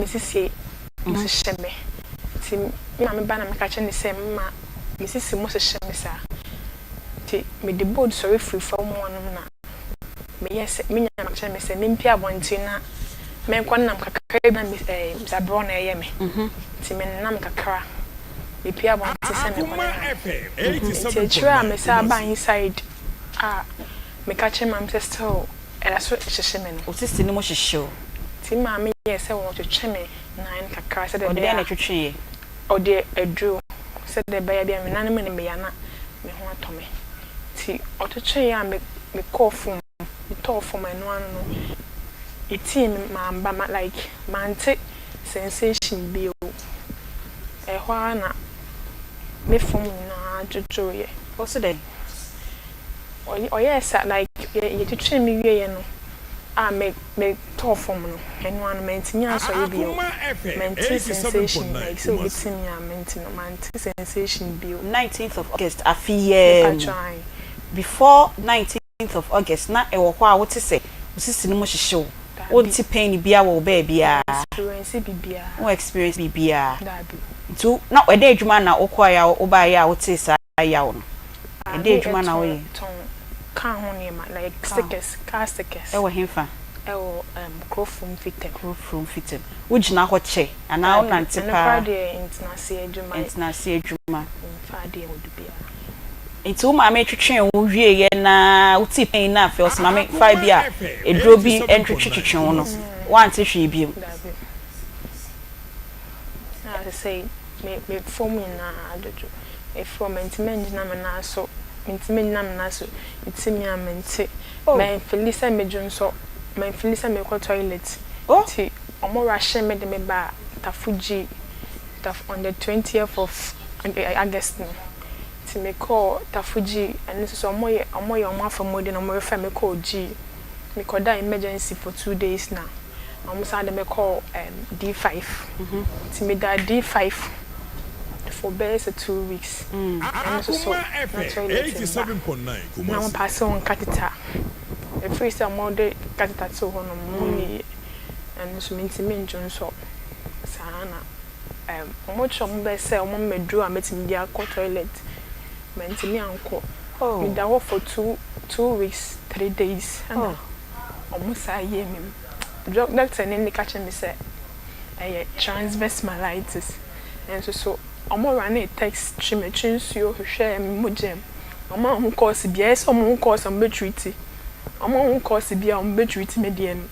sisi mu hyehyɛ me. Nti me maame ba na meka kyerɛ ne sɛ, "Mma, me sisi mu hyehyɛ me saa." Nti mede board sɔre firi fam hɔnom na meyɛ sɛ me nya kyerɛ me sɛ mempie abɔnten na menkɔ nam kakra bi na me sabrɛ na ɛyɛ me. Nti menam kakra, mepie abɔnten sɛ mekɔ Akoma nenam. FM Nti akyire a 87.9 mesan baa Kumasi. inside a meka kyerɛ maame sɛ still ɛda so hyehyɛ me no. Wo sisi no mu hyehye wo? Nti maame yɛɛ sɛ wɔtwetwe me nan kakra sɛdeɛ Ɔde ɛbɛyɛ dɛn na a ɛtwetweeɛ? Ɔde aduro sɛdeɛ ɛbɛyɛ bi a me nan mu ne meya na me ho atɔ me. Nti ɔtwetweeɛ a mekɔɔ fam, metɔɔ fam, ɛno ano no ɛtii me mamba ma like mante sensation bio. Ɛhɔ ara na me fam nyinaa dwodwoeɛ. Wo so dɛn? Ɔyɛɛ sa like yɛtwetwee me wieɛ no a metɔɔ fam no, ɛno ano mantumi ansɔre bio. Akoma FM Mente sensation 87.9 like sɛ obi Kumasi. ti me a mente no, mante sensation bio. 19th of August afe yɛɛ mu? Mepatwa ae. Before 19th of August na ɛwɔ hɔ a wote sɛ wo sisi no mu hyehye wo? Daabi. Wonte pain biara wɔ wo baabiara? Experience biribiara. Wo experience biribiara? Daabi. Nti na ɛdɛ adwuma na wokɔɛ a wobaeɛ a wotee saa yaw no? Ah, Ɛdɛ me adwuma na woyɛ? Tɔn car ho nneɛma, like Car. stickers, car stickers. Ɛwɔ hemfa? Ɛwɔ Kurofom Fitam. Kurofrom Fitam. Wogyina hɔ kyɛ anaa wonante? Ɛno Paa. koraa deɛ, ntenase adwuma. Ntenase adwuma. Mfa adeɛ wɔ do biara. Nti wo maame twetwee wo wieɛ na wotee pain na afei ɔsɛ maame fa bi a eduro bi ntwetwetwetwe wo no, woante hwee biom? Daabi. Na sɛ me fam nyinaa adwodwo. Efiri hɔ mentumi ngyina me nan so, mentumi ngyina me nan so, eti mi a mente. Oh. Mɛnfili sɛ medwo nsɔ, mɛnfili sɛ mekɔ toilet. Oh. Nti ɔmo rush me de me ba Tafo G Taf on the 20th of August no. Nti mekɔɔ Tafo G, ɛno nso so ɔmo yɛ ɔmo afa mu de na ɔmo refer me kɔɔ G. Mekɔda emergency for 2 days na ɔmo san de me kɔɔ D5. Nti meda D5 for bɛyɛ sɛ 2 weeks. Ɛno nso so Akoma na FM toilet mba. 87.9 Na Kumasi. wɔn paase wɔn catheter. Ɛfiri sɛ ɔmo de catheter too hɔ nom mo yie. Ɛno nso mentumi ndwo nsɔ saa na ɔmo kyerɛ ɔmo bɛ sɛ ɔmo mmɛduru a mɛtumi de akɔ toilet. Mantumi ankɔ. Oh. Meda hɔ for 2 weeks 3 days ɛna Oh. ɔmo saa yie me. Doctor ne ka kyerɛ me sɛ ɛyɛ transverse myelitis. Ɛnso so ɔmo run test, twe m'akyi nsuo, hwehwɛ me mogya mu. Ɔmo ahu cause biara. Ɛyɛ sɛ ɔmo hu cause a ɔmo bɛ treat. Ɔmo ahu cause bi a ɔmo bɛ treat me deɛ no.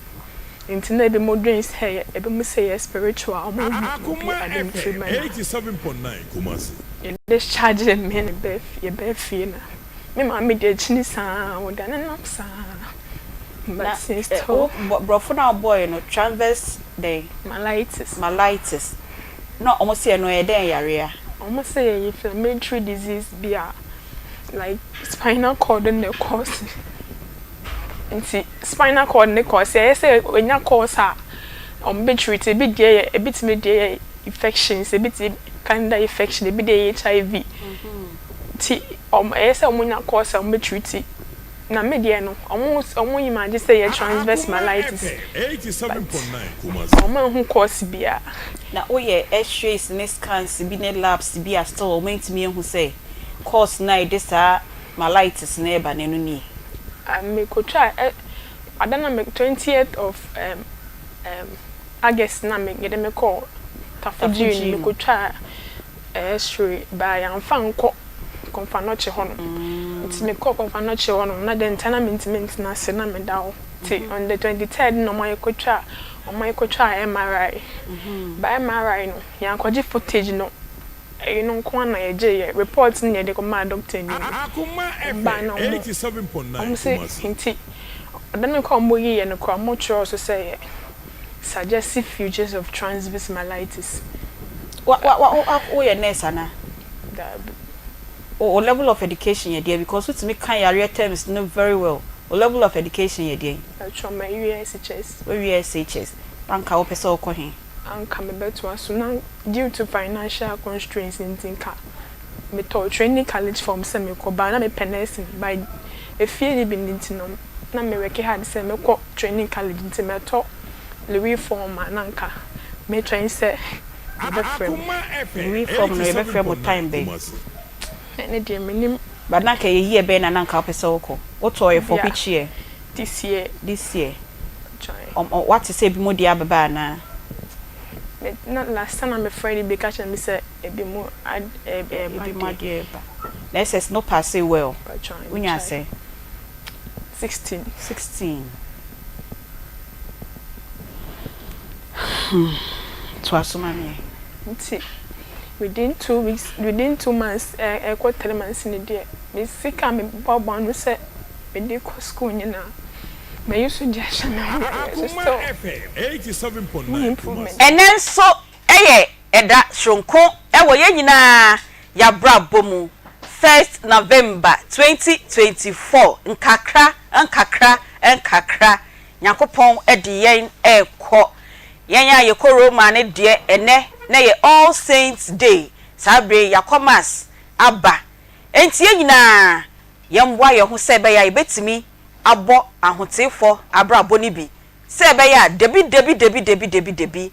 Nti na ebi mo dwen sɛ ɛyɛ, ebi mo sɛ ɛyɛ spiritual. Ɔmo hu bi Akoma ade mfiri FM mu na 87.9 Kumasi. yɛ discharge me ne bɛɛ yɛbɛɛ fie na me maame deɛ akyini saa wɔde anenam saa. Na But since wo still borɔfo no a wobɔɔɛ no, transverse dɛn? Myelitis. Myelitis na ɔmo sɛ ɛno ɛyɛ dɛn yarea? Ɔmo sɛ yɛ inflammatory disease bi a like spinal cord na cause. Nti spinal cord ne cause, ɛyɛ sɛ onya cause a ɔmo bɛ treat. Ebi deɛ yɛ, ebi tumi deɛ yɛ infections, ebi ti candida infection, ebi deɛ yɛ HIV. Nti ɔmo ɛyɛ sɛ ɔmo nya cause a ɔmo bɛ treat. Na me deɛ no, ɔmo yi ma agye sɛ yɛ transverse Akoma myelitis. FM 87.9 Kumasi. Ɔmo ehu cause biara. Na woyɛ X-rays ne scans bi ne labs bi a still ɔmo ntumi ehu sɛ cause na ɛde saa myelitis na ɛba n'ano nie? Mekotwa ɛ ada na me 20th of August na me yɛde me kɔɔ Tafo G Tafo G no. No. Mekotwa X-ray ba yɛamfa nkɔ Komfo Anokye hɔ nom. Nti mekɔɔ Komfo Anokye hɔ nom na de nta na mentumi ntena ase na meda hɔ. Nti on the 23rd na ɔmo ayɛ kotwa MRI. Ba MRI no, yɛankɔgye footage no, ɛyi no nko ara na yɛgye yɛ report no na yɛde kɔmaa doctor ni no. Akoma Ɔmbaa FM na ɔmo 87.9 ɔmo sɛ Kumasi. Nti ɔda no kɔ ɔmo yiyɛ no koraa, ɔmo kyerɛw so sɛ yɛ suggestive features of transverse myelitis. Wa wa wa wa woyɛ nurse ana? Daabi. O level of education yɛ deɛ? Because wotumi ka yareɛ terms no very well. O level of education yɛ deɛ? Ɛtwa ma ewie SHS. Wowie SHS, anka wopɛ sɛ wokɔ he? Anka mebɛtoa so na due to financial constraints nti nka metɔ training college form sɛ mekɔ ba na mepɛ nursing by efie ni bi ne nti no na me work hard sɛ mekɔ training college, nti mɛtɔ Louis form a na nka Metwɛn sɛ yɛbɛfrɛ me. Rewi form no yɛbɛfrɛ mo time bɛn? Ɛno deɛ mennim. But na anka ɛyɛ year bɛn na na anka wopɛ sɛ wokɔ? Wotɔɔ yɛ for which year? This year. This year. Woate sɛ ebinom deɛ abeba anaa? Me na last time a mefrɛɛ no bi ka kyerɛɛ me sɛ ebinom ad ɛɛba deɛ. Ebinom adeɛ reba. Na SS no passe well? Wonyaa sɛn? 16. 16. Hmm. Toa so ma me ɛ. Nti within 2 weeks, within 2 months, ɛrekɔ 3 months ni deɛ, me sika a meboaboa ano sɛ mede kɔ school nyinaa, mayi so de ahyɛ me ho yareɛ so still no improvement. Ɛnnɛ nso yɛ ɛda soronko wɔ yɛn nyinaa y'abrabɔ mu, First November 2024, nkakra nkakra nkakra Nyankopɔn de yɛn rekɔ. Yɛn a yɛkɔ Roma no deɛ ɛnnɛ na ɛyɛ All Saints Day, saa berɛ yi yɛakɔ Mass aba. Enti yɛn nyinaa yɛmmoa yɛn ho sɛ ɛbɛyɛ a yɛbɛtumi abɔ ahoteefoɔ abrabɔ no bi Sɛ ɛbɛyɛ a, dabi, dabi, dabi, dabi, dabi, dabi,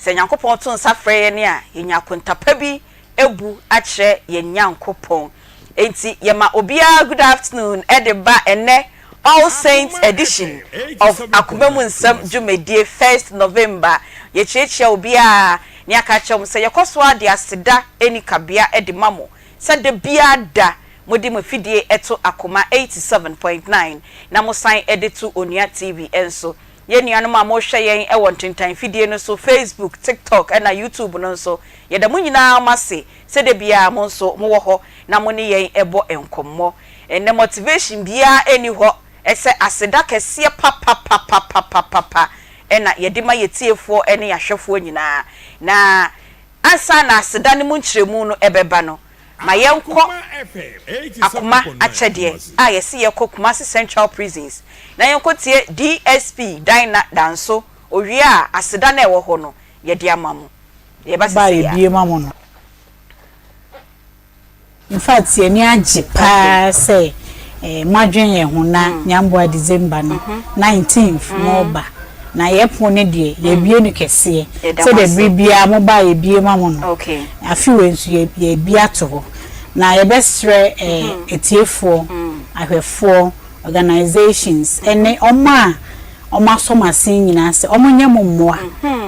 sɛ Nyankopɔn to nsa frɛ yɛn a, yɛnya akonta pa bi abu akyerɛ yɛn Nyankopɔn. Enti yɛma obiara good afternoon de ba ɛnnɛ All Saints edition of Akoma Mu Nsɛm dwumadie first November. Yɛkyiakyia obiara na yɛaka akyerɛ mo sɛ yɛkɔ so ara de aseda nni kabea de ma mo sɛ da biara da mode mo afidie to Akoma 87.9 na mosan de to Onua TV nso. Yɛn nuanom a mohwɛ yɛn wɔ ntentan fidie no so, Facebook, TikTok ɛna YouTube no nso, yɛda mo nyinaa mo ase sɛ da biara mo nso mowɔ hɔ na mo ne yɛn bɔ nkɔmmɔ. Ɛnnɛ motivation biara nni hɔ sɛ aseda kɛseɛ papapapapapapa na yɛde ma yɛn tiefoɔ ne yɛn ahwɛfoɔ nyinaa. Na ansa na aseda no mu nkyerɛmu no bɛba no, Ma yɛnkɔ Akoma Akyɛdeɛ a yɛse yɛkɔ Kumasi Central Prisons na yɛnkɔtie DSP Dinah Danso owie a aseda no a ɛwɔ hɔ no yɛde ama mo. Yɛba Ba a sesei a. yɛbue ma mo no. Infact yɛn ani agye paa sɛ moadwen yɛn ho na Nyamboa December no 19th moreba. Na yɛn pon no deɛ yɛabue no kɛseɛ sɛdeɛ bere biara moba a yɛbue ma mo no. Afe wei nso yɛabue ato hɔ. Na yɛbɛsrɛ atiefoɔ, ahwɛfoɔ, organisations ne wɔn a wɔasɔ mo asen nyinaa sɛ wɔnyɛ mo mmoa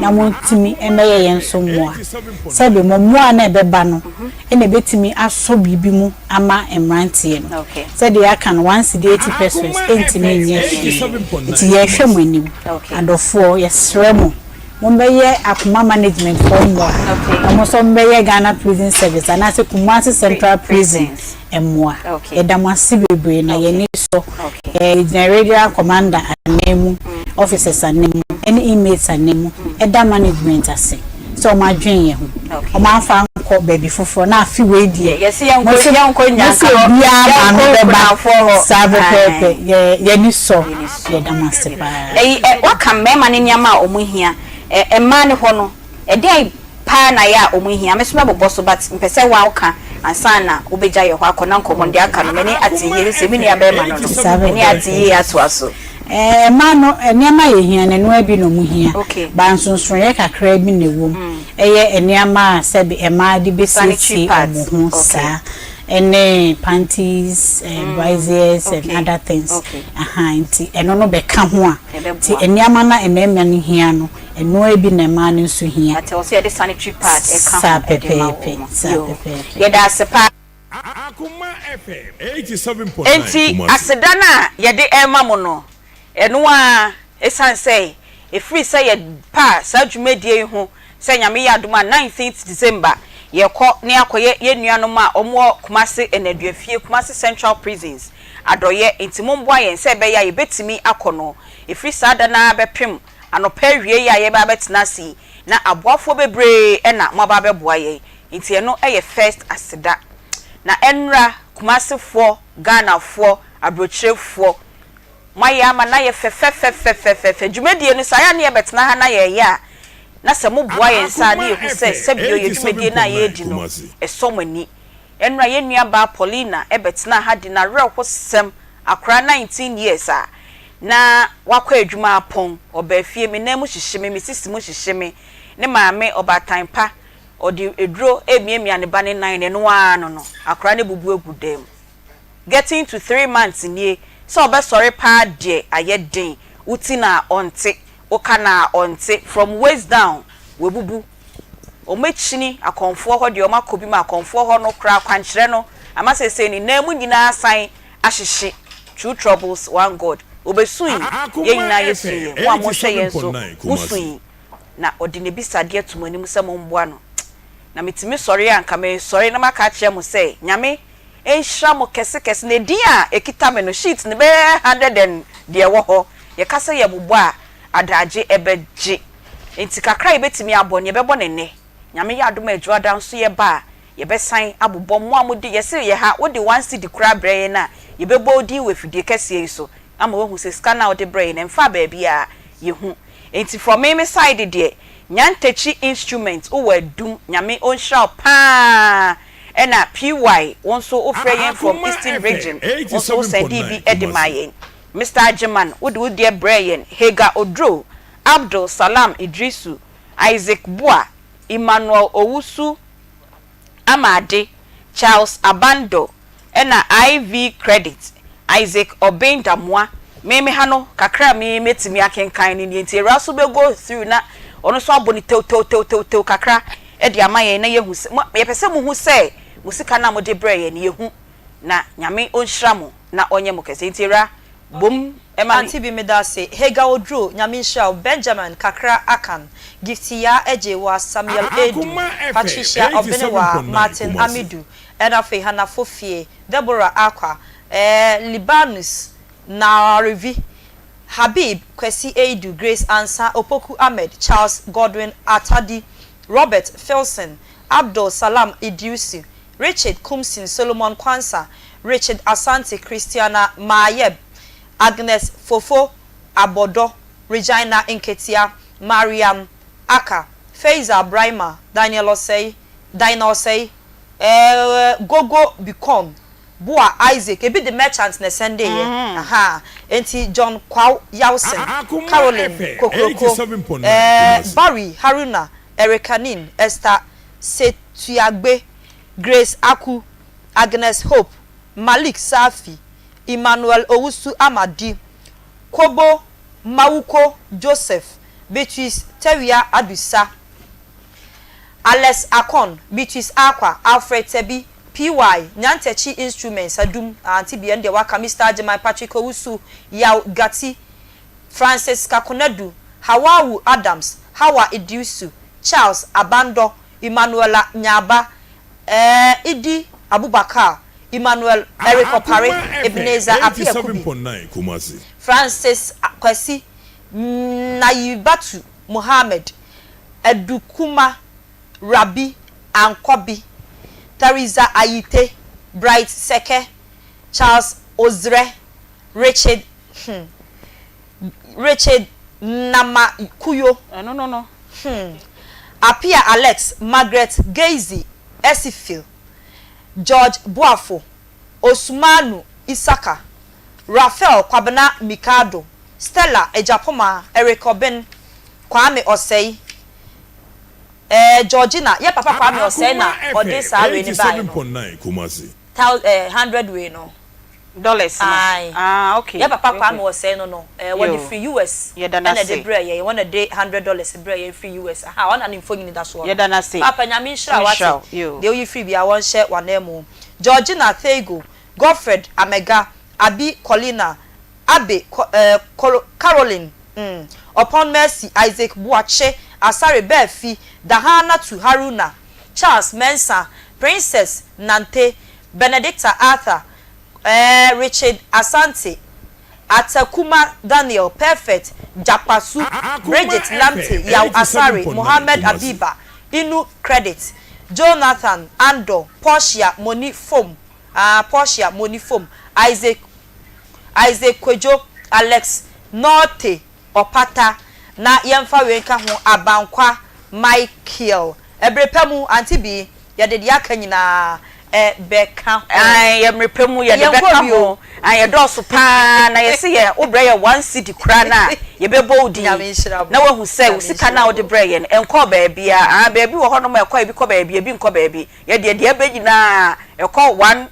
na montumi mmɛyɛ yɛn nso mmoa. Sɛbe mo mmoa no a ɛbɛba no na ɛbɛtumi asɔ biribi mu ama mmeranteɛ no. Sɛdeɛ yɛaka no, one cedi eighty pesewas ntumi nyɛ hwee. Nti yɛrehwɛ mo anim. Adɔfoɔ, yɛsrɛ mo, mommɛyɛ Akoma Management foɔ mmoa na mo nso mommɛyɛ Ghana Prison Service anaasɛ Kumasi Central Prison mmoa. Yɛda mo ase bebree na yɛn ani sɔ. Yɛgyina Regional Commander ananmu, officers ananmu ne inmates ananmu da management ase sɛ wɔn adwene yɛn ho. Wɔn amfa ankɔ baabi foforɔ na afe wei deɛ mo se mo se obiara maame bɛba saa pɛpɛɛpɛ. Yɛn ani sɔ, yɛda mo ase paa. Ɛyi ɛ, woaka mmarima no nneɛma a wɔhia. Ɛ, mmaa no hɔ no, ɛdeɛn paa na yɛ a ɔmo hia? Me nso mɛbobɔ so but mpɛ sɛ woa woka ansa na wobɛgya yɛ hɔ akɔ na nkɔmmɔ no deɛ aka no m'ani ate yie sɛ me nua bɛɛma no no m'ani ate yie atoa so. Ɛɛ mmaa no nneɛma a yɛhia no ɛnoa bi na ɔmo hia but nsonsonoeɛ kakraa bi na ɛwɔ mu ɛyɛ nneɛma a sɛbe mmaa de bɛsiesie ɔmo ho saa ɛne panties braziers and other things ahaa nti ɛno no bɛka ho a nti nneɛma no a mmarima no hia no Ɛno ara bi na mmaa no nso hia. But ɛwɔ sɛ yɛde sanitary pad ɛka Saa ho de ma pɛpɛɛpɛ, wɔn. saa Yoo, pɛpɛɛpɛ. yɛda ase paa. Akoma FM 87.9 Enti Kumasi. aseda no a yɛde rema mo no, ɛno ara, ɛsiane sɛ ɛfiri sɛ yɛpaa saa dwumadie yi ho sɛ Nyame yɛ adom a 19th December yɛkɔ na yɛakɔyɛ yɛn nuanom a wɔwɔ Kumasi Nnaduafie, Kumasi Central Prisons, adɔeɛ, nti momboa yɛn sɛ ɛbɛyɛ a yɛbɛtumi akɔ no, ɛfiri saa da no ara bɛpem Anɔpa awiei a yɛreba abɛtena ase yi, na aboafoɔ bebree na moaba abɛboa yɛn, nti ɛno yɛ first aseda. Na ɛnnora Kumasefoɔ, Ghanafoɔ, aburokyirefoɔ, moayɛ ama no ayɛ fɛfɛfɛfɛfɛfɛ. Dwumadie no saa yɛ a na yɛbɛtena ha na yɛreyɛ a, na sɛ moboa yɛn saa a na yɛhu sɛ sɛbio yɛn dwumadie no a yɛredi no, ɛsɔ mo ani. Ɛnnora yɛn nuabaa Paulina bɛtenaa ha de n'awerɛhosɛm, akwadaa 19 years a na wakɔ adwuma apɔn, ɔbaa fie, me nan mu hyehye me, me sisi mu hyehye me. Ne maame, ɔbaatan pa, ɔde aduro remiamia ne ba no nan no, ɛno ara no no, akwadaa no abubu agu dan mu. Getting to 3 months nie, sɛ ɔbɛsɔre paa deɛ ayɛ den. Wo ti no a ɔnte, woka no a ɔnte, from waist down wabubu. Wɔn akyini akɔnfoɔ hɔ deɛ, wɔn akɔ bi ma akɔnfoɔ hɔ no koraa akwankyerɛ no ama seesei ne nan mu nyinaa san ahyehye. Two troubles, one God. Obesui, yɛn nyinaa yɛsui yɛ, mo a mohwɛ yɛn nso mosui, na ɔde n'abisadeɛ to mo anim sɛ momboa no. Na metumi sɔre a, nka mesɔre na maka akyerɛ mo sɛ Nyame nhyira mo kɛse kɛse. Na edin a ekita me no, sheet no bɛyɛ 100 and deɛ ɛwɔ hɔ. Yɛka sɛ yɛbobɔ a, adagye ɛbɛgye, nti kakra a yɛbɛtumi abɔ no, yɛbɛbɔ ne nnɛ. Nyame yɛ adom a, Adwuada nso yɛba a, yɛbɛsan abobɔ. Mo a mode yɛse yɛ ha, wode 1 cedi koraa brɛ yɛn a, yɛbɛbɔ wo din wɔ afidie kɛseɛ yi so ama woahu sɛ sika no a wode brɛ yɛn no ɛmfa baabi a yɛhu. Nti from me me side deɛ, Nyantakyi Instrument, wowɔ Adum, Nyame ɔnhyira wo paa. Ɛna py wo nso wofrɛ yɛn from Eastern Region, wo nso wo send bi de ma yɛn. Mr Agyeman, wode wo deɛ brɛ yɛn. Hagar Oduro, Abdul Salam Idrisu, Isaac Boa, Emmanuel Owusu Amade, Charles Abando, ɛna IV Credit, Isaac Obeng Damoa. Me ha no, kakra a me mɛtumi akenkan no nie, nti awura so bɛ go through na ɔno nso abɔ ne tew tew tew tew tew kakra ɛde ama yɛn na yɛhu sɛ yɛpɛ sɛ muhu sɛ mo sika no a mode brɛ yɛn no yɛhu, na Nyame ɔnhyira mo na ɔnyɛ mo kɛse. Nti awura bom ɛma. Auntie bi, meda ase. Hagar Oduro, Nyame nhyira wo. Benjamin Kakra Akan, Gifty Yaa Agyewa, Samuel Edu, Patricia Obenewa, Martin Amidu, ɛna afei Hannah Fofie, Deborah Akwa, Libanus Narevi, Habib Kwesi Eidu, Grace Ansa, Opoku Ahmed, Charles Godwin Atadi, Robert Filson, Abdul Salam Idiusu, Richard Kumsin, Solomon Kwansa, Richard Asante, Christiana Maayeb, Agnes Fofo Abodo, Regina Nketia, Mariam Aka, Faisal Brahima, Daniel Osei, Dinah Osei, Gogo Bikon, Boa Isaac, ebi de merchant na ɛsɛnde yɛ. Aha. Enti John Kwaw Yawson, Caroline Kokroko, Barry Haruna, Erica Nin, Esther Setuagbe, Grace Aku, Agnes Hope, Malik Safi, Emmanuel Owusu Amadi, Kobo Mawuko Joseph, Beatrice Tewia Adusa, Alex Akon, Beatrice Akwa, Alfred Tebi, PY, Nyantakyi Instruments, Adum, Auntie Bien deɛ waka, Mr. Agyeman, Patrick Owusu, Yaw Gati, Francis Kakonadu, Hawawu Adams, Hawa Idiusu, Charles Abando, Emmanuela Nyaba, Idi Abubakar, Emmanuel Eric Opare, Ebenezer Appiah Kubi, Francis Kwesi, Nayibatu Muhammad, Adukuma Rabi Ankobi, Teresa Ayite, Bright Seke, Charles Ozre, Richard Namakuyo, ɛno no. Apia Alex, Margaret Gazy Esifil, George Boafo, Osumanu Isaka, Raphael Kwabena Mikado, Stella Ejapoma, Eric Obin, Kwame Osei, Georgina, yɛ papa Kwame Osei na ɔde saa wei ne baa no. Thou 100 wei no. Dollars no. Aye. Ah, okay. Yɛ papa Kwame Osei no, wɔde firi US. Yɛda ɛna n'ase. de brɛ yɛn, wɔn de $100 brɛ yɛn firi US. Aha, ɔna ne mfonyin da soɔ no. Yɛda n'ase. Papa, Nyame nhyira. Nhyira wate wo, yo. Deɛ oyi firi bia wɔnhyɛ w'anan mu. Georgina Thego, Godfred Amega, Abi Colina, Abe Caroline, Upon Mercy, Isaac Buakye, Asare Bɛɛfi, Dahanatu Haruna, Charles Mensah, Princess Nante, Benedicta Arthur, Richard Asante, Atakuma Daniel, Perfect Japasu, Bridget Lamte, Yaw Asare, Mohammed Abiba, Inu Credit, Jonathan Ando, Portia Moni Fom, Portia Moni Fom, Isaac Kwejo, Alex Norte Ɔpata, na yɛmfa wei nka ho, Abankwa Michael. Ɛbere pa mu, Auntie bi, yɛde deɛ aka nyinaa. bɛka ho. Ae, yɛ mmerɛ pɛ mu yɛde bɛka ho. Ae, yɛdɔɔso pa ara na yɛse yɛ wo brɛ yɛ one cedi koraa no a, yɛbɛbɔ wo din na woahu sɛ wo sika no a wode brɛɛ yɛn no, ɛnkɔɔ baabiara. Ae, baabi wɔ hɔnom a ɛkɔ a ebi kɔ baabi, ebi nkɔ baabi. Yɛ deɛ, deɛ ɛba nyinaa ɛkɔ one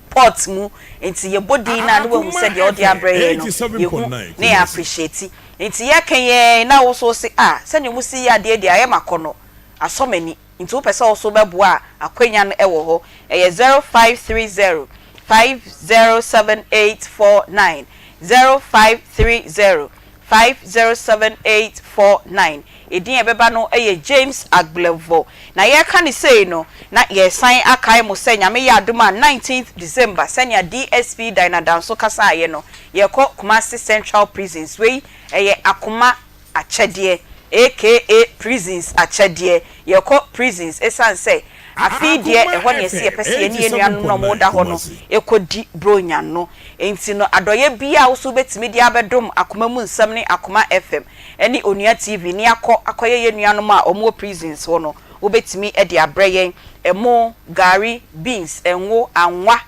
pot mu. Nti yɛbɔ din no a na woahu Akoma sɛ deɛ wode FM abrɛ yɛn no, yɛhu 87.9 na yɛ Kumasi. appreciate. Nti yɛka yi ara na wo nso wose, ah, sɛdeɛ wɔsi yɛ adeɛ deɛ ayɛ me akɔnnɔ, asɔ m'ani. Nti wopɛ sɛ wo nso wobɛboa a, akwanya no wɔ hɔ. Ɛyɛ 0530 507849, 0530 507849. Edin a ɛbɛba no yɛ James Agblevor. Na yɛreka no sei no, na yɛresan akae mo sɛ Nyame yɛ adom a 19th December, sɛnea DSP Dinah Danso kasaeɛ no, yɛrekɔ Kumasi Central Prisons. Wei ɛyɛ akoma akyɛdeɛ aka prisons akyɛdeɛ. Yɛkɔ prisons ɛsiane sɛ afe yi deɛ Akoma ɛhɔ na yɛse FM yɛpɛ sɛ yɛne yɛn nuanom no a wɔda 87.9 hɔ no Kumasi. kɔdi Buronya no. Enti no adɔeɛ biara a wo nso wobɛtumi de abɛdom Akoma mu Nsɛm ne Akoma FM ne Onua TV ne akɔ akɔyɛ yɛn nuanom a wɔwɔ prisons hɔ no, wobɛtumi de abrɛ yɛn. Ɛmo, gari, beans, ngo, anwa,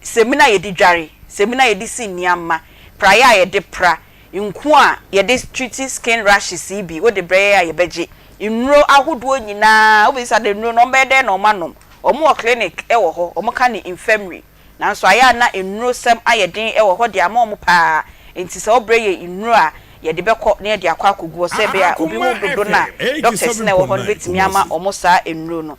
samina a yɛde dware, samina a yɛde si nneɛma, praeɛ a yɛde pra, nku a yɛde treat skin rashes yi bi, wode brɛ yɛn a yɛbɛgye. Nnuro ahodoɔ nyinaa, wobɛbisa dɛ nnuro no wɔbɛyɛ dɛn na wɔanom? Wɔwɔ clinic wɔ hɔ, wɔka no infirmary. Nanso ayɛ a na nnurosɛm ayɛ den wɔ hɔ de ama wɔn pa ara, enti sɛ wobrɛ yɛn nnuro a, yɛde bɛkɔ na yɛde akɔ akɔgu hɔ sɛ ɛbɛyɛ a obi ho Akoma dodo no a FM doctors no a ɛwɔ hɔ no 87.9 bɛtumi ama Kumasi. wɔn saa nnuro no.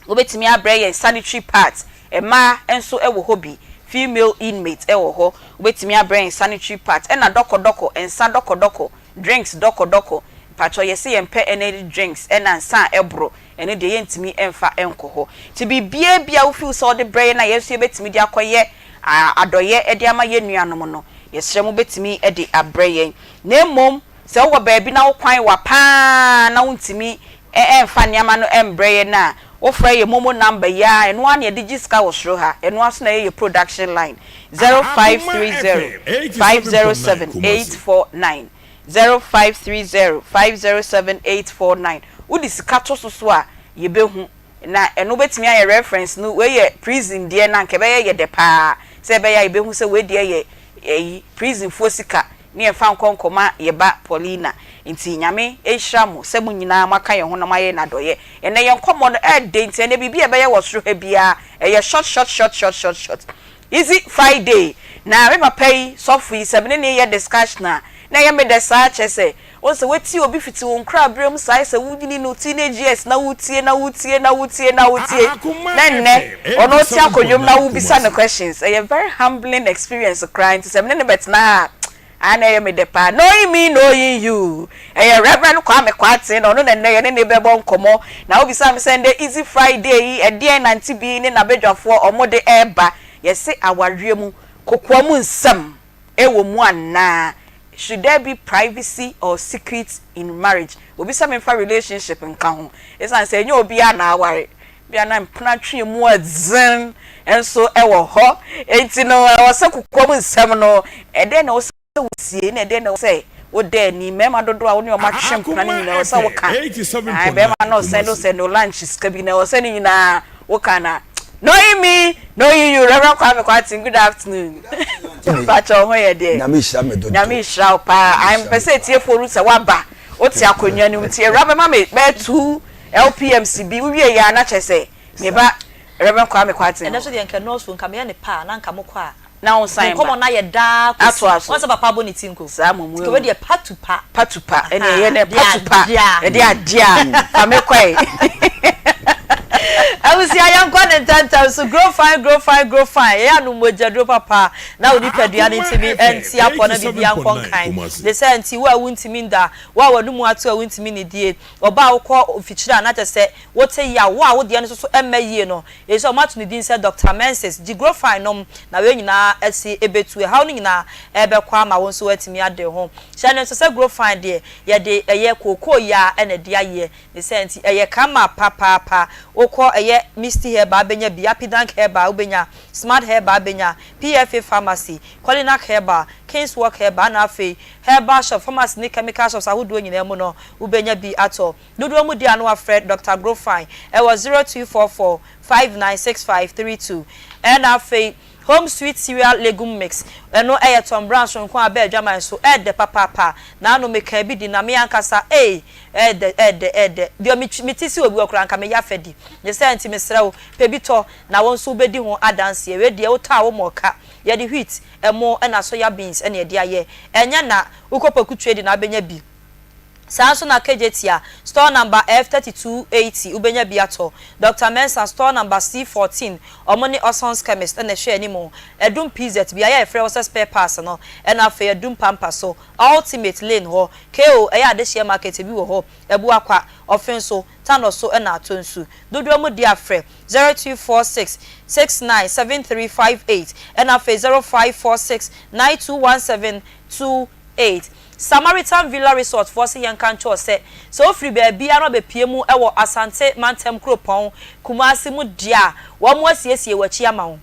Wobɛtumi abrɛ yɛn sanitary pads, mmaa nso wɔ hɔ bi, female inmate wɔ hɔ, wobɛtumi abrɛ yɛn sanitary pads, ɛna dɔkɔdɔkɔ, nsa dɔkɔdɔkɔ, drinks dɔkɔdɔkɔ, mpakyɛw yɛse yɛmpɛ energy drinks ɛna nsa a ɛboro, ɛno deɛ yɛntumi mfa nkɔ hɔ. Nti biribiara bi a wo feel sɛ wode brɛ yɛn a yɛn nso yɛbɛtumi de akɔyɛ adɔyɛ de ama yɛn nuanom no, yɛsrɛ mo bɛtumi de abrɛ yɛn. Na mmom sɛ wowɔ baabi na wo kwan wa paa na wontumi ɛmfa nneɛma no mbrɛ yɛn a, wofrɛ yɛn momo number yi ara, ɛno ara na yɛde gye sika wɔ soro ha, ɛno ara nso na ɛyɛ yɛn production line, Akoma 0530 FM 507 87.9 Kumasi. 849, 0530 507 849. Wode sika to so so a, yɛbɛhu, na ɛno bɛtumi ayɛ reference no, wei yɛ prison deɛ no a, anka ɛbɛyɛ yɛ dɛ pa ara, sɛ ɛbɛyɛ a yɛbɛhu sɛ wei deɛ yɛ ɛyi, prisonfoɔ sika. ne yɛmfa nkɔ nkɔma yɛ ba Paulina. Nti Nyame nhyira mo sɛ mo nyinaa moaka yɛn ho na moayɛ yɛn adɔyɛ. Ɛnɛ yɛn nkɔmmɔ no ɛɛdɛ nti ɛnɛ biribi a ɛbɛyɛ wɔ soro ha biara ɛyɛ short short short short short short. Easy Friday. Na me papa yi, sɔfo yi, sɛ me ne no yɛ discussion a na ɛyɛ me dɛ saa kyerɛ sɛ wohu sɛ woatie obi fiti wo nkorabere mu saa ayɛ sɛ wonyini no teenage years na wotie na wotie na wotie na wotie Akoma na nnɛ FM ɔno ɔte akonnwa mu na 87.9 wobisa no Kumasi. questions. Ɛyɛ very humbling experience koraa nti sɛ me ne no bɛtena ha a, na ɛyɛ me dɛ paa. Knowing me, knowing you. Ɛyɛ Rev. Kwame Kwarteng na ɔno na nnɛ yɛne no rebɛbɔ nkɔmmɔ. Na wobisaa me sɛ nnɛ Easy Friday yi, ɛdeɛn na Auntie Bee ne n'abadwafoɔ wɔde reba? Yɛse awareɛ mu, kokoa mu nsɛm wɔ mu anaa? Should there be privacy or secret in marriage? Obi sɛ memfa relationship nka ho. Ɛsiane sɛ ɛnyɛ obiara na aware. Bia na mpena twe mu dzen nso wɔ hɔ. Enti no, ɛwɔ sɛ kokoam nsɛm no, ɛdɛn na ɛwɔ sɛ wosie na ɛdɛn na ɛwɔ sɛ woda ani? Mmarima dodoɔ a wo ne wɔn atwe mpena no Akoma nyinaa, ɛwɔ sɛ FM woka. Ae, bɛrima 87.9 no ɔsɛnde wo Kumasi. sɛnde wo lunch sika bi na ɛwɔ sɛ ne nyinaa woka na Knowing me, knowing you, Reverend Kwame Kwarteng, good afternoon. Mpakyɛ wo ho yɛ deɛ? Nyame nhyira me dodo. Nyame nhyira wo paa. Ae, mepɛ sɛ atiefoɔ hu sɛ woaba, wote akonnwa no mu. Nti awura bɛma me bɛyɛ two LPMC bi, wowie yɛ a na kyerɛ sɛ me ba Rev. Kwame Kwarteng Ɛnɛ nso deɛ nka ɛnɔɔso nka meyɛ ne pa a na nka mokɔ a Na wo nsan mo ba. nkɔmɔ no ayɛ daa kɔsi Atoa so. wɔn sɛ papa abɔ ne ti nko Saa mmom nti wei wahu. deɛ pa to pa. Pa to pa ɛne ɛyɛ Ahaa nɛ deɛ pa to pa adeɛ a. ɛde adeɛ a fa me kɔe. Abusua yɛnkɔ ne ntɛntɛm so grow fine grow fine grow fine yɛyɛ anom mogya duro papa na wo nipadua no Akoma ntumi FM nti apɔ na biribiara nkɔ 87.9 nkan Kumasi. ne sɛ nti wo a wontumi nda wo a w'anomu ato a wontumi nnidie Ɔbaa a wokɔ mfikyire a na kyerɛ sɛ wote yaw, wo a wo deɛ no nso so ɛmmɛ yie no, ɛfiri sɛ wɔato ne din sɛ Doctor Menses, gye Grofine nom na wei nyinaa asi ɛbɛtu, ɛhaw no nyinaa ɛbɛkɔ ama wo nso woatumi ade ho. Hyɛ no nso sɛ Grofine deɛ yɛde ɛyɛ kookoo yi ara na ɛde ayɛ, ne saa nti ɛyɛ kama papaapa. Wokɔ ɛyɛ Misty Herbal bɛnya bi, Apidank Herbal wobɛnya, Smart Herbal bɛnya, PFA Pharmacy, Colinac Herbal, Kings Walk Herbal ɛna afei Herbal Shop, Pharmacy ne Chemical Shops ahodoɔ nyinaa mu no wobɛnya bi atɔ. Dodoɔ mu deɛ a na wafrɛ Doctor Grofine ɛwɔ 0244 596532. Ɛna afei Home Sweet Cereal Legume Mix, ɛno ɛyɛ Tom Brown soronko a ɛbɛɛ adwaman so, ɛɛdɛ papaapa, naano mekaa bi di na me ankasa ei, ɛɛdɛ, ɛɛdɛ, ɛɛdɛ, deɛ me me ti si obi hɔ koraa anka meyɛ afa di, ne saa nti mesrɛ wo, pɛ bi tɔ na wo nso wobɛdi ho adanseɛ, wei deɛ wotɔ a womɔ ka, yɛde wheat, ɛmo ɛna soya beans ɛna yɛde ayɛ, ɛnyɛ na wokɔ Poku Trading na wobɛnya bi. Saa nso na Kejetia, store number F3280, wobɛnya bi atɔ. Doctor Mensah, store number C14, ɔmo ne Oson's Chemist na ɛhwɛ anim. Adum PZ, beaeɛ a yɛfrɛ hɔ sɛ spare parts no, ɛna afei Adum Pampa so, Ultimate Lane hɔ. KO, ɛyɛ adehyeɛ market bi wɔ hɔ, Abuakwa, Ɔfenso, Tanoso ɛna Atonsu. Dodoɔ mu di afrɛ 0246 697358 ɛna afei 0546 921728. Samaritan Villa Resort foɔ se yɛnka nkyerɛ wo sɛ, sɛ wofiri baabiara na wabɛpue mu wɔ Asante mantam kuropɔn Kumasi mu deɛ a, wɔn asiesie w'akyi ama wo.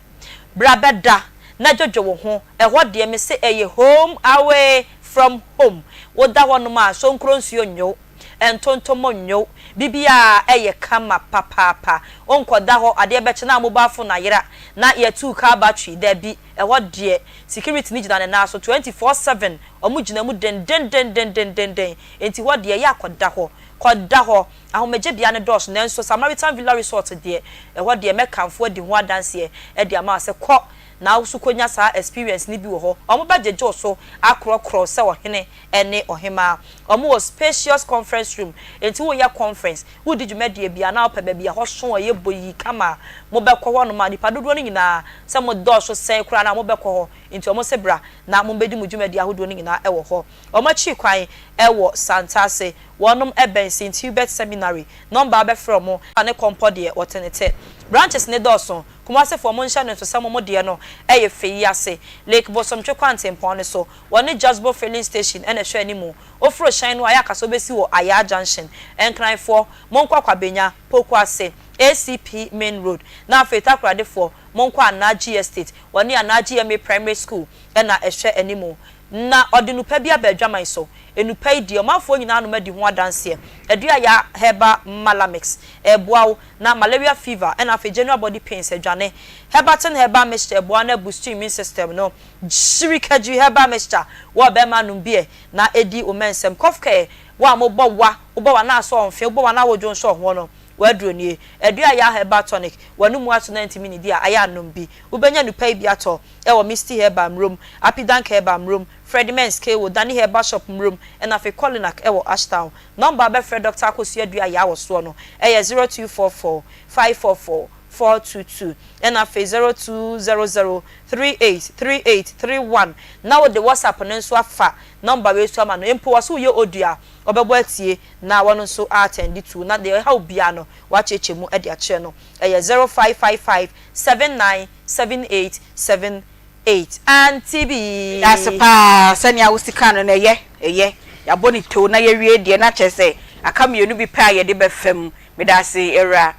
Bra bɛda na dwodwo wo ho, ɛhɔ deɛ mese ɛyɛ home away from home. Woda hɔnom a, sonkro nsuo nnye wo, ntontom nnye wo, biribiara ɛyɛ kama papaapa. Wonkɔda hɔ, adeɛ bɛkye na mobile phone ayera na yɛtuu car battery, dabi, ɛhɔ deɛ security no gyina ne nan so 24/7, wɔn gyina mu dendendendendenden, enti hɔ deɛ ɛyɛ a kɔda hɔ, kɔda hɔ. Ahomegyebea no dɔɔso nanso Samaritan Villa Resort deɛ, ɛhɔ deɛ mɛkamfo adi ho adanseɛ de ama wo sɛ kɔ na wo nso kɔnya saa experience no bi wɔ hɔ. Wɔbɛgyegye wo so akorɔkorɔ wo sɛ ɔhene ne ɔhemmaa. Wɔwɔ spacious conference room, enti woreyɛ conference, woredi dwumadie bi anaa wopɛ baabi a ɛhɔ so a ɛyɛ boyii kama a, mobɛkɔ hɔnom a nnipa dodoɔ no nyinaa, sɛ modɔɔso sɛn koraa no a mobɛkɔ hɔ. Enti wɔse bra na mommɛdi mo dwumadie ahodoɔ no nyinaa wɔ hɔ. Wɔn akyiri kwan wɔ Santase. Wɔnom bɛn Saint Hubert Seminary. Nɔmba a wobɛfrɛ wɔn. Ne kɔmpɔ deɛ wɔte ne tɛ. Branches no dɔɔso. Kumasefoɔ monhyɛ no nso sɛ mo mo deɛ no yɛ fɛ yi ase. Lake Bosomtwe kwantempɔn no so. Wɔne Jusbo filling station na ɛhwɛ animu. Woforo hyɛn no a yɛ akasa wobɛsi wɔ Ayaa Junction. Nkranfoɔ, monkɔ Kwabenya, Pokuase, ACP Main Road. Na afei Takoradefoɔ, monkɔ Anaaji Estate. Wɔne Anaaji MA Primary School na ɛhwɛ animu. Na ɔde nnupa bi aba adwaman so. Nnupa yi deɛ, ɔmanfoɔ nyinaa anom adi ho adanseɛ. Aduaya Herbal Malamix, ɛreboa wo na malaria fever ɛna afei general body pains adwane. Herbatin Herbal Mixture ɛboa na ɛboost immune system no. Kyirikadwi Herbal Mixture, wo ɔbarima nom bi ɛ na ɛdi wo mɛnsɛm. Cough Care, wo a mobɔ wa, wobɔ wa na asɔ ɔmfe, wobɔ wa na wodwo nso ɔhoɔ no, w'aduro nie. Aduaya Herbal Tonic, w'anomu ato na ntumi nnidi a, ayɛ a nom bi. Wobɛnya nnupa yi bi atɔ wɔ Misty Herbal Mmrom, Apidank Herbal Mmrom, Freddie Mens Kewo, Danny Herbal Shop Mmrom, ɛna afei Kolinak wɔ Ashtown. Nɔmba a wobɛfrɛ Dɔkta Akosua Dua Yaa wɔ soɔ no yɛ 0244 544 422 ɛna afei 0200 38 38 31 na wode WhatsApp no nso afa nɔmba wei so ama no. Mpo wɔ so woyɛ audio a, ɔbɛbɔ atie na wɔno nso a-attend to na deɛ ɛha wo biara no wakyerɛkyerɛ mu de akyerɛ no. Ɛyɛ 0555 79 7878 Auntie Bee. Medase paa sɛnea wosi kaa no no ɛyɛ ɛyɛ yɛabɔ no tow na yɛwie deɛ na kyerɛ sɛ aka mienu bi pɛ a yɛde bɛfa mu medase awura.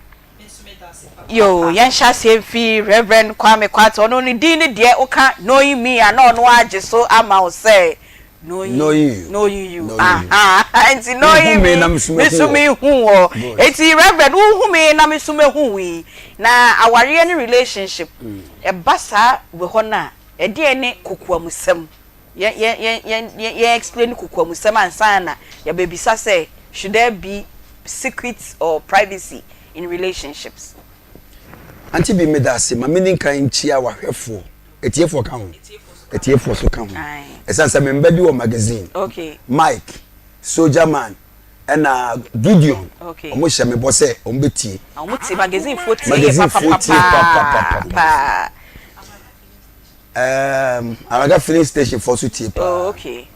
Yoo yɛnhyɛ aseɛ mfi Rev Kwame Quartey ɔno ne din no deɛ woka knowing me a na ɔno ara agye so ama wo sɛ Knowing you. Knowing you. Knowing you. Aha. Nti knowing Wohu me me, na me nso me mahu nso wo. mehu wo. Good. Nti Reverend, wohu me na me nso mahu wo yi, na awareɛ ne relationship, ɛba saa wɔ hɔ no a, ɛdeɛn ne kokoamusɛm? Yɛn yɛn yɛn yɛn yɛn yɛn explain kokoamusɛm ansa na yɛabɛbisa sɛ should there be secret or privacy in relationships? Auntie Bi, meda ase. Ma menni nkan nkyia w'ahwɛfoɔ. Atiefoɔ ka ho. Atiefoɔ so ka ho. Ɛsiane sɛ me mba bi wɔ magazine. Mike, Soldier Man, ɛna Gideon. Wɔn hyɛ me bɔ sɛ wɔn bɛ tie. Wɔn tie magazine foɔ tie Magazine foɔ tie papapapa. Um, Anaga filling station foɔ so tie paa. Oh, okay.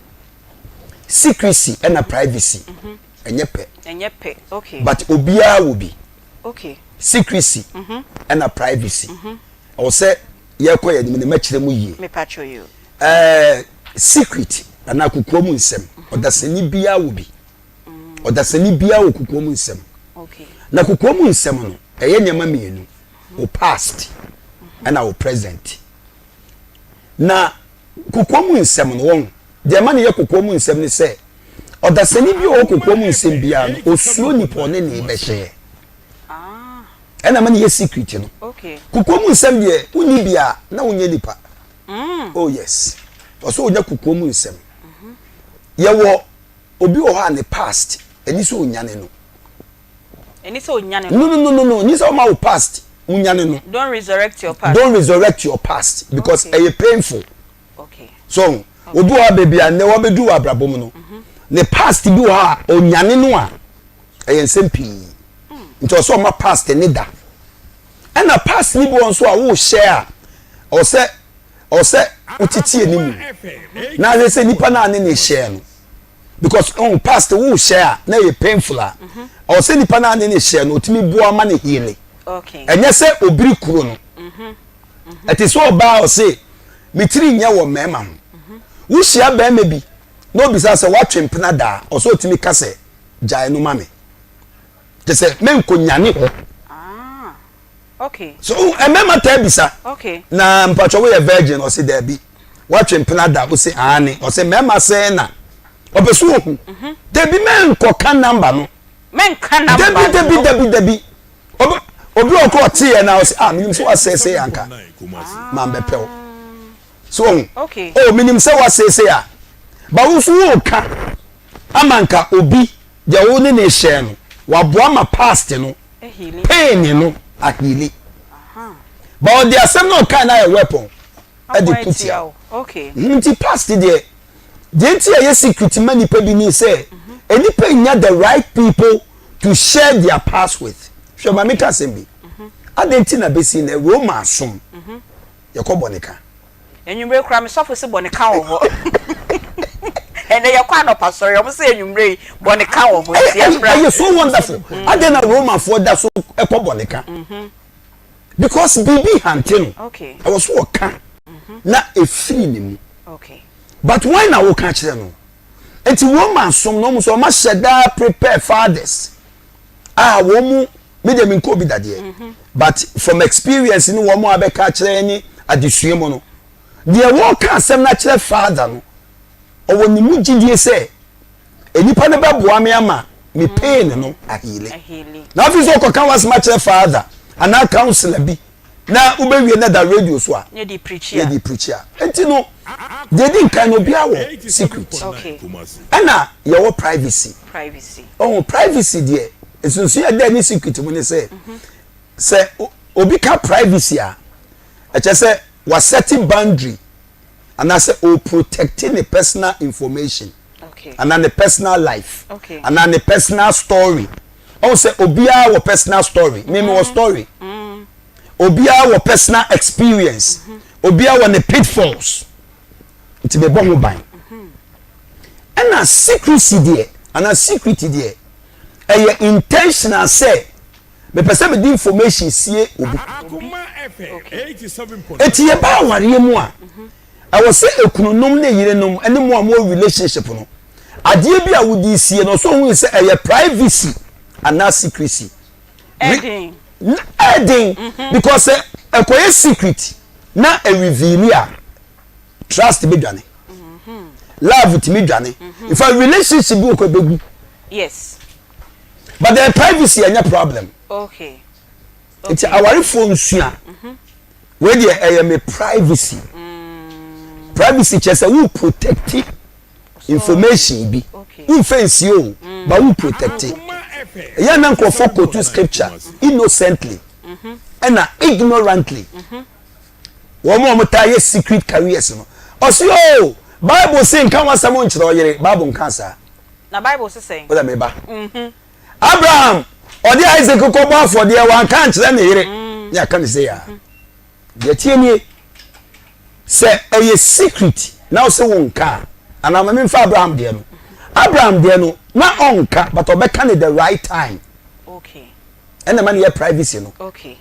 Secrecy ɛna privacy. Mhm. Ɛnyɛ pɛ. Ɛnyɛ pɛ. Okay. But obiara wɔ bi. Okay. Secrecy mhm. ɛna privacy. Mhm. Ɔwɔ sɛ yɛkɔ yɛn anim no mɛkyerɛ mu yie. Ɛɛ secret anaa kokoa mu nsɛm ɔdasani biara wɔ bi. Ɔdasani biara wɔ kokoa mu nsɛm. Na kokoa mu nsɛm no ɛyɛ nneɛma mmienu, wo past ɛna wo present. Na Kokoa mu nsɛm no, wɔn deɛ ɛma no yɛ kokoa mu nsɛm ne sɛ, ɔdasani bi a ɔwɔ kokoa mu nsɛm biara no, osuro nipa ɔne ne bɛhyɛ. Ɛna ɛma no yɛ secret no. Kokoa mu nsɛm deɛ, wonni bi a, na wonyɛ nipa. Mm. Oh yes. Ɔsɛ onya kokoa mu nsɛm. Mhm. Yɛwɔ obi wɔ hɔ a ne past, ɛni sɛ onyane no. Ɛni sɛ onyane no. No no no no no, ni sɛ ɔma wo past wonyane no. Don't resurrect your past. Don't resurrect your past because ɛyɛ okay. painful. Okay. So obi wɔ hɔ baabi a nnɛ wabɛduru wɔ abrabɔ mu no, mhm. ne past bi wɔ hɔ a onyane no a ɛyɛ nsɛm pii. Mm. Nti ɔsɛ ɔma past ne da. Ɛna past ne bi wɔ nso a wohyɛ a ɔsɛ ɔsɛ wotete anim na ahwɛ sɛ nipa no a ne ne hyɛ no because oh, past wo hyɛ a na ɛyɛ painful a ɔwɔ sɛ nipa no a ne ne hyɛ no ɔtumi boa ma ne heale ɛnyɛ sɛ obiri kuro no ɛte sɛ ɔbaa ɔse me tiri nyɛ wɔ mmarima ho wohyia barima bi na obisa sɛ woatwe mpena daa ɔsɛ ɔtumi ka sɛ gyae no ma me te sɛ menkɔnyane hɔ ah. Okay. So mmarima taa bisa. Okay. Na mpatwa woyɛ virgin ɔsi daabi. Watwe mpena da ɔsi aane ɔsi mmarima sɛn na ɔpɛ so ohu. Mhm. Dabi mɛnkɔka namba no. Mɛnka namba no. Dabi dabi dabi dabi. Obi obi ɔkɔ ɔte yɛ na ɔsi ah minim sɛ wasɛsɛ anka maa mbɛpɛ wo. So ohu. Okay. Oh minim sɛ wasɛsɛ a. Ba wo nso wo ka ama nka obi deɛ wo ne ne hyɛ no waboa ma past no. pain no aheali but ɔde asɛm na ɔkae no ayɛ weapon ɛde ko tia mhm, nti past deɛ deɛ nti a ɛyɛ secret ma nipa bi ni sɛ mhm. nipa nya the right people to share their past with hwɛ maame ka asɛm bi mhm. adɛn nti na bɛsi na Roma asom yɛkɔ bɔ ne ka Anwummere koraa me sɔfo se bɔne ka wɔ hɔ. Ɛnɛ yɛkɔ anɔpa sɔre ɔmo se anwummere yi bɔne ka wɔ hɔ nti ɛmmra. Ɛyɛ so wonderful. Mm. Adɛn na Romafoɔ da so ɛkɔ bɔne ka? Mm-hmm. Because biribi hante no. Okay. Ɛwɔ so ɔka mm-hmm. na efiri ne mu. Okay. But wɔn na wɔka kyerɛ no. Nti Roma som no ɔmo so ɔmo ahyɛ daa prepare fathers a wɔn mu me deɛ menkɔ obi dadeɛ mhm. but from experience ne wɔn a bɛka akyerɛ ne adesua mu no deɛ wɔka asɛm no akyerɛ father no ɔwɔ ne mu gyidie sɛ nnipa no bɛboa me ama me mm. pain no ahile na afei sɛ ɔkɔka w'asɛm akyerɛ father anaa counselor bi na wobɛwie na da radio so a yɛde preach a nti no deɛ di nkan no obiara wɔ secret ɛna yɛwɔ privacy ɔho privacy deɛ nsunsuan yɛ dɛ ne secret mu ne sɛ sɛ obi ka privacy a ɛkyɛ sɛ wasɛte boundary anaasɛ o protect ne personal information anaa ne personal life anaa ne personal story ɔho sɛ obiara wɔ personal story mímu wɔ story. Mm. Obiara wɔ personal experience. Obiara wɔ ne pitfalls. Nti mebɔ ho ban. Ɛna secrecy deɛ anaa secret deɛ ɛyɛ intentional sɛ mepɛ sɛ mede information sie obi. Eti yɛba awareɛ mu a ɛwɔ sɛ ekununom ne yerenom ne mo a mo relationship no adeɛ bi a wodi sie no ɔsɛ ohun sɛ ɛyɛ privacy anaa secrecy. Ɛden. Ɛden mhm. because sɛ ɛkɔyɛ secret na ɛreveal a trust bɛ dwane mhm. love tumi dwane mhm. in fact relationship bi wɔ kɔ ɛbɛgu. Yes. But the privacy ɛnyɛ problem. Okay. Nti awarefoɔ nsua wei deɛ ɛyɛ me privacy. Mm. Privacy kyerɛ sɛ wo protect information bi wonfɛ nsie o mm. but wo protect ɛyɛ na nkurɔfoɔ quote scripture innocently mm-hmm. ɛna ignorantly mm-hmm. wɔn a wɔtaa yɛ secret careers no ɔsi o oh, bible si nka wɔn asɛm nkyerɛ ɔyere bible nka saa. Na bible sisɛn. o de mi ba. Mm-hmm. Abraham ɔde Isaac kɔ bɔ afɔdeɛ wɔn anka nkyerɛ ne yere mm. ne aka ne se ya. Deɛ ɛteɛ nie, sɛ ɛyɛ secret na wosɛ wo nka a, anaa ma memfa Abraham deɛ no. Abraham deɛ no, na ɔnka but ɔbɛka ne the right time. Okay. Ɛna ma ne yɛ privacy no. Okay.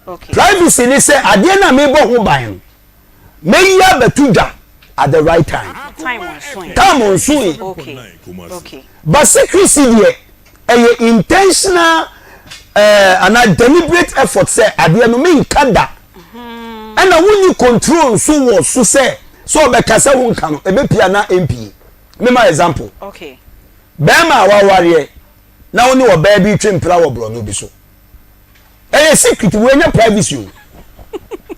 Okay. Privacy ne sɛ adeɛ no a mebɔ ho ban no, mɛyi abɛto dwa at the right time. Time nso. Time nso. Okay. Okay. But secrecy deɛ ɛyɛ intentional eh, anaa deliberate effort sɛ adeɛ no menka da. Ɛna wonni control nso wɔ so sɛ. Sɛ ɔbɛka sɛ wonka no, ɛbɛpie anaa ɛmpie. Mema example. Okay. Bɛrima a wawareɛ na wo ne ɔbaa bi retwe mpena wɔ borɔno bi so. Ɛyɛ secret, wei nyɛ privacy o.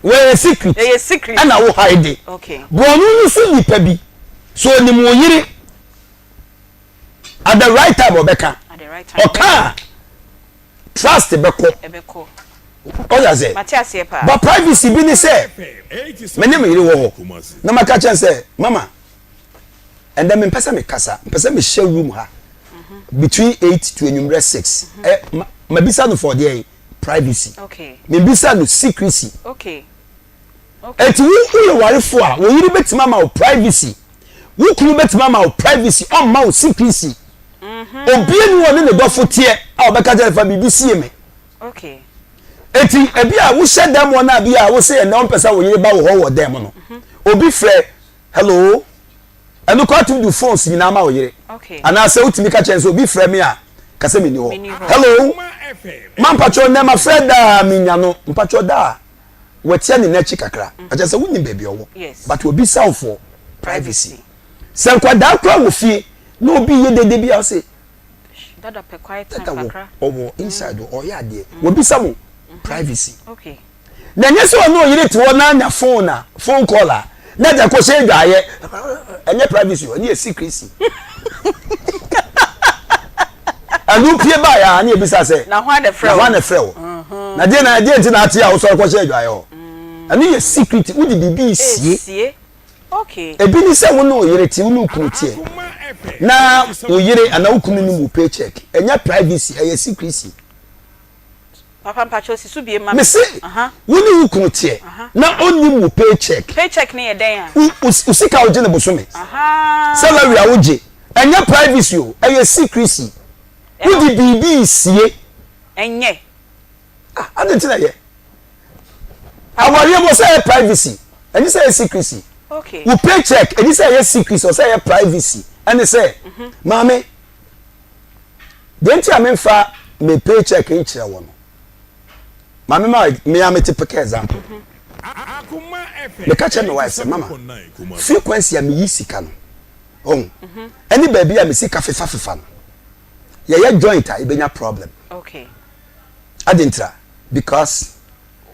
Wei yɛ secret. Ɛyɛ secret. Ɛna wo hide. Okay. Borɔno no so nipa bi, so onim wo yere at the right time ɔbɛka. At the right time. Ɔka a trust bɛkɔ. Ɛbɛkɔ. Ɔyɛ sɛ. Mate aseɛ paa. But privacy bi ne sɛ, me ne me yere wɔ hɔ na maka kyɛn sɛ, mama, ɛndɛ mempɛ sɛ mekasa, mpɛ sɛ mehyɛ room ha between 8 to anwummerɛ 6. Ɛ mabisa no for deɛ privacy. Okay. Mebisa no secrecy. Okay. Eti wo woyɛ warefo a, wo yere bɛtumi ama wo privacy. Wo kunu bɛtumi ama wo privacy, ɔmma wo secrecy. Obie ni wɔ ne ne dɔfo teɛ a ɔbɛka kyerɛ fa biribi sie me. Okay. Eti ebi a wohyɛ dɛm wɔ no a bi a wose ɛnɛ wompɛ sɛ wo yere ba wo hɔ wɔ dɛm no. Obi frɛ hello ɛno koraa tumi de phones nyinaa ma wo yere. Anaasɛ wotumi ka kyerɛ no sɛ obi frɛ me a ka sɛ menni hɔ. Hello ma mpakyɛw nnɛ mafrɛ daa menya no mpakyɛw daa watia ne n'akyi kakra. Akyɛ sɛ wonim baabi ɔwɔ but obisa wo for privacy. Sɛ nkwadaa koraa wɔ fie na obi yɛ dede bi a ɔse Dada pɛ quiet time Dada wɔ kakra. ɔwɔ inside hɔ ɔyɛ adeɛ. Wabisa mo privacy. Okay. Na ɛnyɛ sɛ ɔne ɔyere te hɔ na anya phone a phone call a na agya kɔhyɛ adwaeɛ. Ɛnyɛ privacy o, ɛno yɛ secrecy. Ɛno pie baeɛ a ne yɛbisa sɛ Na hwan na ɛfrɛ na wo? hwan na ɛfrɛ wo? Na deɛ na deɛ nti na ate a wosɔre kɔhyɛ adwaeɛ hɔ? Ɛno yɛ secret, wode biribi resie. Esie. Okay. Ebi ne sɛ wo ne wo yere te, wo ne wo kunu teɛ, na wo yere anaa wo kunu nim wo paycheck. Ɛnyɛ privacy, ɛyɛ secrecy. Papa mpakyɛw si so bie ma me. Mese wo ne wo kunu teɛ na ɔnnim wo paycheck. Paycheck ne yɛ dɛn a? Wo wo sika a wogye no bosome. Salary a wogye. Ɛnyɛ privacy o, ɛyɛ secrecy. Wode biribi resie. Ɛnyɛ. Ah, adɛn nti na ɛyɛ? Awareɛ mu ɔsɛ ɛyɛ privacy, ɛnyɛ sɛ ɛyɛ secrecy. Okay. Wo paycheck ɛnyɛ sɛ ɛyɛ secrecy, ɔsɛ ɛyɛ privacy. Ɛne sɛ, mhm. maame, deɛ nti a memfa me paycheck nkyerɛ wɔ no, maame ma me a mete pɛkɛ example. Mhm. Meka kyerɛ me wife sɛ, mama, frequency a meyi sika no, ɔn, mhm. ɛne baabi a me sika fefa fefa no, yɛyɛ joint a yɛbɛnya problem. Okay. Adi ntira because.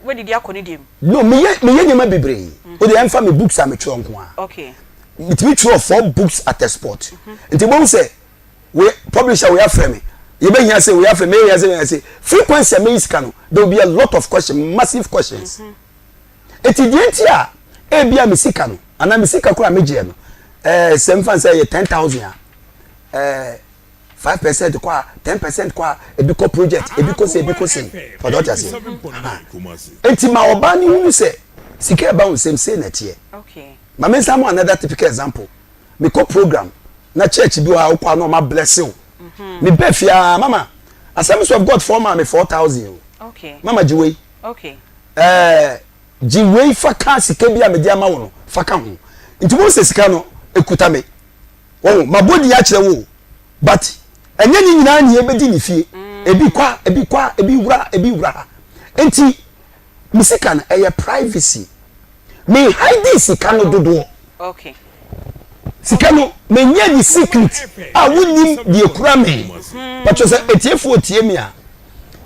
W'adidi akɔ ne deɛ mu. No meyɛ meyɛ nneɛma bebree. Mm. O deɛ ɛnfa me books a metwerɛ nko ara. Okay. Metumi twerɛ four books at a spot. Mm -hmm. Nti bohu sɛ we publisher we afrɛ me yɛbɛhia sɛ we afrɛ me yɛhia sɛ yɛhia sɛ frequency a meyi sika no there will be a lot of questions massive questions. Mm -hmm. Eti deɛ nti a ebi a me sika no anaa me sika koraa megyeɛ no ɛɛ sɛ nfa sɛ yɛ 10,000 a ɛɛ. 5% kɔ a 10% kɔ a ebi kɔ project ebi kɔ se ebi kɔ se ɔdɔ ɔte aseɛ nti ma ɔbaa ne hunu sɛ sika ɛba wo nsam sei na ɛteɛ ma me nsa mo another typical example mekɔ program na church bi wɔ ha wokɔ a na ɔma bless wo mhm. me bɛ fia mama Assemblies of God fɔ maa me 4000 o mama gye wei ɛɛ gye wei fa ka sika bi a mede ama wo no fa ka ho nti mo sɛ sika no ekuta me Wahu, mabɔ din akyerɛ wo o, but ɛnyɛ ne nyinaa ne yɛbɛdi ne fie. Ebi kɔ a, ebi kɔ a, ebi wura ha, ebi wura ha. Nti, me sika no, ɛyɛ privacy. Me hide sika no dodoɔ. Okay. Sika no, menyɛ ne secret a wonim deɛ ekura me. Patro sɛ etiefoɔ tie me a,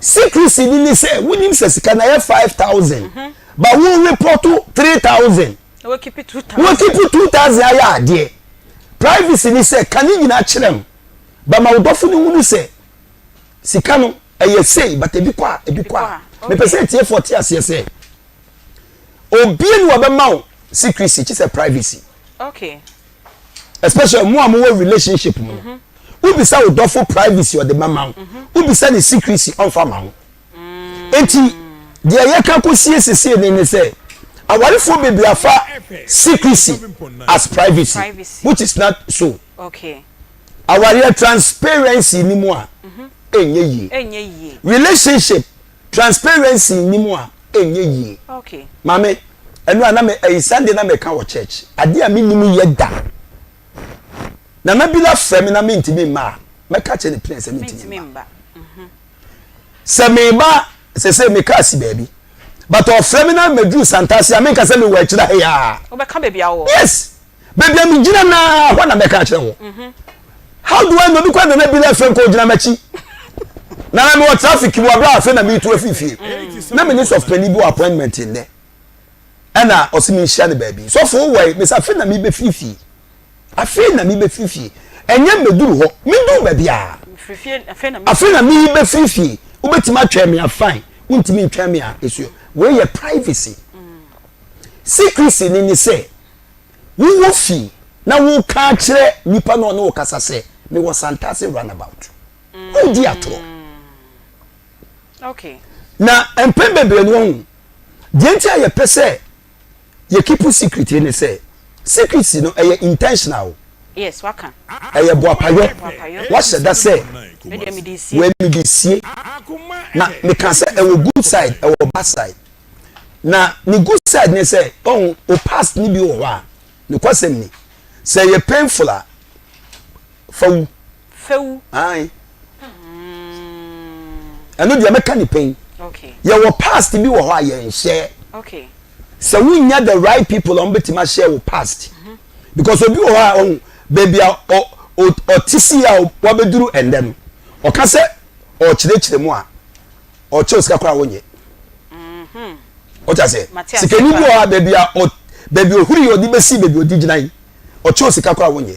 secrecy ni ne sɛ wonim sɛ sika no ɛyɛ 5,000, but wo report 3,000. Na wakipi 2000. Wakipi 2000 ayɛ adeɛ. Privacy ni sɛ ka ne nyinaa kyerɛ no. Bɛma wo dɔfo no hunu sɛ sika no ɛyɛ sei but ebi kɔ a ebi kɔ a. Mepɛ sɛ atiefoɔ te aseɛ sɛ obie ni wɔbɛma wo secrecy kye sɛ privacy. Okay. Especially mo a mowɔ relationship mu no. Mhm. Wobisa wo dɔfo privacy ɔde bɛma wo. Mhm. Wobisa ne secrecy ɔmfa ma wo. Enti, deɛ yɛka kɔsie sesie ne ne sɛ, awarefoɔ bebree afa secrecy as privacy, which is not so. Okay. Awareɛ transparency ni mu a, ɛnyɛ yie. Ɛnyɛ yie. Relationship transparency ni mu a, ɛnyɛ yie. Okay. Maame, ɛno a na me ɛyi Sunday na meka wɔ church. Adeɛ a menim yɛ da. Nana bi la frɛ me na mentumi mma a, mɛka kyerɛ ne plain sɛ mentumi mma. Mhm. Sɛ meba sese me kaa si baabi. But ɔfrɛ me na mɛduru Santase a, menka sɛ mewɔ akyire ha yi ara. Wobɛka baabi a wowɔ. Yes! Baabi a megyina no ara, hɔ na mɛka akyerɛ wo. How do I know? Bi koraa Nana Bila frɛ me kɔ ɔgyina m'akyi. Nana mewɔ traffic mu abere a afei na meretu afiri fie. Na me ne sɔfopanin bi wɔ appointment nnɛ. Ɛna ɔse menhyia no baabi. Sɔfo wowɔ he? Mese afei na merebɛfiri fie. Afei na merebɛfiri fie. Ɛnyɛ mmɛduru hɔ. Menduu baabiara. Afei na merebɛfiri fie. Wobɛtumi atwɛn me a fine. Wontumi ntwɛn me a ɛsuo. Wei yɛ privacy. Secrecy ni ne sɛ wowɔ fie na woka akyerɛ nipa na ɔne wo kasa sɛ mewɔ Santase runabout. Wodi atorɔ. Okay. Na mpɛn bebree no wɔn deɛ nti a yɛpɛ sɛ yɛ keep secret ne sɛ secrecy no ɛyɛ intentional. Yes, waka. Ɛyɛ boapayɔ. Wahyɛ da sɛ wei mede sie. Na meka sɛ ɛwɔ good side ɛwɔ bad side. Na ne good side ne sɛ ɔho o past ne bi wɔ hɔ a nokwasɛm ni sɛ ɛyɛ painful a fa wu. Fa wu. Ae. Ɛno deɛ mɛka ne pɛn. Yɛwɔ past bi wɔ hɔ a yɛnhyɛ. Sɛ wonya the right people a wɔbɛtumi ahyɛ wo past. Mhm. Because obi wɔ hɔ a ɔho baabi a ɔte si a wabɛduru ɛndɛ no ɔka sɛ ɔkyerɛkyerɛ mu a ɔkyɛw sika koraa wonyɛ. Mhm. Ɔte aseɛ. Sikani bi wɔ hɔ a baabi a baabi ohuri ɔde bɛsi baabi ɔde gyina yi ɔkyɛw sika koraa wonyɛ.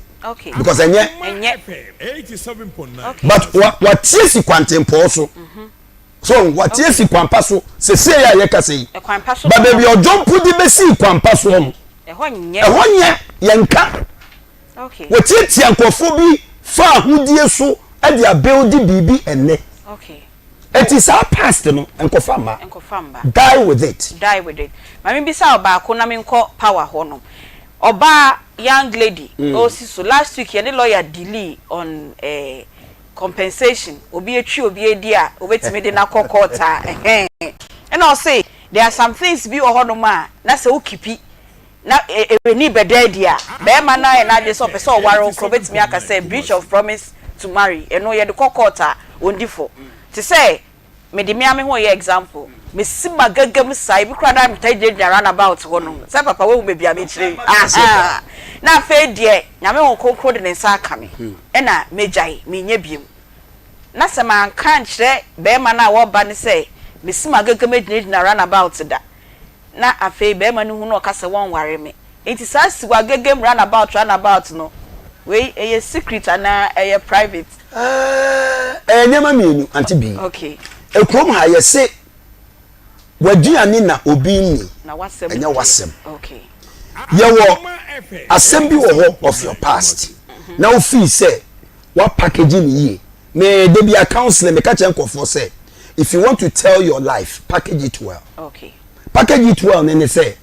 Because ɛnyɛ. But watie si kwantempɔn so. Mhm. So watie si kwampa so sese yɛ a yɛka sɛ yi. Ba baabi ɔdwompo de bɛsi kwampa soɔ no. Ɛhɔ nyɛ yɛnka. Wɔtiatia nkurɔfoɔ bi fa ahodie so de abuildi biribi ɛnnɛ. Enti saa past no nkɔfa mma. Die with it. Die with it. Ma me bisa wo baako na me nkɔ power hɔ nom. Ɔbaa young lady ɔresi so last week yɛne lawyer dealee on eh, compensation obi atwi obi adi a obetumi de no akɔ court a ɛhɛn. Ɛna ɔse there are some things bi wɔ hɔ nom a na sɛ wo kipi na ani bɛda adi a, barima no ayɛ n'adwene sɛ ɔpɛ sɛ ɔware wo koraa, obetumi aka sɛ breach of promise to marry, ɛno yɛde kɔ court a, ondi fɔ. Te sɛ mede me ara me ho reyɛ example, mesi m'agaga mu saa, ebi koraa na metaa gyinagyina round about hɔ nom, sɛ papa woahu baabi a mekyerɛ yi, ahaa, na afei deɛ Nyame Honhom Kronkron de ne nsa aka me, ɛna magyae, menyɛ biom. Na sɛ manka ankyerɛ barima no a ɔreba no sɛ mesi m'agaga mu agyinagyina round about da, na afei barima no hu na ɔka sɛ wɔnware me. Nti saa siwagegem run about run about no, wei ɛyɛ secret anaa ɛyɛ private? Ɛɛ ɛyɛ nneɛma mmienu Auntie Bee. Okay. Ekurom ha yɛse w'aduane na obi nni, Na w'asɛm ɛnyɛ deɛ. w'asɛm. Okay. Yɛwɔ asɛm bi wɔ hɔ of your past na wo feel sɛ wa package no yie. Me da bi a counseling meka kyerɛ nkurɔfoɔ sɛ if you want to tell your life package it well. Okay. Package it well ne ne sɛ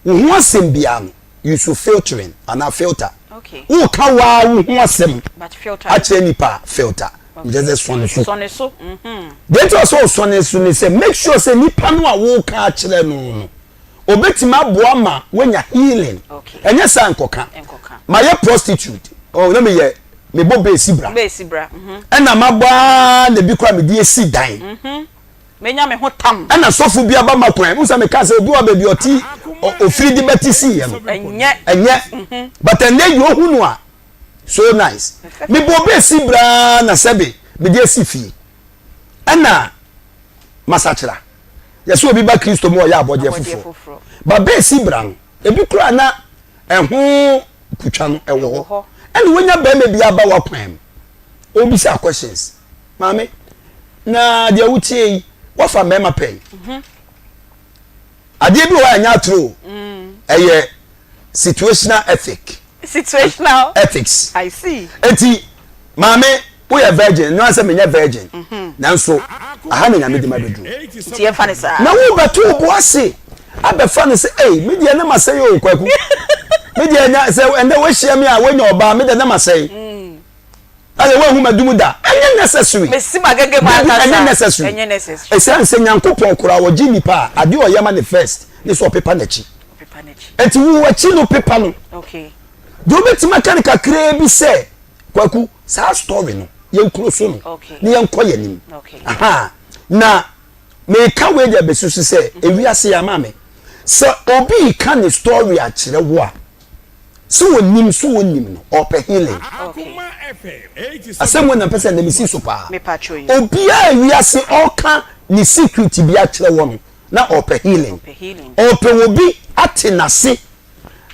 wo ho asɛm biara no use filtering anaa filter. Okay. Woka waa wo ho asɛm But filter. akyerɛ nipa a filter. Nkyɛ sɛ sɔne so. Sɔne so. Mhm. Deɛ nti a ɔsɛ ɔsɔne so ne sɛ make sure sɛ nipa no a woka akyerɛ no no obetumi aboa ma woanya healing. Okay. Ɛnyɛ saa nkɔka. Nkɔka. Mayɛ prostitute. Oh, na meyɛ mebɔ beesi bra. Beesi bra. Mhm. Ɛna mabɔ ara na ebi koraa mede esi dan. Mhm. Menya me ho tam. Ɛna sɔfo bi aba ma kwan. Musa meka sɛ obi wɔ baabi ɔte ofiri de bɛte si yɛ no. Ɛnyɛ. Ɛnyɛ. Mhm. But ɛnɛ yi ohu no a so nice. Mebɔ beesi bra na sɛbe mede esi fie. Ɛna masakyera. Yɛsɛ obi ba Kristo mu ɔyɛ abɔdeɛ foforɔ. Ba beesi bra no ebi koraa na ɛho kutwa no ɛwɔ hɔ ɛna wonya bɛrima bi aba w'akwan mu obisa questions maame na deɛ wotie yi wafa mmarima pɛn mhm. adeɛ bi wɔ hɔ a ɛnyɛ atoro mm. ɛyɛ situational ethic situational ethics i see eti maame Woyɛ virgin, ɛno ara sɛ menyɛ virgin, mhm. nanso aha na Nyame de ma bɛduru. Nti yɛmfa ne saa. Na wobɛto wo bo ase abɛfa no sɛ, ei, me deɛ na masɛe o, Kwaku. Me deɛ nya sɛ ɛndɛ woahyia me a woanya ɔbaa, me deɛ na masɛe. Mm. Ayɛ woahu m'adum da. Ɛnyɛ necessary. Mesi m'agege mu ankasa. Ɛnyɛ necessary. Ɛnyɛ necessary. Ɛsiane sɛ Nyankopɔn koraa ɔgye nipa a, adeɛ ɔyɛ ma ne first ne sɛ ɔpepa n'akyi. Ɛnti wo akyi no pepa no. Okay. Deɛ wobɛtumi aka no kakraa bi sɛ, Kwaku, saa story no yɛn close no na yɛn kɔ yɛn anim. Aha na. Meka wei de abɛsusu sɛ ewiase yɛ ama me. Sɛ obi reka ne story akyerɛ wo a, sɛ onim sɛ onnim no, ɔrepɛ healing. Asɛm wei na mpɛ sɛ ɛnɛ mesi so paa. Obiara a wiase ɔreka ne secret bi akyerɛ wɔ no, na ɔrepɛ healing. Ɔrepɛ obi ate n'ase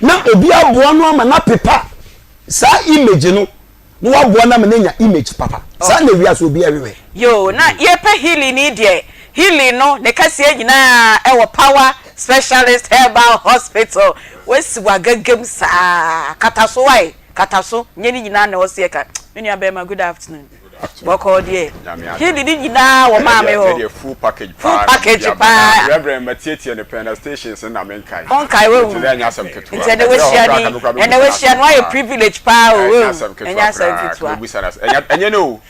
na obi aboa no ama no apepa saa image no na waboa no ama no anya image papa. Saa na wiase obiara hwehwɛ. Yoo na yɛpɛ healing yi deɛ healing no ne kɛseɛ nyinaa ɛwɔ power specialist herbal hospital wasi wagagam saa kataso wae kataso nyɛ ne nyinaa na ɛwɔ sɛ yɛka me nua bɛɛma good afternoon bɔkɔɔ deɛ healing ne nyinaa wɔ maame hɔ Ɛdeɛ full package full paa na package mede aba na paa Reverend matietie no pɛn na stations no na menkae Wonkae nti wahu na ɛnyɛ asɛm ketewa nti ɛnɛ ɛberɛ hɔ wahyia koraa ni ka me koraa ɛnɛ mɛbusa no wahyia asɛm no wayɛ paa privilege paa o ɛnyɛ wahu asɛm ɛnyɛ ketewa asɛm koraa ka ketewa mɛbusa no asɛm ɛnyɛ ɛnyɛ nɛ o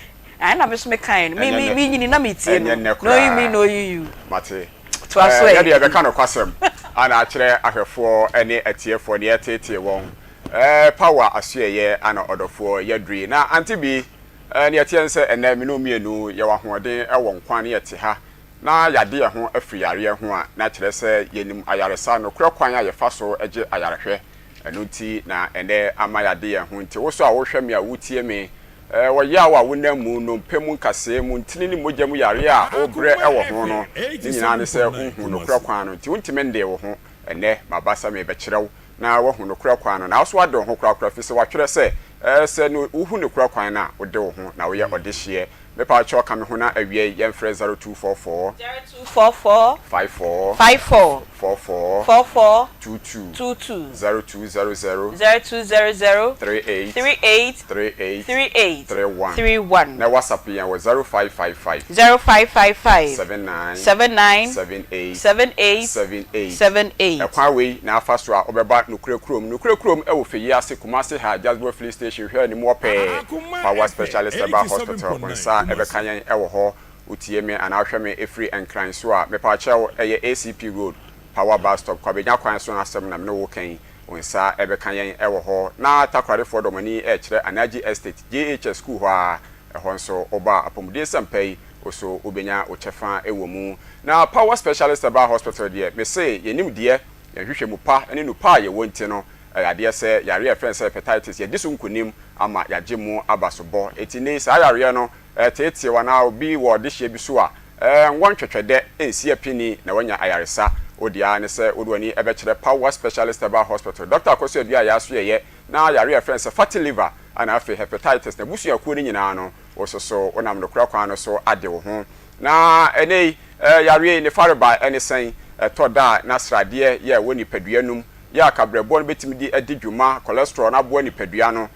Ae na me so mekae no me ɛnyɛ me nɛ me nyini na metie ɛnyɛ no nnɛ knowing me koraa knowing you mate toa so ɛɛ ɛ. yɛdeɛ yɛbɛka nokwasɛm ana akyerɛ ahwɛfoɔ ne atiefoɔ ne yɛteetee wɔn ɛɛ power asoɛyɛ ana ɔdɔfoɔ yɛaduru yi na ante bi Ɛɛ, nea ɛteɛ ne sɛ, ɛnnɛ me ne wo mmienu yɛwɔ ahoɔden wɔ nkwa ne yɛte ha na yɛade yɛn ho afiri yareɛ ho a, na kyerɛ sɛ yɛnim ayaresa, nokorɛ kwan a yɛfa so gye ayarehwɛ. Ɛno nti na ɛnnɛ ama yɛade yɛn ho. Nti wo nso a wohwɛ me a wotie me, ɛɛ, wɔ yaw a wonam mu, nnompe mu nkasɛɛ mu, ntini ne mogya mu yareɛ a wobrɛ wɔ ho no, ne nyinaa ne sɛ wonhuu nokorɛ kwan no nti wontumi nnee wo ho. Ɛnnɛ maba sɛ merebɛkyerɛ wo na woahu nokorɛ kwan no, na wo nso woade wo ho korakora, ɛfiri sɛ wɔatwerɛ sɛ, Sɛ no wohu nokorɛ kwan no a, wode wo ho, na woyɛ ɔdehyeɛ. Mepaakyɛw ka me ho na awiei yɛmfrɛ 0244. 0244. 54. 54. 44. 44. 22. 22. 0200. 0200. 38. 38. 38. 38. 31. 31. Na WhatsApp yɛn wɔ 0555. 0555. 79. 79. 78. 78. 78. 78. Ɛkwan wei na afa so a wobɛba Nokorɛ Kurom. Nokorɛ Kurom wɔ Feyi ase, Kumasi ha, Jasbo Filling Station hwɛ anim hɔ pɛɛ. Power Specialist Herbal Hospital, wo nsa bɛka yɛn wɔ hɔ. Wotie me anaa wohwɛ me firi Nkran so a, mepaakyɛw, ɛyɛ ACP Road, Power Bus Stop, Kwabenya kwan so asɛm na me ne wo reka yi. Wo nsa bɛka yɛn wɔ hɔ. Na Takoradefoɔ dɔm ani rekyerɛ Anaji Estate, JHS School hɔ ara. Ɛhɔ nso woba a, apɔmuden nsɛmpa yi, wo nso wobɛnya wo kyɛfa wɔ mu. Na Power Specialist Herbal Hospital deɛ, mese yɛn nimdeɛ, yɛn nhwehwɛmu pa ne nnupa a yɛwɔ nti no, ɛyɛ adeɛ sɛ yareɛ a yɛfrɛ no sɛ hepatitis, yɛadi so nkonim ama yɛagye mu aba so bɔ. Enti nnɛ yi saa yareɛ no reteetee wo anaa obi wɔ ɔdehyeɛ bi so a, nwɔ ntwɛtwɛdɛ nsi apini na wanya ayaresa. Wo deɛ ara ne sɛ wode w'ani bɛkyerɛ Power Specialist Herbal Hospital. Dɔkta Akwasu Aduah Yaso-Yɛyɛ na yareɛ a yɛfrɛ no sɛ fatty liver ɛna afei hepatitis n'abusuakuo no nyinaa no, wo nso so wonam nokorɛ kwan no so ade wo ho. Na ɛnnɛ yi, yareɛ yi ne farebae ne sɛn? Ɛtɔ da a na sradeɛ yɛ ɛwɔ nipadua no mu yɛ a kabrɛboɔ no bɛtumi de adi dwuma, cholesterol no aboa nipadua no,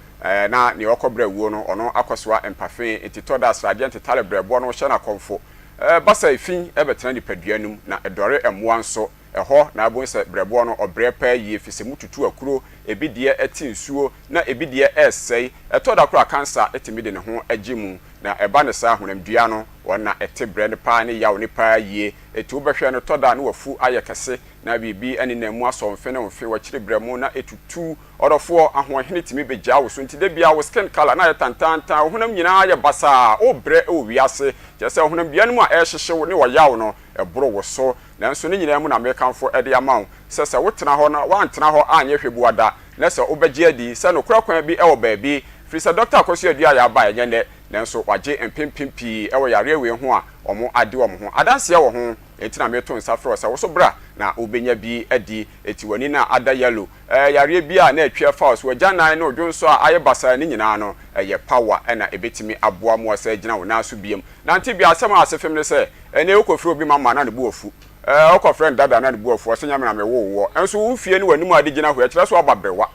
na nea ɔkɔ brɛ wuo no, ɔno akɔsoa mpafe. Nti tɔ da a sradeɛ ntetare brɛboɔ no hyɛ no akɔmfo. Ɛba saa a, efi bɛtena nipadua no mu na ɛdɔre mmoa nso. Ɛhɔ na wobɛhu sɛ brɛboɔ no, ɔbrɛ paa yie ɛfiri sɛ mututu akuro, ebi deɛ ɛte nsuo, na ebi deɛ ɛresɛe. Ɛtɔ da koraa a kansa tumi de ne ho gye mu, na ɛba no saa a, honamdua no, wɔn na ɛte brɛ no paa ne yaw no paa yie. Enti wobɛhwɛ no, ɛtɔ da a na wafu ayɛ kɛse, na biribi nenam mu asɔ mfe ne mfe, wakyiri brɛ mu na ɛtutu. Ɔdɔfoɔ, ahoɔhene tumi bɛgyaa wo so, nti da biara wo skin colour na ayɛ tantaantan, wo honam nyinaa ayɛ basaa, worebrɛ wɔ wiase, kyerɛ sɛ honamdua no mu a ɛrehyehye wo ne ɔyaw no, ɛboro wo so. Nanso ne nyinaa mu na mekamfo de ama wo sɛ sɛ wotena hɔ na woantena hɔ anyɛ hwɛbua da, na sɛ wobɛgye adi sɛ nokorɛ kwan bi wɔ baabi, firi sɛ Dɔkta Akosua Aduah yɛ aba ɛnyɛ nnɛ, nanso wagye mpempem pii wɔ yareɛ wei ho a wɔn ade wɔn ho adanseɛ wɔ ho, enti na meto nsa frɛ wo sɛ wo so bra na wobɛnya bi adi. Enti w'ani no a ada yellow, ɛɛ yareɛ bi a na atwi afa wo so, w'agyanan ne wo dwonsɔ a ayɛ basaa ne nyinaa no, ɛyɛ power na ɛbɛtumi aboa ma woasan agyina wo nan so biom. Nante bio, asɛm a asefem ne sɛ, Ɛnɛ wokɔfrɛ obi mama na ne bo afu. Ɛɛ, wokɔfrɛ no dada na ne bo afu, ɔse nyɛ me na mewoo woɔ. Nso wo fie ne w'anim a ade gyina hɔ yi, ɛkyerɛ sɛ woaba berewa.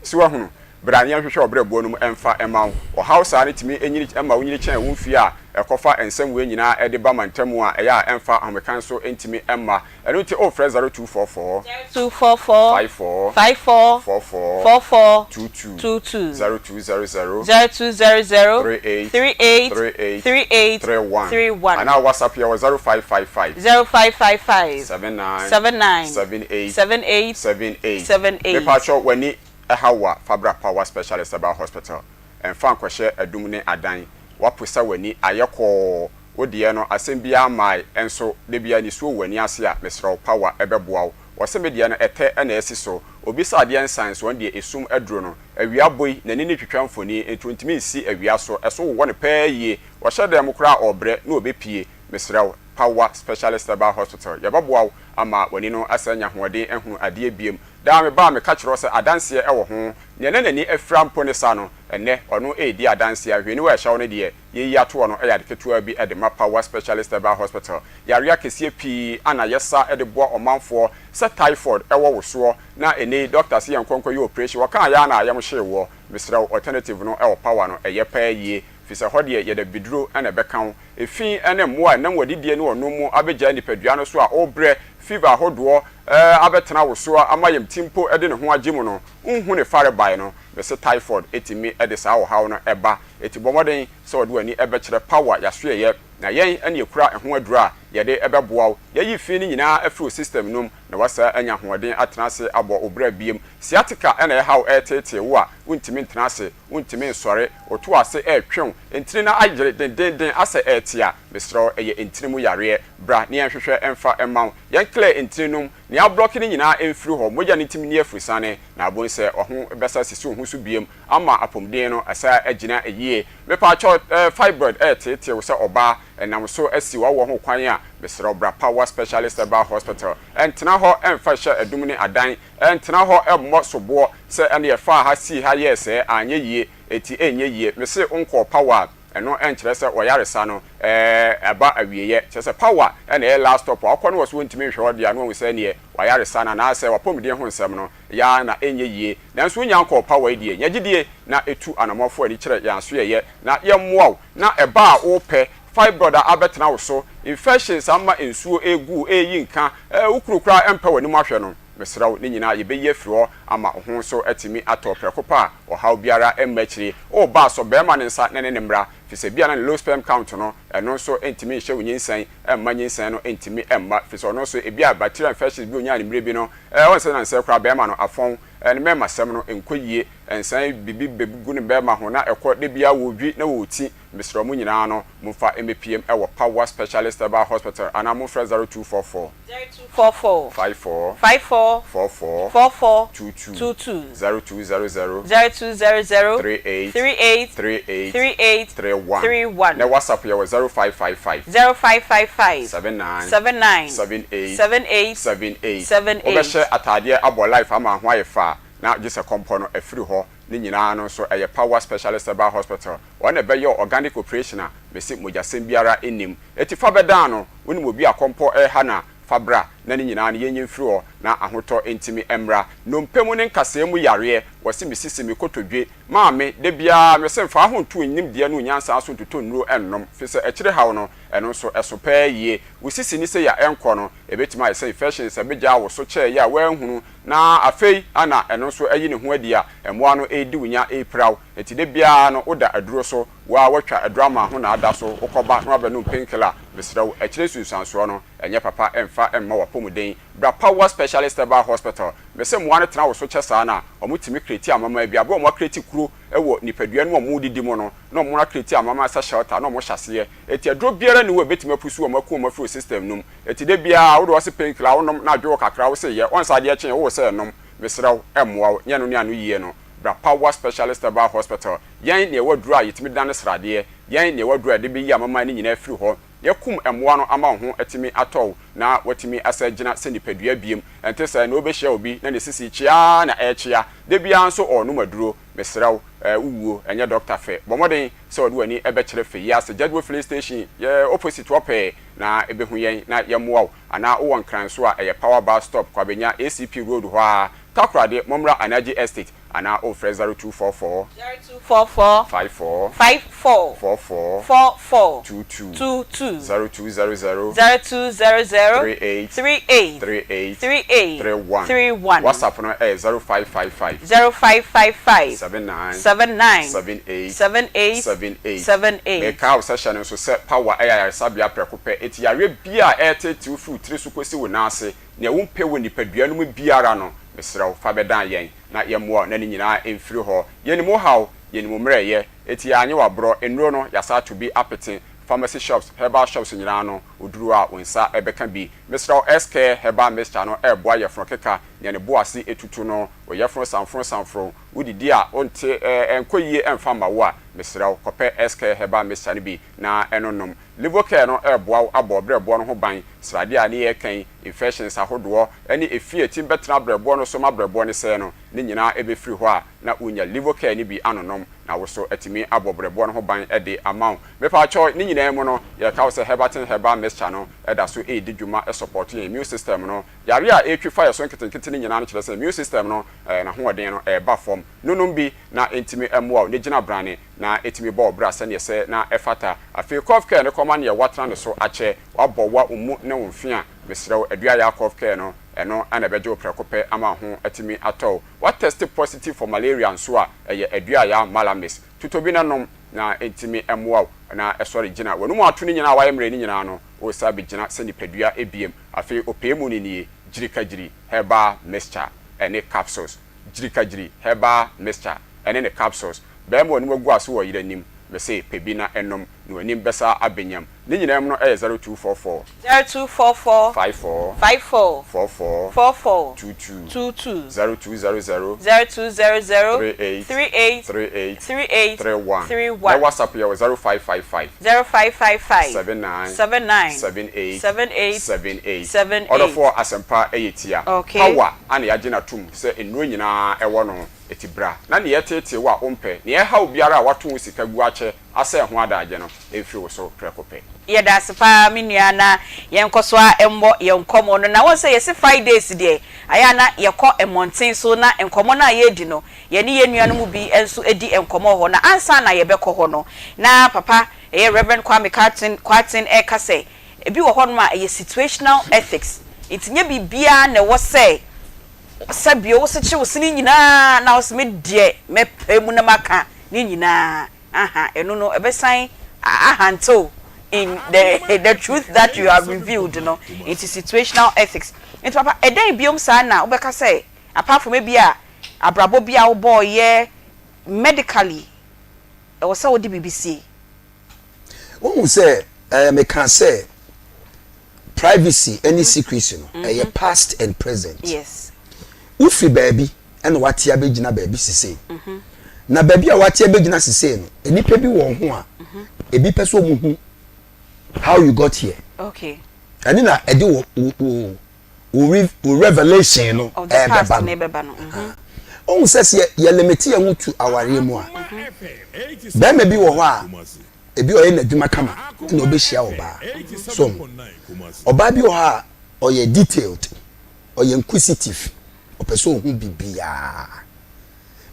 So woahunu? Bra na yɛnhwehwɛ wo berɛboɔ no mu mfa mma wo. Ɔhaw saa no tumi nyini ma wonyini kyɛn wo mfeɛ a ɛkɔfa nsɛm wei nyinaa de ba mantamu a ɛyɛ a ɛmfa ahomeka nso ntumi mma. Ɛno nti wofrɛ 0244 0244 54 54 44 44 22 22 0200 0200 38 38 38 38 31 31 anaa WhatsApp yɛ wɔ 0555 0555 79 79 78 78 78. 78. Mepakyɛw w'ani haw wo a, fa bra Power Specialist Herbal Hospital. Ɛmfa nkɔhyɛ adum ne adan. Woaposa w'ani ayɛ kɔɔ. Wo deɛ no asɛm biara mmae nso da biara nisuo wɔ w'ani ase a, mesrɛ wo power ɛbɛboa wo. Wɔse me deɛ no ɛtɛ na asi so. Obi sɛ adeɛ nsan nso ɔno deɛ esum aduro no. Awia bɔ yi, n'ani no retwitwa mfoni nti ɔntumi nsi awia so. Ɛso wowɔ no pɛɛ yie. Ɔhyɛ dan mu koraa a ɔrebrɛ na ɔbɛpue. Mesrɛ wo, Power Specialist Herbal Hospital, yɛbɛboa wo ama w'ani no asan anya ahoɔden ahunu adeɛ biom. Daa meba a meka kyerɛ wo sɛ adanseɛ wɔ ho. Nea na n'ani afira mpo ne sa no, ɛnnɛ ɔno redi adanseɛ. Ahwehwɛniwa a ɛhyɛ wo no deɛ, yɛyi atoɔ no yɛ ade ketewa bi de ma Power Specialist Herbal Hospital. Yareɛ akɛseɛ pii na yɛsa de boa ɔmanfoɔ sɛ typhoid wɔ wo soɔ na ɛnnɛ yi doctor se yɛnkɔ nkɔyɛ operation, wɔkaa yɛ ara na ayam hyee woɔ. Mesrɛ wo alternative no wɔ Power no, ɛyɛ paa yie firi sɛ hɔ deɛ yɛde abibiduro na ɛbɛka wo. Efi ne mmoa a ɛnam w'adidie ne ɔnom mu abɛgyae nipadua no so a worebrɛ, fever ahodoɔ abɛtena wo so ama yamti mpo de ne ho agye mu no, wonhu ne farebae no. Mese typhoid tumi de saa ɔhaw no ba. Enti bɔ mmɔden sɛ wɔde w'ani bɛkyerɛ Power Y'asoɛeɛ na yɛn na yɛkura ɛho aduro a yɛde bɛboa wo. Yɛayi fi no nyinaa afiri wo system no mu na woasan anya ahoɔden atena ase abɔ wo bra biom. Sciatica na ɛhaw ɛreteetee wo a wontumi ntena ase, wontumi nsɔre, wo to ase retwe wo, ntini no ayere dendeenden asɛ ɛrete a, mesrɛ wo ɛyɛ ntini mu yareɛ. Bra na yɛnhwehwɛ mfa mma wo. Yɛn clear ntini no mu, nea ablɔke no nyinaa mfiri hɔ, mogya no ntumi nni afurusane na abom sɛ ɔho bɛsa asisi wo ho so biom ama apomuden no asa agyina yie. Mepaakyɛw eh, fibroid ɛreteetee wo sɛ ɔbaa, ɛnam so asi w'awoɔ ho kwan a, mesrɛ wo bra Power Specialist Herbal Hospital. Ɛntena hɔ ɛmfa nhyɛ adum ne adan, ɛntena hɔ ɛmmɔ soboɔ sɛ ɛne ɛfaa ha sii ha yɛɛ sɛɛ, anyɛ yie, enti ɛnyɛ yie. Mese wonkɔɔ Power a, ɛno ɛnkyerɛ sɛ w'ayaresa no ɛɛ ɛba awieɛ. Kyerɛ sɛ Power na ɛyɛ last stop a wokɔ no wɔ so wɔntumi nhwɛ hɔ deɛ a na wahu sɛ ɛneɛ w'ayaresa no anaasɛ w'apɔmuden ho nsɛm no yɛ ara na ɛnyɛ yie. Nanso wonya nkɔɔ Power yi deɛ, nya gyidie na tu anamɔfoɔ ani kyerɛ yɛn asoɛeɛ na yɛmmoa wo na ɛba a wopɛ, fibroid a abɛtena wo so, infections ama nsuo regu wo, ɛreyi nka, wo kunu koraa mpɛ w'anim ahwɛ no, mesrɛ wo ne nyinaa yɛbɛyi afiri hɔ ama wo ho nso atumi atɔ prɛko pɛ a ɔhaw biara mma akyire. Woreba a sɔ barima no nsa na ne no mmra, firi sɛ ebia na ne low sperm count no, ɛno nso ntumi nhyɛ wo nyinsɛn mma nyinsɛn no ntumi mma, firi sɛ ɔno nso ebia bacterial infections bi a ɔnyaa no mmerɛ bi no, Ɔn sɛ nansɛ koraa bɛɛma no afɔn ne mɛɛma sɛm no nkɔ yie nsan bibi bɛgu ne bɛɛma ho na ɛkɔ da biaa wɔdwi na wɔti mesrɛ mo nyinaa no momfa mmɛpiem wɔ Power Specialist Herbal Hospital anaa momfrɛ 0244 0244 54 54 44 44 22 22 0200 0200 38 38 38 38 31 31 na WhatsApp yɛwɔ 0555 0555 79 79 78 78 78 78. Wobɛhyɛ ataadeɛ abɔ life ama ho ayɛ fɛ a na gye sɛ kɔmpɔ no afiri hɔ ne nyinaa no nso ɛyɛ Power Specialist Herbal Hospital wɔn na ɛbɛyɛ wo organic operation a mese mogyasɛm biara nnim eti fa bɛdan no wonim obi a kɔmpɔ reha no a fa bra na ne nyinaa no yɛnyi mfiri hɔ na ahotɔ ntimi mmra Nnompe mu ne nkasɛɛ mu yareɛ wɔse me sisi me kotodwe Maame, da biara mese mfa wo ho nto wo nimdeɛ ne wo nyansa so ntotɔ nnuro nnom, fisɛ akyire haw no, ɛno nso ɛso paa yie. Wo sisi ne sei a ɛnkɔ no, ɛbɛtumi ayɛ sɛ infections a ɛbɛgyaa wo so kyɛeɛ a woanhunu, na afei na ɛno nso ayi ne ho adi a mmoa no redi wo nya repira wo. Enti da biara no woda aduro so, wo ara woatwa aduro ama ho na ada so, wokɔba na woabɛnom painkiller. Mesrɛ wo, akyire nsunsuansoɔ no, ɛnyɛ papa mfa mma w'apɔmuden. Bra Power Specialist Herbal Hospital. Mese mmoa no tena wo so kyɛ saa no a, wɔn tumi create amammaa bi. Aberɛ a wɔn acreate kuro wɔ nipadua no mu a wɔn redidi mu no, na wɔn acreate amammaa sɛ shelter na wɔn hyɛ aseɛ. Enti aduro biara nni hɔ a ɛbɛtumi apusu wɔn aku wɔn afiri wo system no mu. Enti da biara wode wɔse pain killer wonom na adwo wo kakra wose yɛ, wɔnsa adeɛ kye wo sɛ nom. Mesrɛ wo, ɛmmoa wo, nyɛ no ne ano yie no. Bra Power Specialist Herbal Hospital. Yɛn na yɛwɔ aduro a yɛtumi dane sradeɛ. Yɛn na yɛwɔ aduro a yɛde bɛyi amammaa no nyinaa afiri hɔ. Yɛakum mmoa no ama wo ho atumi atɔ wo na woatumi asan agyina sɛ nipadua biom. Ɛnte saa na wobɛhyia obi na ne sisi kyea ara na ɛrekyea. Da biara nso ɔrenom aduro. Mesrɛ wo, wo wuo ɛnyɛ dɔkta fɛ. Bɔ mmɔden sɛ wode w'ani bɛkyerɛ fɛ yi ase Jadwo filling station yɛ opposite hɔ pɛɛ na ɛbɛhu yɛn na yɛmmoa wo. Anaa wowɔ Nkran nso a ɛyɛ Power Bus Stop, Kwabenya ACP Road hɔ ara. Takoradi, mommra Anaji Estate. Anaa wofrɛ 0244. 0244. 54. 54. 44. 44. 22. 22. 0200. 0200. 38. 38. 38. 38. 31. 31. WhatsApp no yɛ 0555. 0555. 79. 79. 78. 78. 78. 78. Mekaa wo sɛ hyɛ no nso sɛ Power yɛ ayaresabea prɛko pɛ, enti yareɛ biara a ɛreteetee wo firi wo tiri so kɔsi wo nan ase, nea wompɛ wɔ nipadua no mu biara no, mesrɛ wo fa bɛdan yɛn. na yɛmmoa wo na ne nyinaa mfiri hɔ. Yɛnim wo haw, yɛnim wo mmerɛyɛ, enti yɛanye wo aborɔ. Nnuro no, yɛasan ato bi apete. Pharmacy shops, herbal shops nyinaa no, woduru a wo nsa bɛka bi. Mesrɛ wo, S-Care Herbal Mixture no reboa yafunu keka, nea ne bo ase tutu no, wo yafunu samforo samforo, wodidi a wonte ɛnkɔ yie ɛmfa mma wo a, mesrɛ wo, kɔpɛ S-Care Herbal Mixture no bi na ɛno nom. Livocare no reboa wo abɔ wo berɛboɔ no ho ban, sradeɛ a ne yɛreka yi, infections ahodoɔ, ne efi a ɛtim bɛtena berɛboɔ no so ma berɛboɔ no sɛe no, ne nyinaa bɛfiri hɔ a na wonya Livocare no bi anonom na wo so atumi abɔ berɛboɔ no ho ban de ama wo. Mepaakyɛw, ne nyinaa mu no, yɛreka wo sɛ Herbatin Herbal Mixture no da so redi dwuma sɔpɔɔto yɛn immune system no. Yareɛ a ɛretwi fa yɛn so nketenkete no nyinaa no kyerɛ sɛ immune system no n'ahoɔden no reba fam. Nonom bi na ɛntumi mmoa wo na gyina brane na ɛtumi bɔ wo bra sɛdeɛ ɛsɛ na ɛfata. Afei Cough Care no kɔma neɛ woatena ne so akyɛ, woabɔ wa wo mu ne wo mfe a, mesrɛ wo, Aduayaa Cough Care no, ɛno na ɛbɛgye wo prɛko pɛ ama wo ho atumi atɔ wo. Woatɛste positive for malaria nso a, ɛyɛ Aduayaa Malamis. Totɔ bi na nom na ɛntumi mmoa wo na sɔre gyina. W'anum ato no nyinaa a woayɛ mmerɛ no nyinaa no, woresan abɛgyina sɛ nipadua biom. Afei ɔpɛɛ mu no nie, Gyirikagyiri Herbal Mixture ɛne Capsules. Gyirikagyiri Herbal Mixture ɛne ne Capsules. Bɛɛma w'anim agu ase wɔ ɔyere anim. Mese pɛ bi na nom na w'anim bɛsa abɛnyam. Ne nyinaa mu no ɛyɛ 0244. 0244. 54. 54. 44. 44. 22. 22. 0200. 0200. 38. 38. 38. 38. 31. 31. Na WhatsApp yɛ wɔ 0555. 0555. 79. 79. 78. 78. 78. 78. Ɔdɔfoɔ asɛmpa ɛyɛ tia. Okay. Power ana yɛagye no atom sɛ nnuro nyinaa ɛwɔ no. Eti bra na nea ɛteetee wo a wompɛ, nea ɛhaw biara a woato wo sika gu akyɛ asɛe ho adagye no mfiri wo so prɛko pɛ. Yɛda ase paa me nua na yɛnkɔ so ara mmɔ yɛn nkɔmmɔ no na wohu sɛ yɛse Fridays deɛ ayɛ a na yɛkɔ mmɔnten so na nkɔmmɔ no a yɛredi no yɛne yɛn nuanom mu bi nso di nkɔmmɔ wɔ hɔ na ansa na yɛbɛkɔ hɔ no na papa ɛyɛ Rev. Kwame Carton Kwarteng ɛreka sɛ ebi wɔ hɔnom a ɛyɛ situational ethics nti nyɛ biribiara na ɛwɔ sɛ Sɛ bio wo sekye wo sene nyinaa na wo se me deɛ mɛpae mu na maka ne nyinaa aha ɛno no ɛbɛsan ahantew in the the truth that you have revealed no nti situational ethics nti papa ɛdɛn biom saa na wobɛka sɛ apart from ebia abrabɔ bi a wobɔɔyɛ medically ɛwɔ sɛ wode biribi sie. Wohu sɛ ɛɛ meka sɛ privacy ɛne secrecy no ɛyɛ past and present. Yes. Wofi baabi ɛna wate abɛgyina baabi sisei. Na baabi a wate abɛgyina sisei no, nnipa bi wɔ ho a ebi pɛ sɛ wɔn hu how you got here. Okay. Ɛne na ɛde wo wo wo wo revelation no ɛbɛba no. Wohu sɛ sɛ yɛ limit yɛn ho to awareɛ mu a, bɛrima bi wɔ hɔ a ebi ɔyɛ n'adwuma kama na ɔbɛhyia ɔbaa. So ɔbaa bi wɔ hɔ a ɔyɛ detailed, ɔyɛ inquisitive, ɔpɛ sɛ ɔhu biribiara.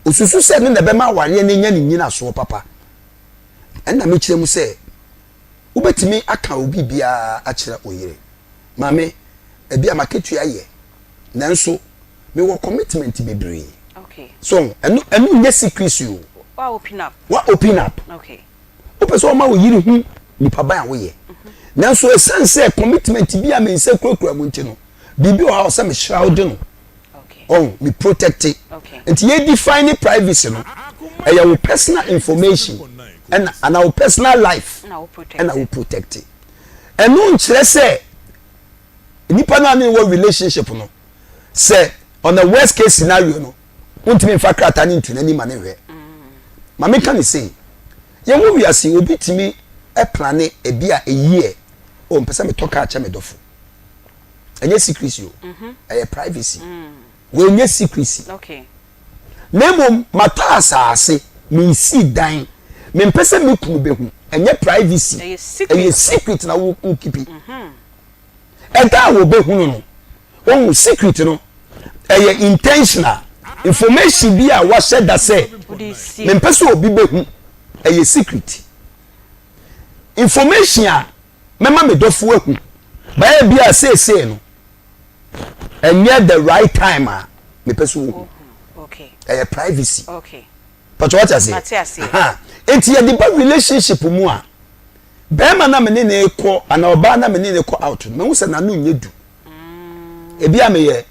Osusu sɛ ne na ɛbɛma awareɛ no anya ne nyinasoɔ papa. Ɛna mekyerɛ mu sɛ wobɛtumi aka obi biara akyerɛ oyere. Maame, ebi a m'akatua yɛ, nanso mewɔ commitment bebree. Okay. So, ɛno ɛno nyɛ secrecy o. Wa open up. Wa open up. Okay. Wopɛ sɛ ɔma wo yere hu nipa ban a woyɛ. Nanso ɛsiane sɛ commitment bi a me nsa kurakura mu nti no, biribi wɔ hɔ a ɔsɛ me shroud no. Okay. Ɔn, me protect. Okay. Nti yɛ define privacy no, ɛyɛ wo personal information ɛna ana wo personal life ɛna wo protect. Ɛno nkyerɛ sɛ nipa no a ne wɔ relationship no sɛ on the worst case scenario no wontumi nfa krataa ne ntu n'anim ma ne nhwɛ. Ma meka ne sei, yɛn wɔ wiase obi tumi plane ebi a eyi o mpɛ sɛ metɔ kaa kyɛ me dɔfo. Ɛnyɛ secrecy o, ɛyɛ privacy. Wɔnyɛ secrecy. Na mmom matɔ asase, mensii dan, mempɛ sɛ me kunu bɛhu. Ɛnyɛ privacy, ɛyɛ secret na wo keepi. Ɛda a wɔbɛhunu no, wɔhu secret no, ɛyɛ intentional. Information bi a wahyɛ da sɛ mempɛ sɛ obi bɛhu, ɛyɛ secret. Information a mɛma me dɔfo ahu, bɛyɛ bi a seesei no, ɛnyɛ the right time a mepɛ sɛ wohu. Ɛyɛ privacy. Pàtó wate aseɛ? Nti yɛde ba relationship mu a, bɛrima na me ne ne kɔ anaa ɔbaa na me ne ne kɔ out no, mehu sɛ n'ano nyɛ du. Mm. Ebi a meyɛ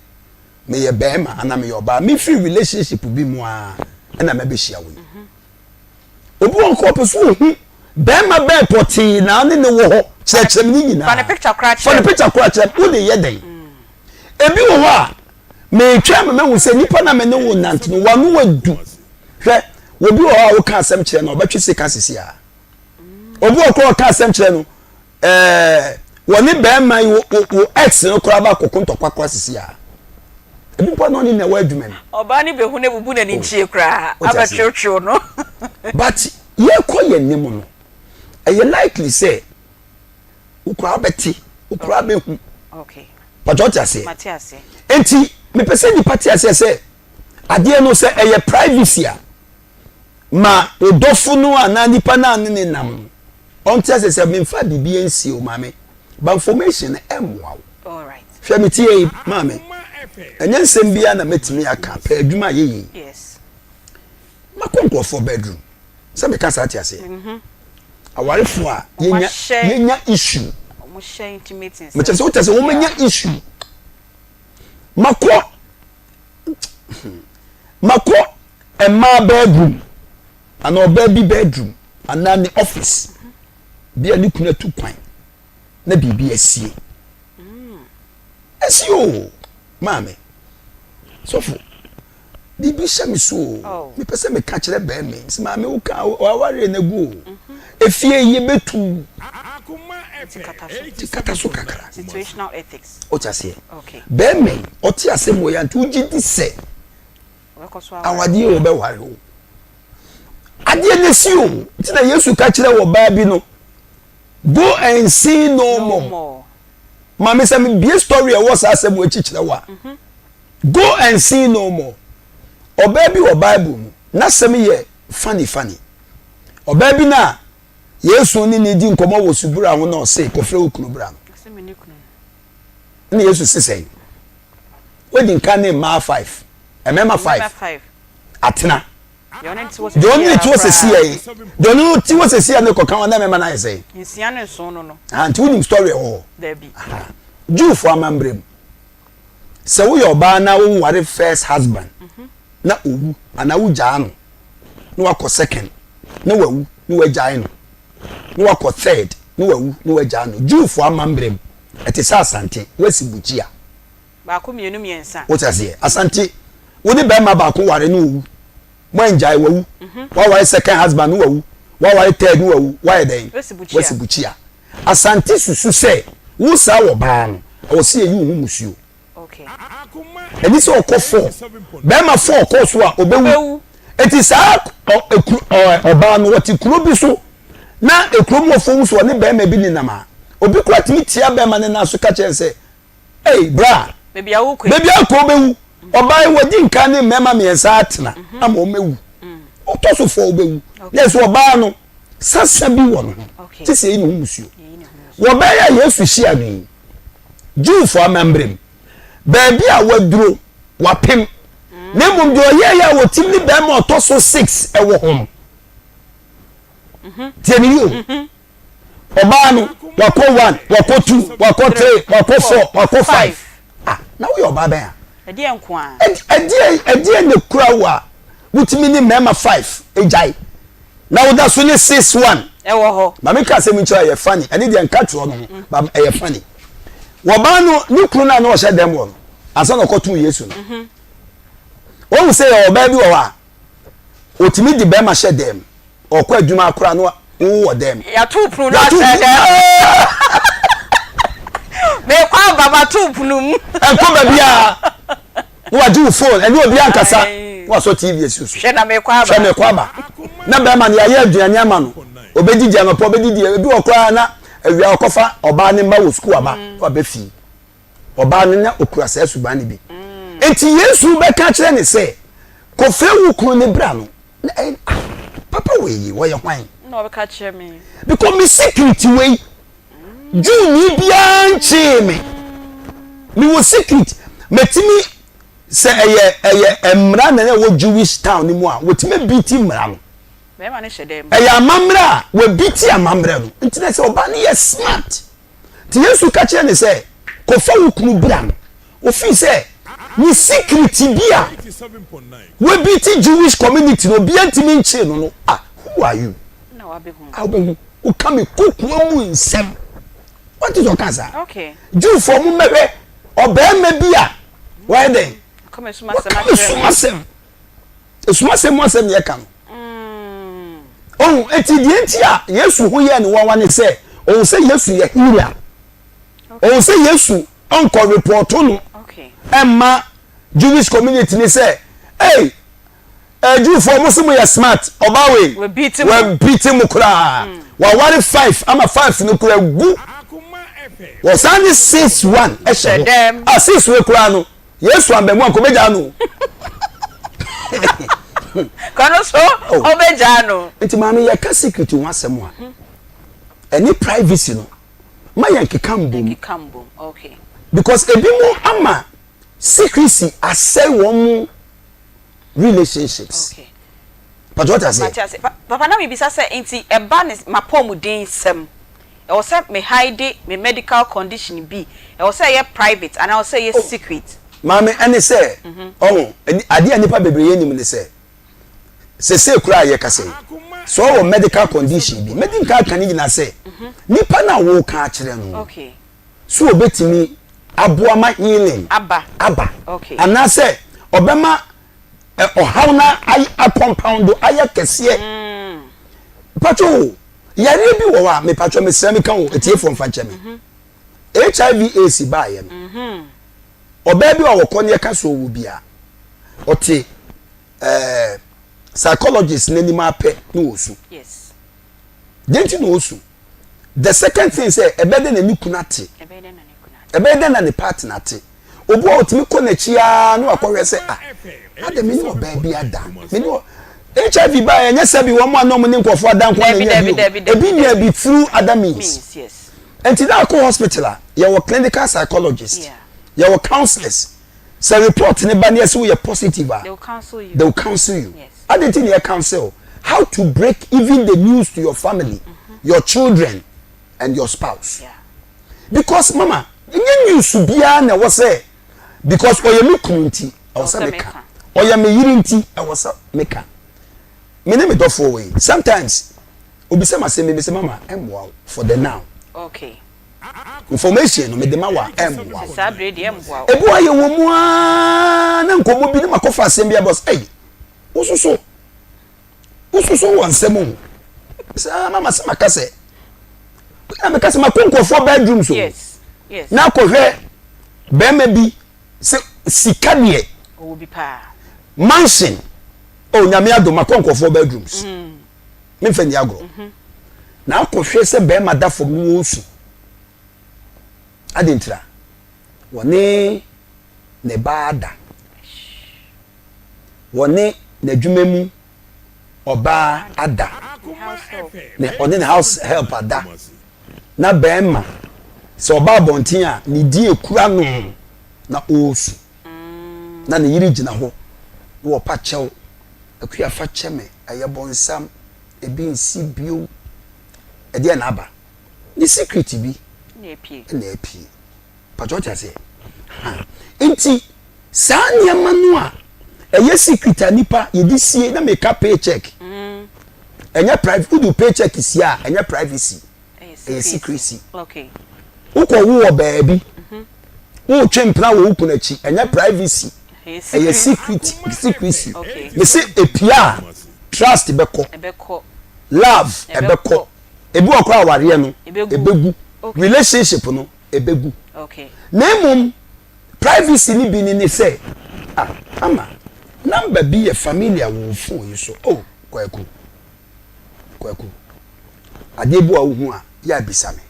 meyɛ bɛrima anaa meyɛ ɔbaa, mefiri relationship bi mu a ɛna mɛbɛhyia wo yi. Mhm. Obi wɔ nka ɔpɛ so ohu. Bɛrima bɛn pɔtee na ne ne wɔ hɔ? Kyerɛkyerɛ me ne nyinaa. Fa ne picture koraa kyerɛ me. Fa ne picture koraa kyerɛ me. Wode yɛ dɛn? Ebi wɔ hɔ a, meretwɛn ma mahu sɛ nipa na me ne wo nante no, w'ano adu. Hwɛ, obi wɔ hɔ a woka asɛm kyerɛ no, ɔbɛtwe sika sisi a. Obi wɔ koraa ɔka asɛm kyerɛ no, ɛɛ wɔne bɛrima yi wo wo ex no koraa ba kɔko ntɔkwa koraa sisi a. Ebi mpo na ɔne na ɛwɔ adwuma mu. Ɔbaa no bɛhu no abubu n'ani nkyie koraa abɛtwewtwew no. But yɛkɔ yɛn anim no, ɛyɛ likely sɛ wo koraa bɛte, wo koraa bɛhu. Pàtó ɔte aseɛ. Nti mepɛ sɛ nipa te aseɛ sɛ adeɛ no sɛ ɛyɛ privacy a ma odɔfo no anaa nipa no a ne ne nam no ɔnte aseɛ sɛ memfa biribi nsie o maame ba information no ɛmmoa wo. Hwɛ me tie yi maame ɛnyɛ nsɛm biara na mɛtumi aka pɛ adwuma a yɛyɛ yi. Makɔ nkurɔfoɔ bedroom sɛ meka saa te aseɛ mhm. awarefoɔ a yɛnya yɛnya issue mekyɛ sɛ wote sɛ wɔmanya issue makɔ makɔ mmaa bedroom anaa ɔbaa bi bedroom anaa ne office bi a ne kunu atu kwan na biribi asie mm. asi o maame sɔfo Biribi hyɛ me so o. Oh. Mepɛ sɛ meka kyerɛ bɛrima yi. Sɛ maame wo ka awareɛ no agu o. Mhm. Efie yi yɛbɛtu. Ti kata so kakra. Situational ethics. O ti aseɛ. Okay. Bɛrima yi ɔte asɛm wɔ ya nti wogye di sɛ awadeɛ wɔbɛware o. Adeɛ no si o. Nti na Yesu ka kyerɛ wɔ baa bi no. Go and sin no, no more. more. Maame sɛ mebie story a ɛwɔ saa asɛm wɔ akyi kyerɛ wo a. Mm -hmm. Go and sin no more. Ɔbaa bi wɔ Bible mu, n'asɛm yɛ funny funny. Ɔbaa bi no a Yesu ne ne di nkɔmmɔ wɔ subura ho na ɔse, kɔfrɛ wo kunu bra no. Ɛna Yesu se sɛn? Wadi nka ne mmaa five, mmarima five atena. Deɛ ɔne ne ti wɔ sɛsi yɛ yi, deɛ ɔne ne ti wɔ sɛsi yɛ ne kɔka wɔn na mmarima no ayɛ sɛn? Nsia ne nson no no. Nti wonim story ɛwɔ hɔ? Dabi. Jewfo amammerɛ mu. Sɛ woyɛ ɔbaa na woware first husband na owu anaa wogyaa no na wakɔ second na wawu na wagyae no na wakɔ third na wawu na wagyaa no. Jewfo amammerɛ mu, ɛte sɛ Asante, woasi bukyia. Baako, mmienu, mmiɛnsa. Wote aseɛ? Asante, wo ne barima baako ware na owu, moangyae, wawu. Woaware second husband na wawu, woaware third na wawu, woayɛ dɛn? Woasi bukyia. Asante susu sɛ wo saa wɔ baa no ɛwɔ sɛ yɛyi wo ho musuo. Ɛni sɛ ɔkɔ fɔ bɛrima fɔ ɔkɔ so a ɔbɛwu. Eti saa ɔbaa no ɔte kuro bi so na ekuro mu ɔfo so ɔne bɛrima bi nenam a obi kura tumi tia bɛrima ne nan so ka kyerɛ sɛ Ei bra! Baabi a wokɔ yi. Baabi a wokɔ wobɛwu. Ɔbaa yi wadi nkan ne mmarima mmiɛnsa atena mhm. ama wɔawu. Mm. Wotɔ so fɔ wobɛwu. Na ɛsɛ ɔbaa no sasa bi wɔ ne ho. Te sɛ eyi ne ho musuo. Wɔbɛyɛ a Yesu hyia no yi, Jewfo amammerɛ mu, baabi a waduro wapem. Mm. Na mmom deɛ ɔyɛeɛ a wɔtim ne bɛrima ɔtɔ so six ɛwɔ ho no. Mhm. Tie ne yi o. Mhm. Ɔbaa no wakɔ one, wakɔ two, wakɔ three, wakɔ four, wakɔ five. Ah, na woyɛ ɔbaa bɛn a? Ɛdeɛ nko a. Ɛdeɛ ɛdeɛ na ekura wo a wotumi ne mmarima five egyae na woda so ne six one. Ɛwɔ hɔ. Maame ka asɛm nkyerɛ ɛyɛ funny ɛne deɛ nka toɔ no ho ba ɛyɛ funny. Wɔbaa no ne kunu no a na ɔhyɛ dɛm wɔ no ansa na ɔkɔtoo Yesu no. Mhm. Wɔn sɛ yɛ ɔbaa bi wɔ hɔ a otumi de bɛrima hyɛ dɛm. Ɔkɔ adwuma koraa no wowɔ dɛm. Yɛato pono no ahyɛ dɛm. Mekɔ aba mato pono mu. Ɛnkɔ baabiara. Na wagye wo phone ɛne obi ankasa na wasɔ TV asi so. Hwɛ na mekɔ aba. Hwɛ mekɔ aba. Na bɛrima no yɛayɛ aduane ama no. Obɛdidi anɔpa obɛdidi ebi wɔ koraa na awia ɔkɔfa ɔbaa ne mma wɔ sukuu aba na waba fie. Ɔbaa no na okura saa suban no bi. Enti Yesu bɛka kyerɛ ne sɛ kɔfrɛ wo kunu ne bra no. Na ɛyɛ ah papa wei yi wɔyɛ hwan? Na ɔbɛka kyerɛ me. Because me secret wei Jewni biara nkyee me. Mewɔ secret mɛtumi sɛ ɛyɛ ɛyɛ mmara na ɛwɔ Jewish town no mu a wɔtumi biti mmara no. Bɛrima no hyɛ dɛm. Ɛyɛ amammerɛ a wɔabiti amammerɛ no nti na sɛ ɔbaa no yɛ smart. Nti Yesu ka kyerɛɛ no sɛ, Kɔfa wo kunu bra no. Ofii sɛ ne secret bi a wabiti Jewish community no obiara ntumi nkyee no no, ah, who are you? A wobɛhu. Woka me kokoa mu nsɛm. Wate sɛ ɔka saa? Jewfoɔ mo mmɛhwɛ ɔbarima bi a wayɛ dɛn? Waka me sum asɛm. Esum asɛm mu asɛm na yɛka no. Ɔhu, eti deɛ nti a Yesu ho yɛɛ no nwanwa ne sɛ, ɔhu sɛ Yesu yɛ healer. Ɔhu sɛ Yesu ɔnkɔ repɔto no ɛmma Jewish community ne sɛ, ei, eh, Jewfoɔ mo se mo yɛ smart, ɔbaa wei, wabiti mo koraa, mm. waware five ama five no koraa gu. Wɔsan de 6 1 ɛhyɛ hɔ. A six wei koraa no, Yesu amba mu anka obegyaa no. Kɔ no so oh. obegyaa no. Nti maame yɛka secret ho asɛm a ɛne privacy no ma yɛn keka mbom. Okay. Because ebi mo ama secrecy asɛe wɔn mo relationships. Okay. Pàtó wọ́n ti ase. Mate ase. Papa na mi bisa sɛ nti ɛba ne m'apɔmuden nsɛm ɛwɔ sɛ me hide me medical condition bi ɛwɔ sɛ ɛyɛ private anaa ɛwɔ sɛ ɛyɛ oh. secret. Maame ɛne sɛ ɔho adeɛ a nipa bebree yɛ nim ne sɛ sese kura a yɛkasa yi sɛ ɔwɔ medical condition bi mɛdi nka aka ne nyinaa sɛ nipa na wɔka akyerɛ no so obetumi aboa ma healing aba aba anaasɛ ɔbɛma ɔhaw na akɔmpawundo ayɛ kɛseɛ mm. patro yareɛ bi wɔ hɔ a mepatro mesrɛ meka wo etiefoɔ mfa nkyɛ me mhm. Hiv AIDS baayɛ no mhm. ɔbaa bi a wɔkɔ ne ɛka so ɔwɔ bi a ɔte ɛɛ psychologist n'anim apɛ na ɔsu deɛ nti na ɔsu. The second thing sɛ ɛbɛyɛ dɛ na ne kunu ate, ɛbɛyɛ dɛ na ne partner ate. Obi a ɔtumi kɔ n'akyi ara na wakɔhwɛ sɛ ah, adɛ me ne ɔbaa bi ada, me ne HIV ba ɛnyɛ sɛ bi wɔn a na wɔn ne nkurɔfoɔ ada nko na nya bi o, ebi nya bi through other means. Nti na akɔ hospital a yɛwɔ clinical psychologist, yɛwɔ counsellors. Sɛ report ne ba ne yɛsɛ woyɛ positive a, they will counsel you. Adɛn nti na yɛ counsel? How to break even the news to your family, mm -hmm. your children and your spouse. Yeah. Because mama, nye news biara na ɛwɔ sɛ because ɔyɛ me kunu nti ɛwɔ sɛ meka. Ɔyɛ me yere nti ɛwɔ sɛ meka. Me ne me dɔfoɔ wɔ yi. Sometimes obisa ma sɛ me sɛ mama ɛmmoa wo for the now. Okay. Information no mede ma wo a ɛmmoa wo. Ebi wɔ yɛ wɔ mu aa na nkɔmmɔ bi ne makɔfa asɛm bi abɔ sɛ ɛyi wososo wososo wɔ nsɛm o saa mama sɛ maka sɛ na meka sɛ makɔ nkurɔfoɔ bedroom so na akɔhwɛ bɛrima bi sɛ sika deɛ mansion o nyame adom makɔ nkurɔfoɔ bedrooms mm. memfa nni agorɔ mhm. Na akɔhwɛ sɛ bɛrima da fam no wɔresu. Adɛn ntira? Wɔne ne ba ada. Wɔne n'adwuma mu ɔbaa ada. Ne ɔne ne house help ada. Na bɛrima sɛ ɔba abɔnten a ne din ekura no na ɔresu. Na ne yere gyina hɔ na wɔpa kyɛw. Akua fa kyɛ me ɛyɛ bɔnsam. Ebi nsi bio. Ɛdeɛn na aba? Ne secret bi na apue. Pakyɛ wote aseɛ? Ha. Nti saa nneɛma no a ɛyɛ secret a nipa yɛde sie na meka paycheck. Mm. Ɛnyɛ private, wode paycheck sie a ɛnyɛ privacy. Ɛyɛ secrecy. Wokɔ wo wɔ baabi. Mhm. Wotwe mpena wɔ wo kunu akyi. Ɛnyɛ privacy. Ɛyɛ secret secrecy. Mese epia a trust bɛkɔ. Love ɛbɛkɔ. Ebi wɔ koraa awareɛ no ebegu. Relationship no ebegu. Na mmom privacy ni bi ni ne sɛ ah ama number bi yɛ familiar wɔ phone yi so oh Kwaku. Kwaku, adeɛ bi a wohu a, yɛ a bisa me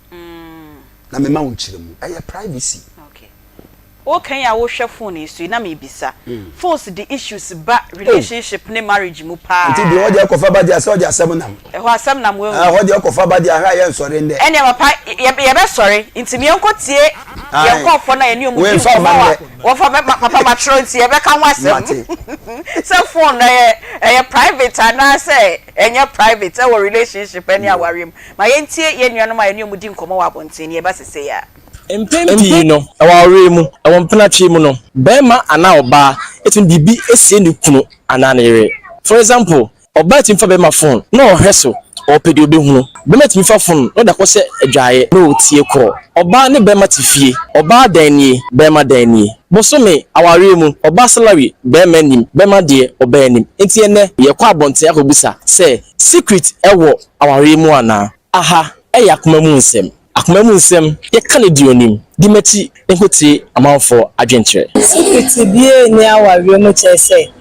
na mema wo nkyerɛmu. Ɛyɛ privacy. Okay. Woka yi a wohwɛ phone yi so yi na mebisa. Phones de issues ba relationship ne marriage mu paa. Nti deɛ ɔde akɔfa ba deɛ sɛ ɔde asɛm nam. Ɛhɔ asɛm nam wahu. Ɛhɔ deɛ ɔkɔfa ba deɛ ahwɛ a yɛnsɔre ndɛ. Ɛnneɛ papa yɛbɛsɔre nti meɛnkɔ tie yɛn nkurɔfoɔ no a yɛne wɔn di nkɔmmɔ a Wɔfa bɛ ma papa matwerɛ nti yɛbɛka ho asɛm sɛ phone no ɛyɛ ɛyɛ private anaasɛ ɛnyɛ private ɛwɔ relationship ɛne awareɛ mu. Ma yɛntie yɛn nuanom a yɛne wɔn di nkɔmmɔ wɔ abɔnten no yɛba sesei ara. Mpɛn pii no, wɔ awareɛ mu, wɔ mpenatwe mu no, barima anaa ɔbaa tumi de biribi sie ne kunu anaa ne yere. For example, Ɔbaa tumi fa bɛrima phone na ɔhwɛ so. ɔɔpɛ deɛ ɔbɛhunu. Bɛrima tumi fa fon na ɔde akɔhyɛ adwaeɛ na ɔretie call. Ɔbaa ne bɛrima te fie, ɔbaa dan nie, bɛrima dan nie. Bosome, awareɛ mu, ɔbaa salary bɛrima nnim, bɛrima deɛ ɔbaa nim. Nti ɛnnɛ yɛkɔ abɔnten akɔbisa sɛ secret wɔ awareɛ mu anaa? Aha yɛ akoma mu nsɛm. Akoma mu nsɛm, yɛka no deɛ ɔnim. Di m'akyi nkɔtie amanfoɔ adwenkyerɛ. Secret biara nni awareɛ mu kyerɛ sɛ,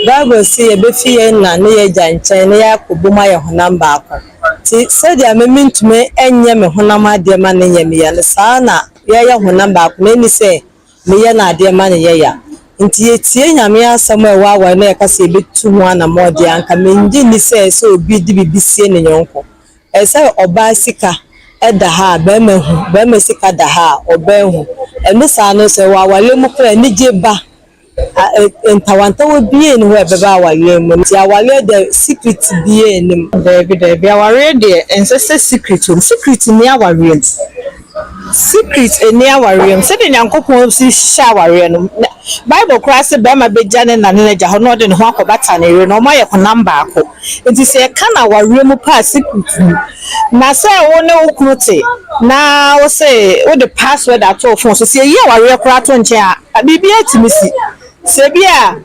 Bible se yɛbɛfi yɛn na ne yɛn agya nkyɛn na yɛakɔbom ayɛ honam baako. Nti sɛdeɛ me mentumi nyɛ me honam adeɛ ma no nyɛ me ya no, saa ara na yɛyɛ honam baako na ɛnni sɛ meyɛ no adeɛ ma no yɛ ya. Nti yɛtie Nyame asɛm a ɛwɔ aware na yɛka sɛ yɛbɛtu ho anamɔn deɛ anka mennye nni sɛ ɛsɛ sɛ obi de biribi sie ne yɔnko. Ɛsɛ sɛ ɔbaa sika da ha a barima hu, barima sika da ha a ɔbaa hu. Ɛno saa no sɛ wɔ awareɛ mu koraa a anigye ba. Ntawantawa biara nni hɔ a ɛbɛba awareɛ mu. Nti awareɛ deɛ secret biara nni mu. Daabi daabi awareɛ deɛ ɛnsɛ sɛ secret wɔ mu, secret nni awareɛ mu. Secret nni awareɛ mu. Sɛdeɛ Nyankopɔn si hyehyɛ awareɛ no, Bible koraa se barima bɛgya ne na ne n'agya hɔ na ɔde ne ho akɔbata ne yere na wɔayɛ honam baako. Nti sɛ yɛka no awareɛ mu pɛ a secret nni. Na sɛ wo ne wo kunu te na wo se wode password ato wo phone so, sɛ yɛyi awareɛ koraa to nkyɛn a, biribiara tumi si. Sɛ bi a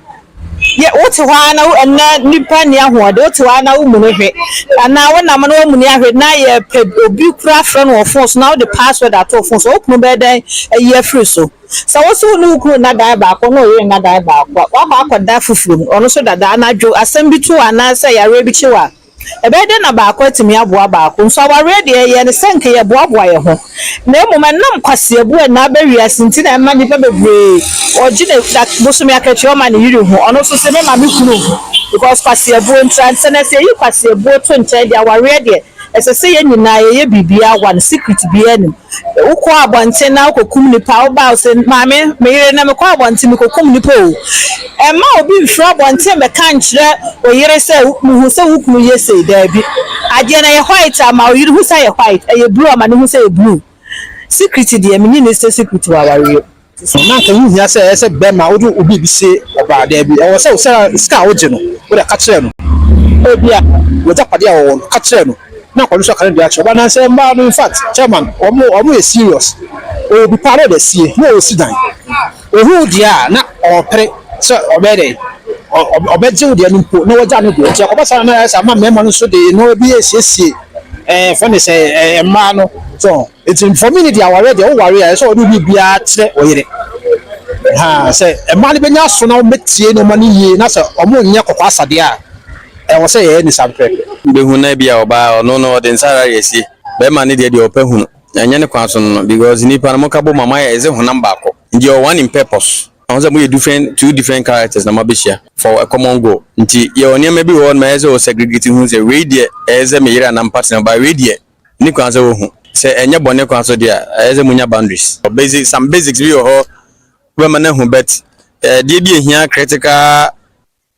Yɛ, wote hɔ ara na wo, ɛnnɛ nnipa nni ahoɔden, wote hɔ ara na womuni hwe, anaa wonam na woamuni ahwe, na yɛpɛ obi koraa frɛ no wɔ fon so na wode password ato wo fon so, wo kunu bɛyɛ dɛn ayi afiri so? Sɛ wo nso wo ne wo kunu nna dan baako na wo yere nna dan baako a, woakɔ akɔda foforɔ mu, ɔno nso da da, anadwo asɛm bi to wo anaasɛ yareɛ bi kye wo a, Ɛbɛyɛ dɛn na baako atumi aboa baako? Nso awareɛ deɛ, yɛyɛ no sɛ nka yɛboaboa yɛn ho. Na mmom ɛnam kwaseabu a ɛnna aba wiase nti na ɛma nnipa bebree ɔgye ne da bosome akatua ɔma ne yere hu, ɔno nso se mema me kunu hu because kwaseabuo nti. Ansa na sɛ yɛyi kwaseabuo to nkyɛn deɛ, awareɛ deɛ ɛsɛ sɛ yɛn nyinaa yɛyɛ biribiara one, secret biara nnim. Wokɔ abɔnten na wokɔkum nipa a, woba a wose, Maame, me yere, nnɛ mekɔɔ abɔnten mekɔkum nipa o. Mma obi mfiri abɔnten mmɛka nkyerɛ wo yere sɛ, Mehu sɛ wo kunu yɛ sei. Daabi. Adeɛ no, ɛyɛ white a, ma wo yere hu sɛ ɛyɛ white. Ɛyɛ blue a, ma no hu sɛ ɛyɛ blue. Secret deɛ, mennye nni sɛ secret wɔ awareɛ mu. Na anka ɛho nhia sɛ ɛyɛ sɛ bɛrima wode wo biribi sie ɔbaa. Daabi, ɛwɔ sɛ wo sɛ sika a wogye no, wode ka kyerɛ no. Ebia w'agyapadeɛ a wɔwɔ no, ka kyerɛ no, na anka ɔno nso aka ne deɛ akyerɛ wo. But nansɛ mmaa no, in fact, chairman, wɔn wɔn yɛ serious. Ɔwɔ bi paa na ɔde asie, na ɔresi dan. Ɔhu wo deɛ a, na ɔrepere sɛ ɔbɛyɛ dɛn, ɔbɛgye wo deɛ no mpo na wagya ne deɛ. Nti ɛkɔba saa na ayɛ sɛ ama mmarima no nso de nneɛma bi resiesie ɛɛ fɛn ne sɛ ɛɛ mmaa no. So Nti for me ne deɛ awareɛ deɛ woware a ɛsɛ sɛ ɔde biribiara kyerɛ ɔyere ha sɛ mmaa no bɛnya aso na wɔbɛtie nneɛma no yie na sɛ wɔn nyɛ kɔkɔ asadeɛ a ɛwɔ sɛ yɛyɛ ne saa pɛpɛɛpɛ. Bɛhu na ebia ɔbaa ɔno no ɔde nsa ara asie bɛrima no deɛ deɛ ɔpɛ hunu ɛnyɛ ne kwan so no no because nipa no moka bom a moayɛ ɛdze honam baako nti yɛwɔ one in purpose ɔho sɛ moyɛ different two different characters na moabɛhyia for a common goal nti yɛwɔ nneɛma bi wɔ hɔ nom ɛyɛ sɛ o segregate hu sɛ wei deɛ ɛyɛ sɛ me yere anaa me partner but wei deɛ Nni kwan sɛ wohu. Sɛ ɛnyɛ bɔne kwan so deɛ a, ɛyɛ sɛ monya boundaries. Basic, some basics bi wɔ hɔ wobɛma no ahu but adeɛ bi a ɛhia critical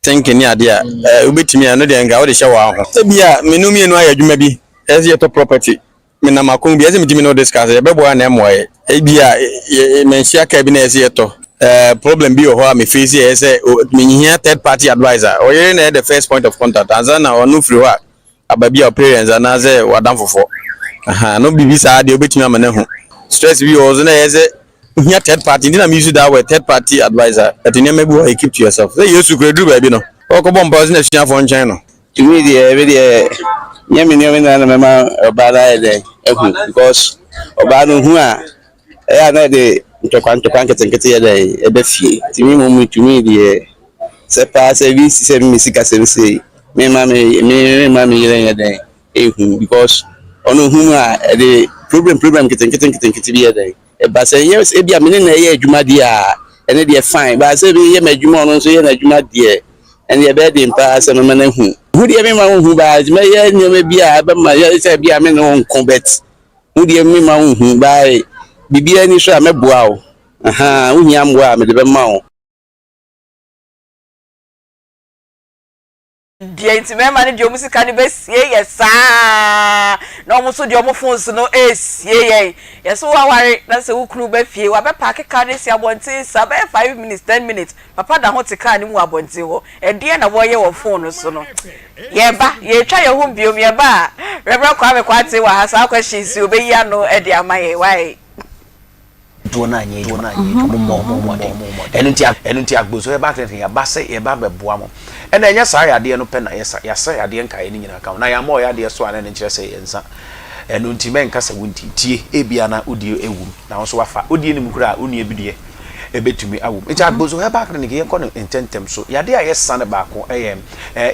thinking ne adeɛ a, wobɛtumi a, ɛno deɛ nka wode hyɛ wo ho. Ebia me ne wo mmienu ayɛ adwuma bi, ɛyɛ sɛ yɛtɔ property, menam akwan bi, ɛyɛ sɛ metumi ne wo discuss, yɛbɛboa anaa ɛmmoa yɛ. Ebia manhyia car bi na ɛyɛ sɛ yɛtɔ, problem bi wɔ hɔ a me face a ɛyɛ sɛ mehia third party adviser. Ɔyere na ɛyɛ the first point of contact ansa na ɔno firi hɔ a aba bi a wo parents anaasɛ w'adamfofoɔ ahaa no biribi saa deɛ wobɛtumi ama no ahu stress bi wɔ hɔ so na ɛyɛ sɛ wohia third party nti na me use that word third party adviser but nneɛma bi wɔ hɔ you keep to yourself sɛ Yesu kura duru baabi no ɔkɔbɔ mpa ɔsɛ n'asuafoɔ nkyɛn no. To me deɛ me deɛ nyɛ me nneɛma nyinaa na mɛma ɔbaa no ayɛ dɛn ahu because ɔbaa no hu a ɛyɛ a na ɛde ntɔkwa ntɔkwa nketenkete yɛ dɛn ɛba fie nti me mmom to me deɛ Sɛ paa sɛ bi si sɛ me sikasɛm sei me mma me me mma me yere nyɛ dɛn ehu because ɔno hu mu a ɛde problem problem nketenkete nketenkete bi yɛ dɛn ɛba sɛ nyɛ sɛ ebi a me ne na ɛyɛ adwuma deɛ a ɛne deɛ fine ba sɛ bi yɛ m'adwuma ɔno nso yɛ n'adwuma deɛ ɛne ɛbɛyɛ den paa sɛ mɛma no ahu hu deɛ mema wo hu baa mɛyɛ nneɛma bi a ɛbɛma yɛ sɛ bi a me ne wo nko bet hu deɛ mema wo hu baa biribiara ni so a mɛboa wo aha wohia mmoa a mede bɛma wo. Deɛ nti mmarima no deɛ wɔn sika no bɛsie yɛ saa na wɔn nso deɛ wɔn phones no resie yɛn. Yɛse woaware na sɛ wo kunu ba fie wabɛpaake car no asi abɔnten saa bɛyɛ 5 minutes 10 minutes papa da ho te car no mu wɔ abɔnten hɔ. Ɛdeɛn na wɔreyɛ wɔ phone no so no? Yɛreba yɛretwa yɛn ho biom yɛba a Reverend Kwame Kwarteng wɔ ha saa questions yi ɔbɛyi ano de ama yɛn. Why? Dodoɔ no anyɛ adwuma, wɔmmɔ wɔn mmɔden. Ɛno nti, ɛno nti Agbozo Herbal Clinic yɛaba sɛ yɛba abɛboa mo. Ɛna ɛnyɛ saa yadeɛ no pɛ na yɛsa, yɛasa yadeɛ nkaeɛ no nyinaa ka ho. Na yɛammɔ ɔyadeɛ so a na ɛno nkyerɛ sɛ yɛnsa. Ɛno nti mɛnka sɛ wonti. Tie, ebia na wo deɛ ɛwom, na wo nso woafa. Wo deɛ nim koraa a, wo nua bi deɛ ɛbɛtumi awom. Nti Agbozo Herbal Clinic yɛnkɔ no ntɛntɛm so. Yadeɛ a yɛsa no baako yɛ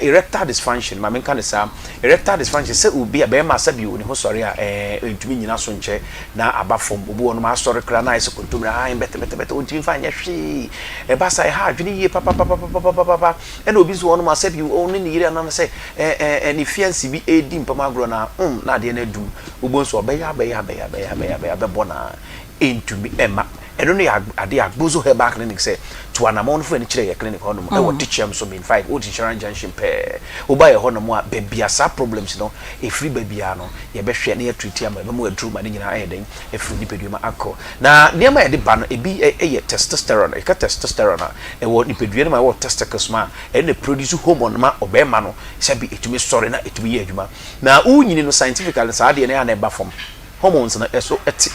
erectile dysfunction, ma menka no saa. Erectile dysfunction, sɛ obi a, bɛrima sɛbi ne ho sɔre a, ɛntumi nnyina so nkyɛ. na aba fam. Obi wɔ hɔnom a, asɔre koraa na ayɛ sɛ kontommire, ahan bɛtɛbɛtɛbɛtɛ, ɔntumi mfa nyɛ hwee. Ɛba saa a, ɛha adwene yie papapapapapapa. Ɛna obi nso wɔ hɔnom a, sɛbi ɔne ne yere anaasɛ ɛɛ ne fiancé bi redi mpam agorɔ na um na adeɛ no adum. Wobɛhu sɛ ɔbɛyɛ abɛyɛ abɛyɛ abɛyɛ abɛyɛ abɛyɛ abɛbɔ no ara, ɛntumi mma. Ɛno no yɛ adeɛ a Agbozo Herbal Clinic sɛ tu anamɔn no fa ani kyerɛ yɛ clinic hɔnom ɛwɔ Techiam so Main 5 Old Insurance Junction pɛɛ. Woba yɛ hɔnom a, baabi a saa problems no ɛfiri ba biara no, yɛbɛhwɛ na yɛatreati ama ɛbɛma aduru ma ne nyinaa ayɛ dɛn afiri nipadua mu akɔ. Na nneɛma a yɛde ba no, ebi yɛ testosterone. Yɛka testosterone a, ɛwɔ nipadua no mu a ɛwɔ testicles mu a, ɛno na ɛproduce hormone ma ɔbarima no sɛbe ɛtumi sɔre na ɛtumi yɛ adwuma. Na wonyini no scientifically saa adeɛ no ɛyɛ a na ɛba fam. Hormones no ɛso te.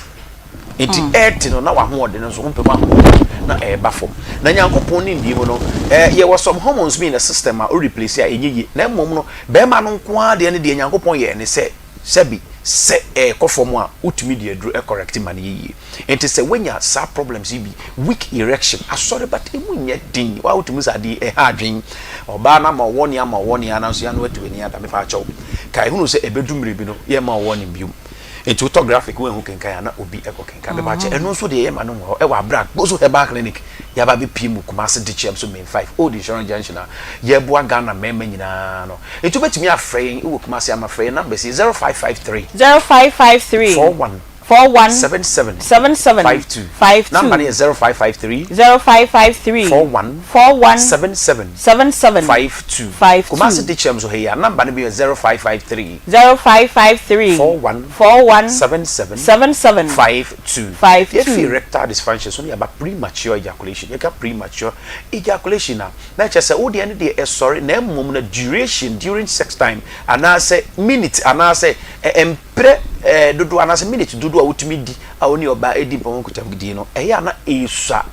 Nti ɛrete no na w'ahoɔden no nso wompɛ mu ahoɔden na ɛreba fam. Na Nyankopɔn nimdeɛ mu no, eh, yɛwɔ some hormones bi in the system a wo replace a ɛnyɛ yie. Na mmom no, bɛrima no nko ara deɛ no deɛ Nyankopɔn yɛɛ ne sɛ, sɛbi, sɛ ɛrekɔ fam a, wotumi de aduro correct ma no yɛ yie. Nti sɛ woanya saa problems yi bi, weak erection, asɔre but ɛmu nyɛ den, waa wotumi sɛ adeɛ yi ɛha adwene, ɔbaa no ama wo warning ama wo warning ara nanso yɛano atu w'ani ada, mepaakyɛw, kae hunu sɛ ɛbɛdu mmerɛ bi no, yɛmma wo warning biom. Nti wotɔ graphic woanhu kenkan a na obi kɔ kenkan. Mepakyɛ ɛno nso deɛ yɛma no wɔ hɔ ɛwɔ abere a Gbozo Herbal Clinic yɛaba abɛpie mu Kumasi Dikyem so Main 5 Old Insurance Junction a yɛboa Ghana mmarima nyinaa no. Nti wobɛtumi afrɛ yɛn wɔ Kumasi ama frɛ yɛn numbers yi 0553 0553 41 41 77 77 52 52 Number no yɛ 0553 0553 41 41 77 77 52 52 Kumasi Dikyem so ha yi a number no bi yɛ 0553 0553 41 41 77 77 52 52. Yɛfi erectile dysfunction so na yɛaba premature ejaculation. Yɛka premature ejaculation a, na kyerɛ sɛ wo deɛ no deɛ ɛsɔre na mmom no duration during sex time anaasɛ minute anaasɛ mprɛ dodoɔ anaasɛ minute dodoɔ a wotumi di a wo ne ɔbaa ɛdi mpɔmu nkutahodie no ɛyɛ a na ɛsua.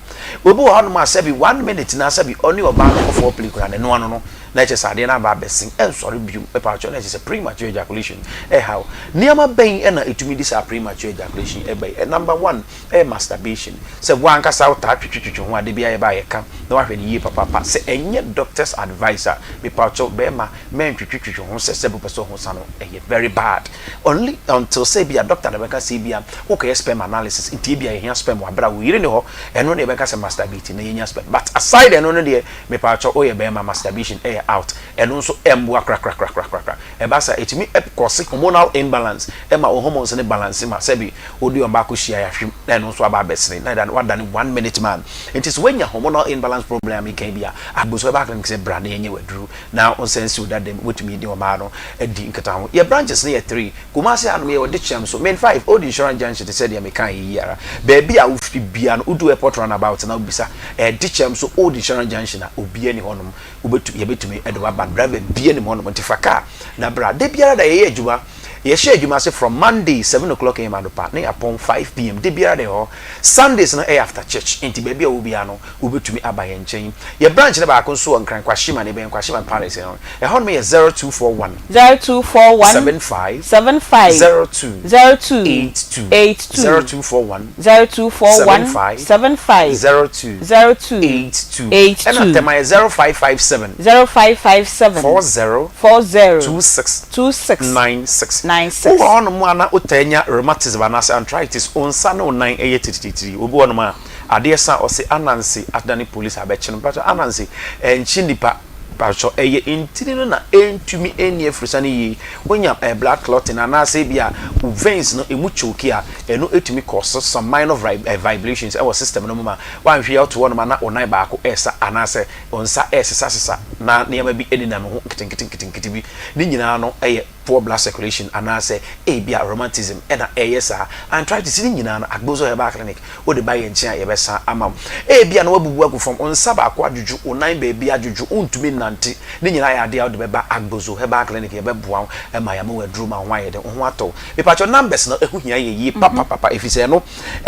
Obi wɔ hɔnom a sɛbi one minute na sɛbi ɔne ɔbaa no kɔ foreplay koraa no ɛno ano no na ɛkyerɛ sɛ adeɛ no aba abɛsen, ɛnsɔre bio, mepaakyɛw, na ɛkyerɛ sɛ premature ejaculation ɛha wo. Nneɛma bɛn na ɛtumi de saa premature ejaculation ɛba yi? Number one ɛyɛ masturbation, sɛ wo ankasa wotaa twetwetwetwe ho a, da biara yɛba a yɛka na woahwɛ no yie papaapa. Sɛ ɛnyɛ doctor's advice a, mepaakyɛw, bɛrima mɛntwetwetwetwe ho sɛ sɛ wopɛ sɛ wo ho sa no, ɛyɛ very bad. Only until sɛ ebia doctor na bɛka sɛ ebia wokɔyɛ sperm analysis, nti ebia yɛhia sperm wɔ aberɛ a wo yere nni hɔ, ɛno na yɛbɛka sɛ masturbate na yɛnya sperm. But aside ɛno no deɛ, Mepaakyɛw woyɛ bɛɛma masturbation ɛyɛ out ɛno nso ɛmboa korakorakorakorakora ɛba saa ɛtumi cause hormonal imbalance ɛma wo hormones no balance ma sɛbi wode ɔbaa kɔ hyia yahwem na ɛno nso aba abɛsene na ɛda wadane one minute man nti sɛ woanya hormonal imbalance problem a meka yi bi a agboso herbal clinic sɛ bra na yɛnyɛ waduru na wonsan nsi wo dada mu wotumi ne ɔbaa no adi nkitaho yɛ branches no yɛ three Kumasi hanom yɛwɔ Dekyem so, Main 5, Old Insurance Junction te sɛ deɛ mekaeɛ yi ara. Baabi a wofiri biara no, wodu Airport Runabout na wobisa ɛɛ Dekyem so Old Insurance Junction a, obiara nni hɔnom. Wobɛtu, yɛbɛtumi de wo aba. Driver biara nnim hɔnom, nti fa kaa na bra. Da biara da yɛyɛ adwuma. Yɛhyɛ adwuma ase from Monday 7 o'clock am anɔpa na yɛapɔn 5 pm. Da biara da yɛwɔ hɔ. Sundays no ɛyɛ after church, nti baabi a wowɔ biara no, wobɛtumi aba yɛn nkyɛn. Yɛn branch no baako nso wɔ Nkran, Kwashiman, ɛbɛn Kwashiman Palace no. Ɛhɔnom yɛ 0241. 0241 75 75 02 02 82 82 0241 0241 75 75 02 02 82 82 Ɛna Tema yɛ 0557 0557 40 40 26 26 96 96. Wowɔ hɔnom a na wotaa nya rheumatism anaasɛ arthritis, wo nsa ne wo nan yɛ titititiri. Obi wɔ hɔnom a adeɛ sa a ɔse Ananse adane police abɛkye no. Mpakyɛw Ananse ɛnkye nnipa. Mpakyɛw, ɛyɛ ntini no na ɛntumi nni afurusane yie. Wonya eh, blood clotting anaasɛ ebi a wo veins no emu choke a, ɛno ɛtumi cause some minor eh, vibrations ɛwɔ system no mu ma woanhwɛ yie a wote hɔnom a na wo nan baako ɛresa anaasɛ wo nsa ɛresesasesa na nneɛma bi ɛnenam ho nketenkete nketenkete bi. Ne nyinaa no ɛyɛ poor blood circulation anaasɛ ebia rheumatism na ɛreyɛ saa. Arthritis ne nyinaa no, Agbozo Herbal Clinic, wode ba yɛn nkyɛn a yɛbɛsa ama wo. Ebia na woabubu agu fam, wo nsa baako adwodwo, wo nan baabi adwodwo, wontumi nnante, ne nyinaa yɛ adeɛ a wode bɛba Agbozo Herbal Clinic, yɛbɛboa wo ma yɛama wo aduro ma wo ho ayɛ den, wo ho atɔ wo. Mepakyɛw numbers no ɛho hia yɛn yie papapapa ɛfiri sɛ ɛno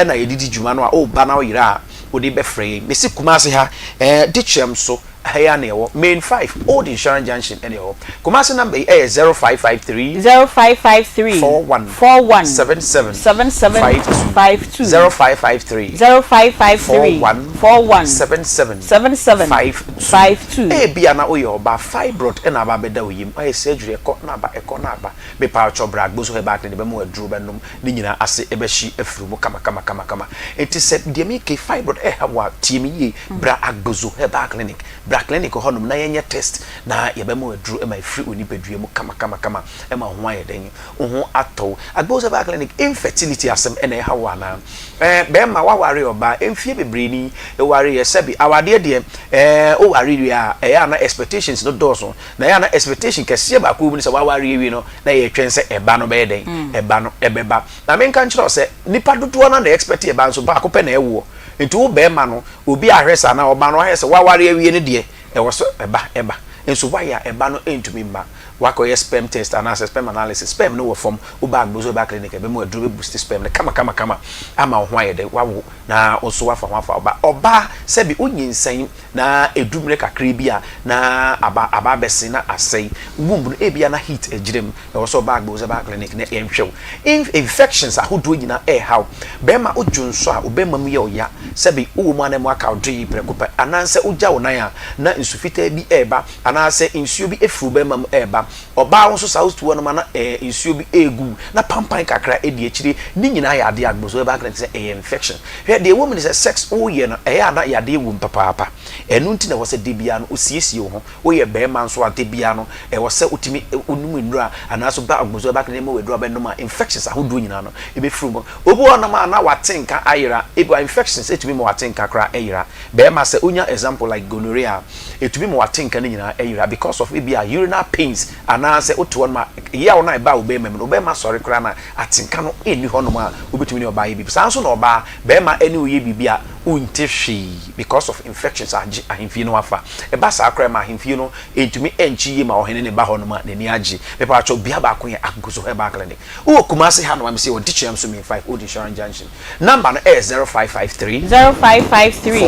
na yɛde di dwuma no a woba na woyera a wode bɛfrɛ yɛn. Mesi Kumasi ha, ɛɛ Dikyɛm so. Ha yi ara na yɛwɔ, Main 5, Old Insurance Junction na yɛwɔ. Kumasi number yi yɛ 0553. 0553. 41. 41. 77. 77. 52. 52. 0553. 0553. 41. 41. 77. 77. 52. 52. Ebia na woyɛ ɔbaa, fibroid na aba abɛda wo yam, woayɛ surgery ɛkɔ na aba, ɛkɔ na aba. Mepaatwɔ bra Agboso Herbal Clinic bɛma wo aduro bɛnom, ne nyinaa ase bɛhye afiri mu kama kama kama kama. Enti sɛ deɛ meka yi fibroid ɛha wo a, tie me yie. Bra Agbozo Herbal Clinic, bra clinic hɔ nom na yɛnyɛ test na yɛbɛma wo aduro ma afiri wo nipadua mu kama kama kama ma wo ho ayɛ dɛn, wo ho atɔ wo. Agbozo Herbal Clinic, infertility asɛm na ɛha wo anaa? Ɛɛ bɛɛma woaware ɔbaa mfie bebree ni, wowareeɛ sɛbi awadeɛ deɛ ɛɛ woware wie a ɛyɛ a na expectations no dɔɔso na ɛyɛ a na expectation kɛseɛ baako wɔ mu ne sɛ woaware awie no na yɛtwɛn sɛ ɛba no bɛyɛ dɛn, ɛba no ɛbɛba. Na menka nkyerɛ wo sɛ nipa dodoɔ no ara na expect ɛba nso baako pɛ na ɛwoɔ. Nti wo bɛɛma no obi ahwɛ saa anaa ɔbaa no wahwɛ sɛ waware awie no deɛ ɛwɔ sɛ ɛba ɛba nso wayɛ a ɛba no ɛntumi mma wakɔyɛ sperm test anaasɛ sperm analysis sperm no wɔ fam wo ba Agbozo herbal clinic ɛbɛma aduro bɛ boost sperm no kama kama kama ama wo ho ayɛ dɛ wawo na wo nso wafa ho afa ɔba ɔbaa sɛbi wo nyinsɛn na ɛdu mmerɛ kakra bi a na aba aba abɛse na asɛe womb no ebia na heat agyina mu Ɛwɔ sɛ ɔba Agboza Herbal Clinic na yɛnhwɛ wo. Infections ahodoɔ nyinaa ɛreha wo. Bɛrima wo dwonsɔ a wo bɛrima mu yɛ wo ya, sɛbe wowɔ mu a na ɛmu aka wo doe prɛko pɛ, anaasɛ wogya wo nan a na nsu fitaa bi reba, anaasɛ nsuo bi firi wo bɛrima mu reba. Ɔbaa wo nso saa wotu hɔnom a na nsuo bi regu wo, na pampan kakra di akyire. Ne nyinaa yɛ adeɛ a Agboza Herbal Clinic sɛ ɛyɛ infection. Hwɛ deɛ ɛwɔ mu ne sɛ sex woyɛ no ɛyɛ a na yadeɛ wɔ mu papaapa. Ɛno nti na ɛwɔ sɛ da biara no wosiesie wo ho. Woyɛ barima nso a, da biara no, ɛwɔ sɛ wotumi wonom nnuru a, anaasɛ woba Agbozo Herbal Clinic ma wo aduru a wobɛnom a, infections ahodoɔ nyinaa no, ɛbɛfiri wo mu. Obi wɔ hɔnom a, na wate nka ayera. Ebi wɔ hɔ a, infections tumi ma wate nka koraa yera. Barima, sɛ wonya example like gonorrhea a, ɛtumi ma wate nka no nyinaa yera because of ebi a urinal pains anaasɛ wote hɔnom a, yaw no a ɛba wo barima mu no, wo barima sɔre koraa no a, atenka no nni hɔnom a wobɛtumi ne ɔbaa ayɛ biribi. Saa nso na ɔbaa, barima ne wo yɛ biribi a, wonte hwee because of infections agye ahemfie no afa. Ɛba saa koraa ma ahemfie no ntumi nkye yie ma ɔhene no ba hɔ nom a n'ani agye. Mepaakyɛw bea baako yɛ Agoso Herbal Clinic. Wowɔ Kumasi ha nom a mese wɔ Dikyem so Main 5 Old Insurance Junction. Number no ɛyɛ 0553 0553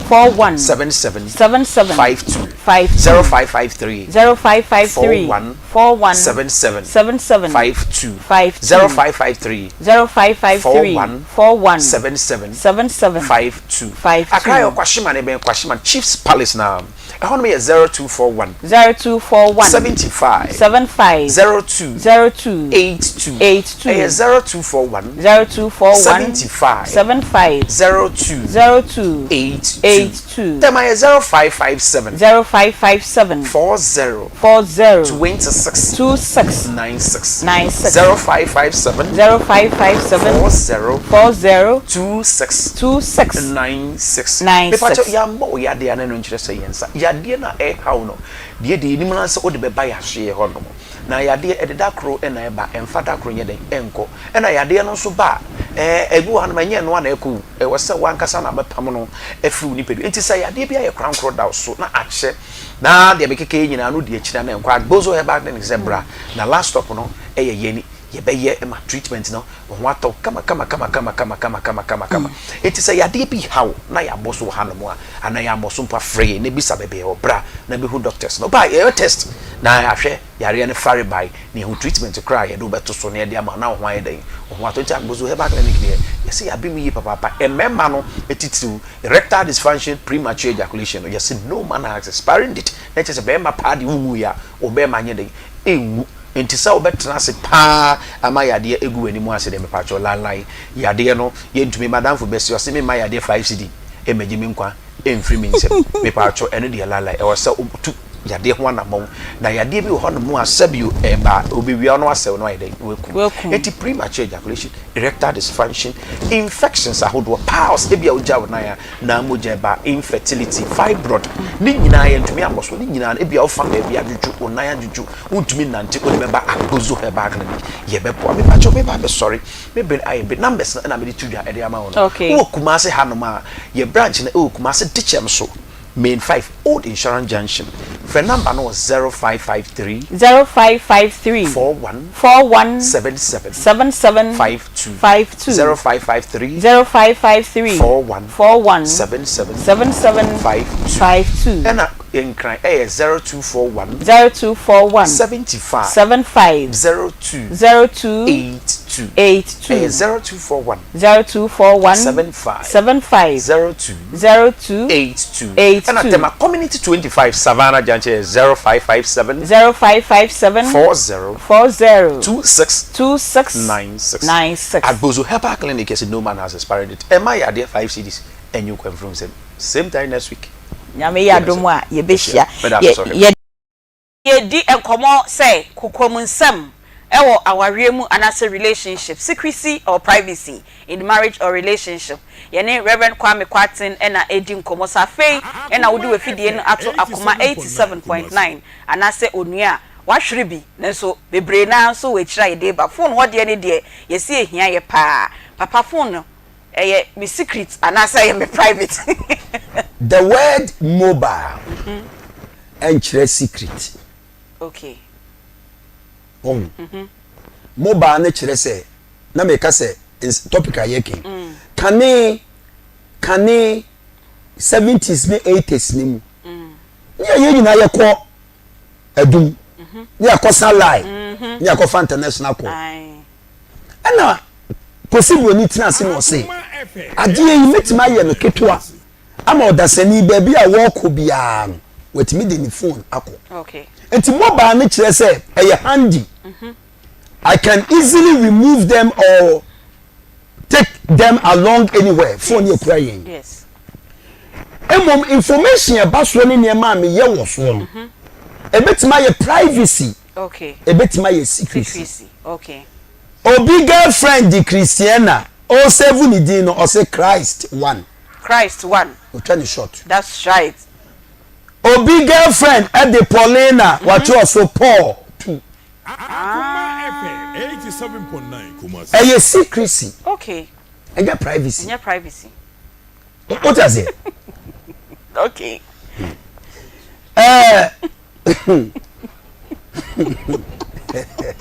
41 41 77 77 52 52 0553 0553 41 41 77 77 52 52 0553 0553 41 41 77 77 52 52. Accra yɛ Kwashiman ɛbɛn Kwashiman Chiefs Palace na ɛhɔnom yɛ 0241 0241 75 75 02 02 82 82 ɛyɛ 0241 0241 75 75 02 02 82 82 Tɛma yɛ 0557 0557 40 40 26 26 96 96 0557 0557 40 40 26 26 96 96. Mepakyɛw, yɛammɔ wo yadeɛ a na ɛno nkyerɛ sɛ yɛn nsa. Yadeɛ no a ɛrehaw no, deɛ deɛ yɛnim ara ne sɛ wode bɛba yɛn asoɛeɛ hɔnom. Na yadeɛ, ɛde da koro na ɛba, ɛmfa da koro nyɛ dɛn, ɛnkɔ. Ɛna yadeɛ no nso ba a, ɛɛ, ebi wɔ hanom a, ɛnyɛ ɛno ara na ɛkɔ o. Ɛwɔ sɛ wo ankasa na wobɛpam no afiri wo nipadua. Enti sɛ yadeɛ bi ayɛ korankoro da wo so na akyɛ, na deɛ mekeka yi nyinaa no di akyire a na ɛnkɔ Agbozo Herbal Clinic sɛ bra na last stop no yɛ yɛn yɛbɛyɛ ma treatment no wo ho atɔ kama kama kama kama kama kama kama kama kama enti sɛ yadeɛ bi ha wo na yɛabɔ so wɔ hanom a anaa yɛammɔ so mpo a frɛ yɛn na bisa baabi a yɛwɔ bra na bɛhu doctors no ba yɛyɛ test na yɛahwɛ yareɛ no farebae na yɛhu treatment koraa a yɛde wo bɛto so na yɛde ama na wo ho ayɛ dɛn wo ho atɔ nti Agbozo Herbal Clinic deɛ yɛsɛ yɛabe mu yie papaapa mmarima no titiriw Erectile dysfunction, premature ejaculation no, yɛse no man has expiring date, na kyerɛ sɛ bɛrima paa deɛ wonwuiɛ a, wo bɛrima nyɛ dɛn? Ɛnwu. Nti sɛ wobɛtena ase paa ama yadeɛ agu w'anim ase deɛ, mepakyɛw laelae, yadeɛ no yɛntumi, m'adamfo bɛse, ɔse memma yadeɛ 5 cedi mmɛgye me nkwa mfiri me nsam, mepakyɛw ɛno deɛ laelae, ɛwɔ sɛ wotu. yadeɛ ho anammɔn. Na yadeɛ bi wɔ hɔnom a sɛbio ɛba a, ɔbɛwia wo na wasɛe wo na wayɛ dɛn? Na wakum. Wakum. Enti premature ejaculation, erectile dysfunction, infections ahodoɔ, piles, ebia wogya wo nan a na mogya ɛba, infertility, fibroid, ne nyinaa yɛntumi ammɔ so. Ne nyinaa no ebia wofa baabi adwodwo, wo nan adwodwo, wontumi nnante, wode bɛba Agbozo Herbal Clinic, yɛbɛboa. Mepakyɛw meba abɛsɔre, me bere ayɛ bere, numbers no na mede to dwa de ama wo no. Okay. Wowɔ Kumasi hanom a, yɛ branch no ɛwɔ Kumasi Dikyɛm so. Main 5, Old Insurance Junction. Frɛ number no wɔ 0553. 0553. 41. 41. 77. 77. 52. 52. 0553. 0553. 41. 41. 77. 77. 52. 52. Ɛna Nkran ɛyɛ 0241. 0241. 75. 75. 02. 02. 82. 82. Ɛyɛ 0241. 0241. 75. 75. 02. 02 82. 82. Ɛna Tema Community 25 Savannah Junction yɛ 0557. 0557. 40. 40. 26. 26. 96. 96. Agbozo Herbal Clinic yɛsɛ no man has expired it. Ɛma yadeɛ 5 cedis ɛnyɛ okwa mfiri nsam. Same time next week. Nyame yɛ adom a yɛbɛhyia. Meda ase sɛ ɔhwɛ. Yɛredi nkɔmmɔ sɛ kokoam nsɛm wɔ awareɛ mu anaasɛ relationship, secrecy or privacy in marriage or relationship. Yɛne Rev. Kwame Kwarteng na ɛredi nkɔmmɔ. Sɛ afei na wode w'afidie no ato Akoma 87.9 anaasɛ onua a, wahwere bi nanso bebree no ara nso wɔ akyire a yɛde reba. Phone hɔ deɛ no deɛ yɛse ɛhia yɛ paa. Papa phone no ɛyɛ me secret anaasɛ ɛyɛ me private? The word mobile ɛnkyerɛ secret. Okay. Wɔn. Mhm. Mobile no kyerɛ sɛ na meka sɛ topic a yɛka yi. Mm. Kane kane seventies ne eighties ne mu. Mm. Ne yɛ nyinaa yɛkɔ adum. Mhm. Ne yɛkɔ sa line. Mhm. Ne yɛkɔ fa international call. Ɛna Kwesi Broni tena ase na ɔse adeɛ yi mɛtumi ayɛ no ketewa. Ama ɔdasani baabi a wɔrekɔ biara no watumi de ne phone akɔ. Nti mobile no kyerɛ sɛ ɛyɛ handy. I can easily remove them or take them along anywhere. Phone yɛ kura yɛn. Mmom information ɛba soɔ ne nneɛma a meyɛ wɔ soɔ no, ebetumi ayɛ privacy, ebetumi ayɛ secrecy. Obi girlfriend di Christiana, ɔresave ne din no ɔse Christ one. Christ one. Otwa ne short. That's right. Obi girlfriend ɛde Paulina mm -hmm. watwerɛ so Paul two. Akoma FM 87.9 Kumasi. Ɛyɛ secrecy. Okay. Ɛnyɛ privacy. Ɛnyɛ privacy. Wote aseɛ? Okay. Ɛɛ.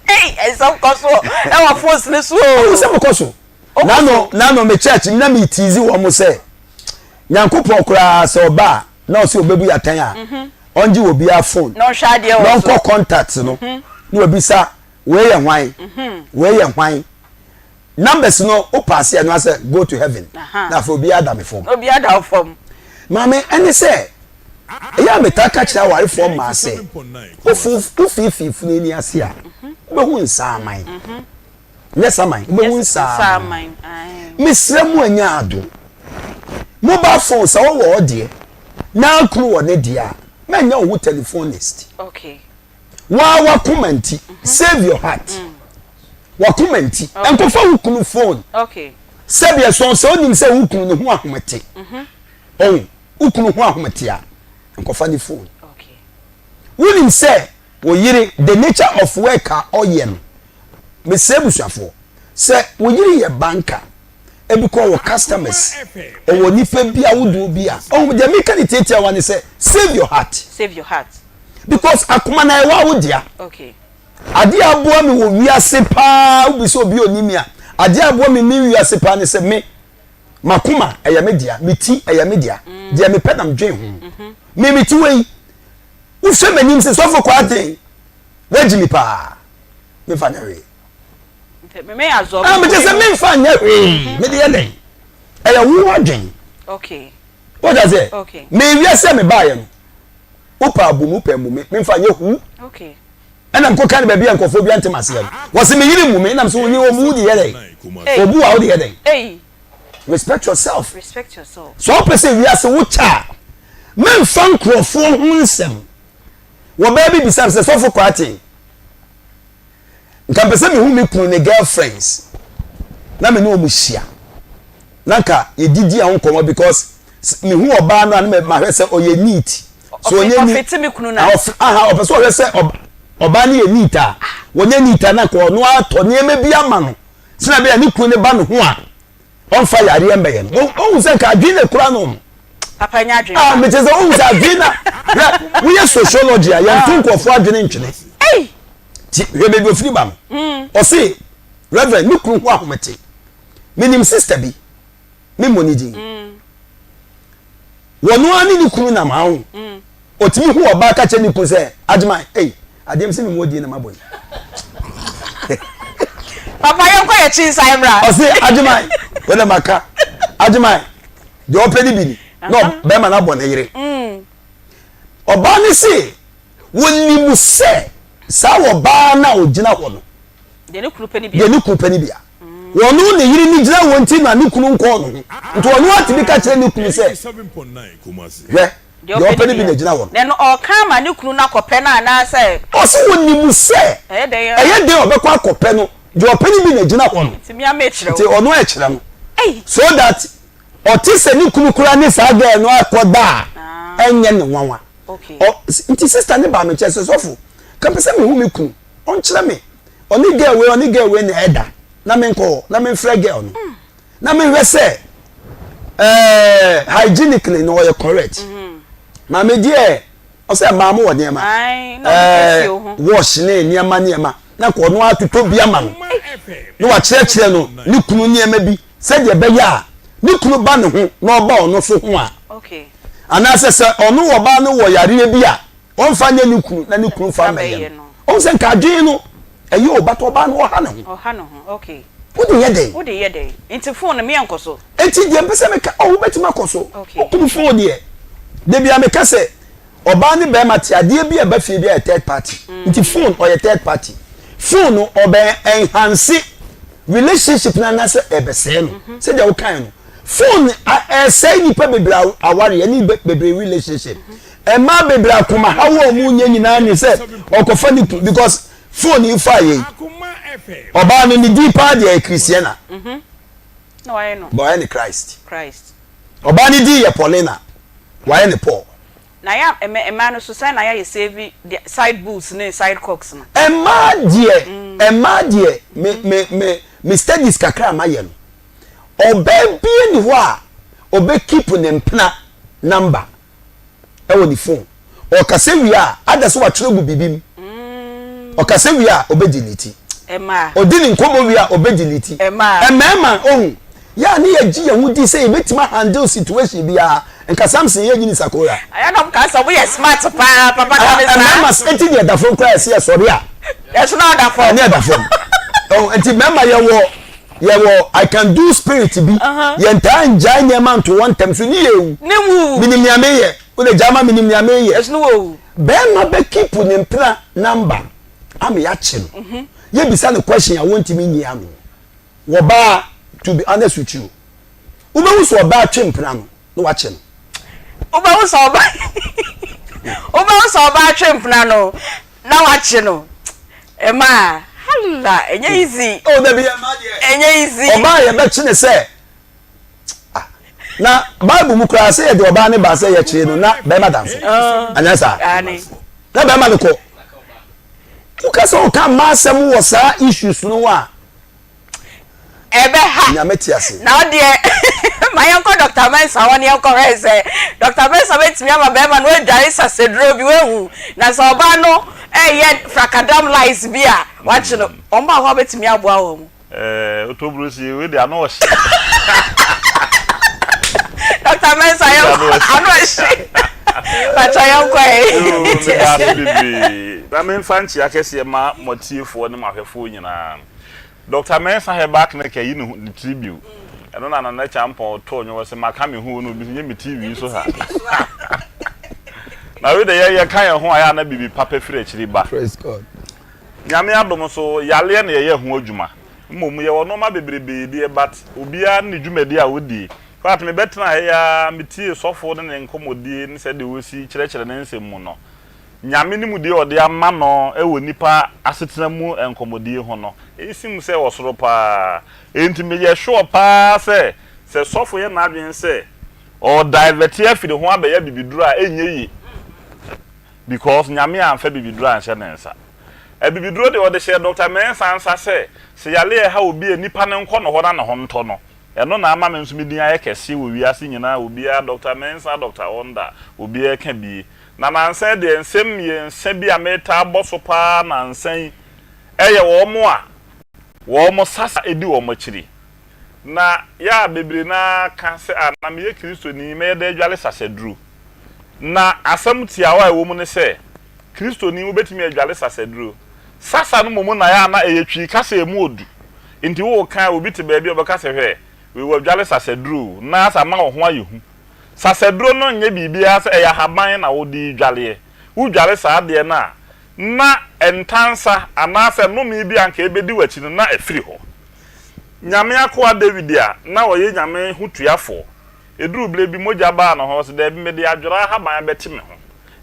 Hey, ɛsɛm kɔ so ɛwɔ phones ne so o. Ɛwɔ sɛ kɔ so. Nano nano me church na me tizi wɔn sɛ nyankopɔn koraa sɛ ɔba a na ɔsɛ ɔbɛbu yɛ atɛn a mhm. ɔngye wɔ biara phone na ɔnkɔ contact no mhm. na wabisa wei yɛ hwan mhm. wei yɛ hwan numbers no wo paase ɛno asɛ go to heaven na afei obiara da me fam obiara da fam maame ɛne sɛ ɛyɛ a metaa ka kyerɛ awarefoɔ mmaa sɛ wofiifii funu ani ase a wobɛhu nsaaman Nyɛ saman, wobɛhu nsaaman. Mesrɛ mo anya ado. Mobile phone sɛ wowɔ ɔdeɛ na akunu wɔ ne deɛ a, mɛnyɛ wo ho telephonist. Okay. Waa wakoma nti, mhm. save your heart. Mm. Wakoma nti, nkɔfa wo kunu phone. Okay. Sɛbi ɛsɔn sɛ onim sɛ wo kunu ne ho ahomete. Mhm. Ɔn, wo kunu ho ahomete a, nkɔfa ne phone. Okay. Wonim sɛ wo yere the nature of work a ɔyɛ no, mesrɛ abusuafoɔ, sɛ wo yere yɛ banker, ebi kɔ ɔwɔ customers, ɔwɔ nipa bi ahodoɔ bi a, ɔhu deɛ meka ne tiatia wa ne sɛ save your heart. Save your heart. Because akoma na ɛwɔ awo dea. Okay. Adeɛ aboa me wɔ wiase paa, wobi sɛ obi oni mi a, adeɛ aboa me me wiase paa ne sɛ me makoma ɛyɛ me dea, me ti ɛyɛ me dea, mm. deɛ mepɛ na medwen ho. Mm-hmm. Me me ti wei, wohwɛ m'anim sɛ sɔfo Kwarteng wagyi me paa memfa nyɛ hwee ah, mekyɛ sɛ memfa nyɛ hwee mhm. mede yɛ dɛn ɛyɛ wo adwen wogya sɛ mewia sɛ mebaeɛ no wopɛ abom wopɛ mmu me memfa nyɛ hu ɛna mekɔka no baabi a nkurɔfoɔ bi antem aseɛ no wɔse meyere mmu me nam sɛ woyere ɔmu wode yɛ dɛn ɔbu a wode yɛ dɛn Respect yourself. Respect yourself. Sɛ ɔpɛ sɛ wiase wo kyɛ a, mɛmfa nkurɔfoɔ ho nsɛm. Wɔbaa bi bisa me sɛ, Sɔfo Kwarteng, nka mpɛ sɛ mehu me kunu ne girlfriends na me ne wɔn hyia na nka yɛdidi a ho nkɔmmɔ because mehu ɔbaa no a na mahwɛ sɛ ɔyɛ neat. So ɔnyɛ neat. Ɔfete me kunu na. Aha, ɔpɛ sɛ ɔhwɛ sɛ ɔbaa no yɛ neat a, wɔnyɛ neat a na nka ɔno atɔ nneɛma bi ama no sɛnea ɛbɛyɛ a ne kunu no ba ne ho a ɔmfa yareɛ mbɛyɛ no. Ɔhu sɛ nka adwene na ekura no no. Papa nya adwene Ah, mekyɛ sɛ wohu sɛ adwene na hwɛ woyɛ sociology a yɛnto ah. nkurɔfoɔ adwene ntwene. Ti hwɛ baabi ofiri ba no. Mm. Ɔse Reverend me kunu ho ahomete. Menim sister bi. Me mmɔ ne din. Mm. Wɔno ara ne ne kunu nam aho. Mm. Ɔtumi hu ɔbaa ka kyerɛ ne kunu sɛ Agyeman ei adeɛ m sɛ memmɔ din na mabɔ yi. Papa yɛnkɔ yɛ kyi nsan mmra. Ɔse Agyeman wɛdɛ maka Agyeman deɛ ɔpɛ ne bi ni na bɛrima no abɔ ne yere. Mm. Ɔbaa no se wɔnim sɛ saa ɔbaa no a ɔgyina hɔ no deɛ ne kunu pɛ ne bia. Wɔno ne yere no gyina hɔ nti na ne kunu nkɔɔ ne ho nti ɔno atumi ka kyerɛ ne kunu sɛ hwɛ Deɛ ɔpɛ no bi na ɛgyina hɔ no. Na ɛno ɔreka ama ne kunu no akɔpɛ no anaasɛ. Ɔse ɔnim sɛ ɛyɛ dɛn a ɔbɛkɔ akɔpɛ no, deɛ ɔpɛ no bi na ɛgyina hɔ no. Nti me ara mekyerɛ wo. Nti ɔno ɛkyerɛ no. So that ɔte sɛ ne kunu koraa ne saa girl no akɔda a, ɛnyɛ ne nwanwa. Nti sister no baa me nkyɛn sɛ, sɔfo, ka mpɛ sɛ mehu me kunu, ɔnkyerɛ me, ɔne girl wei, ɔne girl wei na ɛda, na menkɔ hɔ, na memfrɛ girl no. Na mehwɛ sɛ ɛɛ hygienically no ɔyɛ correct. Mm-hmm. Maame deɛ ɔsɛ mmaa mo wɔ nneɛma ɛɛ wash ne nneɛma nneɛma na kɔ ɔno atotɔ bi ama no na wakyerɛkyerɛ no ne kunu nneɛma bi sɛdeɛ ɛbɛyɛ a ne kunu ba ne ho na ɔba ɔno so ho a anaasɛ sɛ ɔno ɔbaa no wɔ yareɛ bi a Ɔnfa nyɛ ne kunu na ne kunu nfa mmɛyɛ no. Ɔhu sɛ nka adwene no ɛyɛ o but ɔbaa no ɔha ne ho. Ɔha ne ho okay. Wode yɛ dɛn? Wode yɛ dɛn? Nti phone no meɛ nkɔ so? Nti deɛ mpɛ sɛ meka oh wobɛtumi akɔ so. Okay. Wo kunu phone deɛ da biara meka sɛ ɔbaa ne bɛrima te adeɛ bi a ɛba fie bi a yɛ third party. Nti phone ɔyɛ third party. Phone no ɔbɛ enhance relationship no anaasɛ ɛbɛsɛe no. Sɛdeɛ wokae no phone ɛsɛe nipa bebree awareɛ ne bebree relationship. Mmaa bebree akoma haw a wɔn nyɛ nyinaa ne sɛ ɔkɔfa ne kunu because phone yi fa yɛ yi ɔbaa no ne din paa deɛ yɛ Christiana mhm. but ɔyɛ ne Christ ɔbaa ne din yɛ Paulina wayɛ ne Paul. Na ya mmaa no so sɛn na yɛayɛ save side boobs ne side cocks no. Mmaa deɛ mm. mmaa deɛ me me me me studies kakra a mayɛ no ɔbaa bie ni hɔ a ɔbɛ keep ne mpena number. ɛwɔ ne phone ɔkasa wie a ada sɛ watwerɛ gu biribi mu ɔkasa wie a ɔbɛ delete ɔdi ne nkɔmmɔ wie a ɔbɛ delete mmarima ohu yɛ a ne yɛgye yɛn ho di sɛ yɛbɛtumi handle situation biara nka Samson yɛ nyini sakora ayɛnam ka sɛ woyɛ smart paa papa ka ne saa mmarima eti deɛ ɛda fam koraa yɛsi ɛsɔre a ɛso na ɔda fam ɛne ɛda fam nti mmarima yɛwɔ yɛwɔ I can do spirit bi yɛntaa ngyae nneɛma nto wɔn ntɛm so ne yɛ ewu ne wu menim nea meyɛ wode gyaa ma menim nea meyɛ ɛso ne wɔ wu bɛrima bɛ keep ne mpena number ama yɛakye no mhm. yɛbisa no question a wɔntumi nyi ano wɔbaa to be honest with you wobɛhu sɛ ɔbaa twe mpena no na wakye no wobɛhu sɛ ɔbaa wobɛhu sɛ ɔbaa twe mpena no Na wakye no ɛmaa hala ɛnyɛ easy. Oh dabi ɛmaa deɛ. Ɛnyɛ easy. Ɔbaa yɛ bɛkye ne sɛ ah na bible mu koraa sɛ yɛde ɔbaa ne baa sɛ yɛkyee no na bɛrima da nso anyɛ saa na bɛrima no kɔ woka sɛ woka mmaa asɛm wɔ saa issues no a Ɛbɛha. Nyame te ase. Na wo deɛ ma yɛnkɔ Doctor Mensah hɔ na yɛnkɔhwɛ sɛ Doctor Mensah bɛtumi ama bɛrima no adware sasaduro bi wahu na sɛ ɔbaa no ɛreyɛ frakadam lies bi a wakye no wɔn ba hɔ a bɛtumi aboa wɔn. Ɛɛ otobrosie wei de ano ɔhye. Doctor Mensah yɛ ano ɔhye. Pakyɛ yɛnkɔ ɛ. Yoo meda ase bebree. Na memfa nkyea kɛseɛ ma mo atiefoɔ ne mo ahwɛfoɔ nyinaa. Doctor Mensah Herbal Clinic ayi ne ho ne tiri bio. Ɛno na Nana Kyampɔn too nnwom ɔse maka me ho o na obi se nyɛ me TV so ha. Na wei de yɛ yɛka yɛn ho a yɛ a na biribi papa firi akyiri ba. Praise God. Nyame adom so yareɛ na yɛyɛ ho adwuma. Mmom yɛwɔ nnoɔma bebrebee deɛ but obiara ne ne dwumadie a ɔdie. In fact mebɛtena ha yi ara metiee sɔfo ne ne nkɔmmɔdie ne sɛdeɛ ɔsi kyerɛkyerɛ ne nsɛm mu no. Nyame nimdeɛ a ɔde ama no wɔ nnipa asetena mu nkɔmmɔdie ho no, ɛsim sɛ ɛwɔ soro paa. Enti meyɛ sure paa sɛ, sɛ sɔfo yɛ n'adwene sɛ ɔredivɛte afiri ho abɛyɛ abibiduro a, ɛnyɛ yie. Because Nyame amfa bibiduro anhyɛ ne nsa. Abibiduro deɛ ɔde hyɛɛ Doctor Mensah nsa sɛ, sɛ yareɛ ɛha obi a, nnipa no nkɔ ne hɔ na ne ho ntɔ no. Ɛno na ama me nso me din ayɛ kɛseɛ wɔ wiase nyinaa, obiara Doctor Mensah, Doctor Wonder, obiara ka bie. Na nansa yi deɛ nsɛm mmiensa bi a metaa bɔ so pa ara nansa yi yɛ wɔn a wɔn sasa di wɔn akyiri. Na yɛ a bebree no ara ka sɛ, Ah, na meyɛ Kristoni, mɛyɛ dɛn adwale sasaduro? Na asɛm tiawa a ɛwɔ mu ne sɛ, Kristoni, wobɛtumi adwale sasaduro. Sasa no mmom na yɛ a na ɛyɛ Twi kasa a ɛmu ɔdu. Nti woreka a, obi te baabi a ɔbɛka sɛ, Hwɛ, wei wadwale sasaduro o, na asɛ ama wo ho ayɛ hu. Sasaduro no nyɛ biribiara sɛ ɛyɛ ahaban na wode redwaleɛ. Wodware saa adeɛ no a, na ntansa anaasɛ nnome bi a anka ɛbɛdi w'akyi no, na afiri hɔ. Nyame akoa Dawid a na ɔyɛ Nyame ho tuafoɔ, ɛduruu berɛ bi mogya baa ne ho, ɔse, Daabi, mede adwera ahaban bɛte me ho.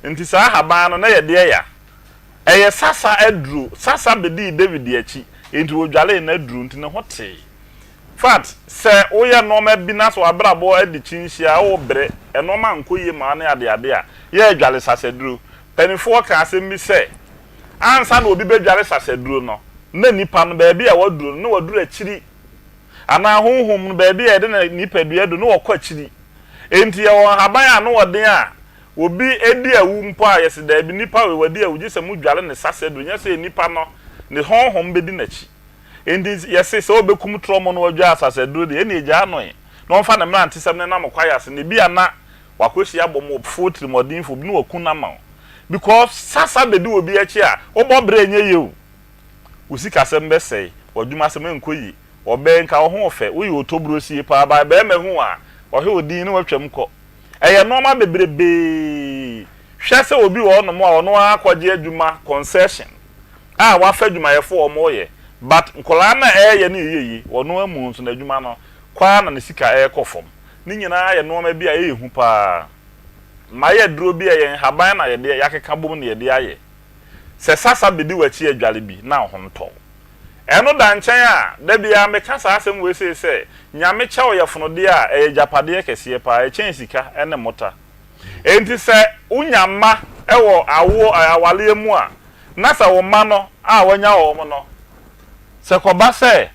Nti saa ahaban no, na ɛyɛ deɛ ya? Ɛyɛ sasa aduro. Sasa bɛdii Dawid akyi, enti wɔdwaree n'aduro, nti ne ho tee. Fact, sɛ woyɛ nnoɔma bi na sɛ w'abrabɔ adi kyinhyia, wobrɛ, nnoɔma nkɔ yie ma wo ne adeade a, yɛ adware sasaduro. Mpaninfoɔ ka asɛm bi sɛ, ansa na obi bɛdware sasaduro no, na nipa no baabi a waduro no, na waduru akyiri. Anaa honhom no baabi a yɛde ne nipadua adu no, na wakɔ akyiri. Enti yɛwɔ nhaban a ano wɔ den a, obi di awu mpo a, yɛse daabi, nipa wei wadi awu, gye sɛ modware ne sasaduro, nyɛ sɛ nipa no ne honhom bɛdi n'akyi. Enti yɛse sɛ ɔbɛkum trɔmo na wadwa asasaduro deɛ, ɛnneɛ gyaa no ɛ, na ɔmfa ne mmerantesɛm no nam kwaeɛ ase, na ebia na wakɔhyia abɔmmɔfoɔ tirimɔdenfoɔ bi na waku no ama wo. Because sasa bɛdi obi akyi a, wobɔ bra ɛnyɛ yie o. Wo sikasɛm bɛsɛe, w'adwumasɛm ɛnkɔ yie, ɔbɛn nka wo ho ɔfɛ, woyɛ otoburosie paa, but barima hu wo a, ɔhwɛ wo din na watwam kɔ. Ɛyɛ nnoɔma bebrebee. Hwɛ sɛ obi wɔ hɔnom a ɔno ara akɔgye adwuma concession a wafa adwumayɛfoɔ a wɔreyɛ but nkwadaa no a ɛreyɛ no yɛ yie, ɔno amu nso n'adwuma no kɔ ara na ne sika ɛrekɔ fam. Ne nyinaa yɛ nnoɔma bi a ɛyɛ hu pa ara. Mayɛ aduro bi a ɛyɛ nhaban na yɛde yɛakeka bom na yɛde ayɛ. Sɛ sasa bɛdi w'akyi adware bi na wo ho ntɔ wo. Ɛno da nkyɛn a, da biara meka saa asɛm wei sei sɛ, Nyame kyɛ wo yɛfonodeɛ a, ɛyɛ agyapadeɛ kɛseɛ paa, ɛkyɛn sika ne mmota. Enti sɛ wonya mma wɔ awoɔ, awareɛ mu a, na sɛ wo mma no a woanya wɔn no, sɛ kɔba sɛ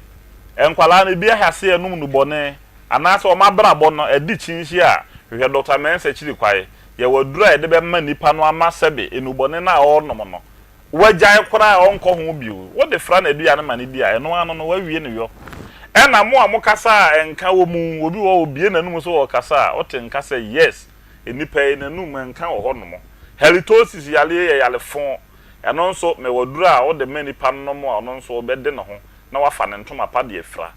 nkwadaa no bi ahyɛaseɛ nom nnubɔne, anaasɛ wɔn abrabɔ no adi kyinhyia a, hwehwɛ Dɔkta Mensah akyiri kwae. Yɛwɔ aduro a yɛde bɛma nipa no ama sɛbe nnubɔne no a ɔrenom no, wagyae koraa a ɔnkɔ ho bio. Wode fra n'aduane ma no di a, ɛno ara no no, wawie ne yɔ. Ɛna mo a mokasa a nka wɔ mu, obi wɔ hɔ a obue n'anum sɛ ɔrekasa a, wote nka sɛ yes, nnipa yi n'anum nka wɔ hɔnom. Halitosis yareɛ yɛ yare fo. Ɛno nso, mewɔ aduro a wode ma nipa no nom a, ɔno nso ɔbɛde ne ho na wafa ne ntoma pa de afira.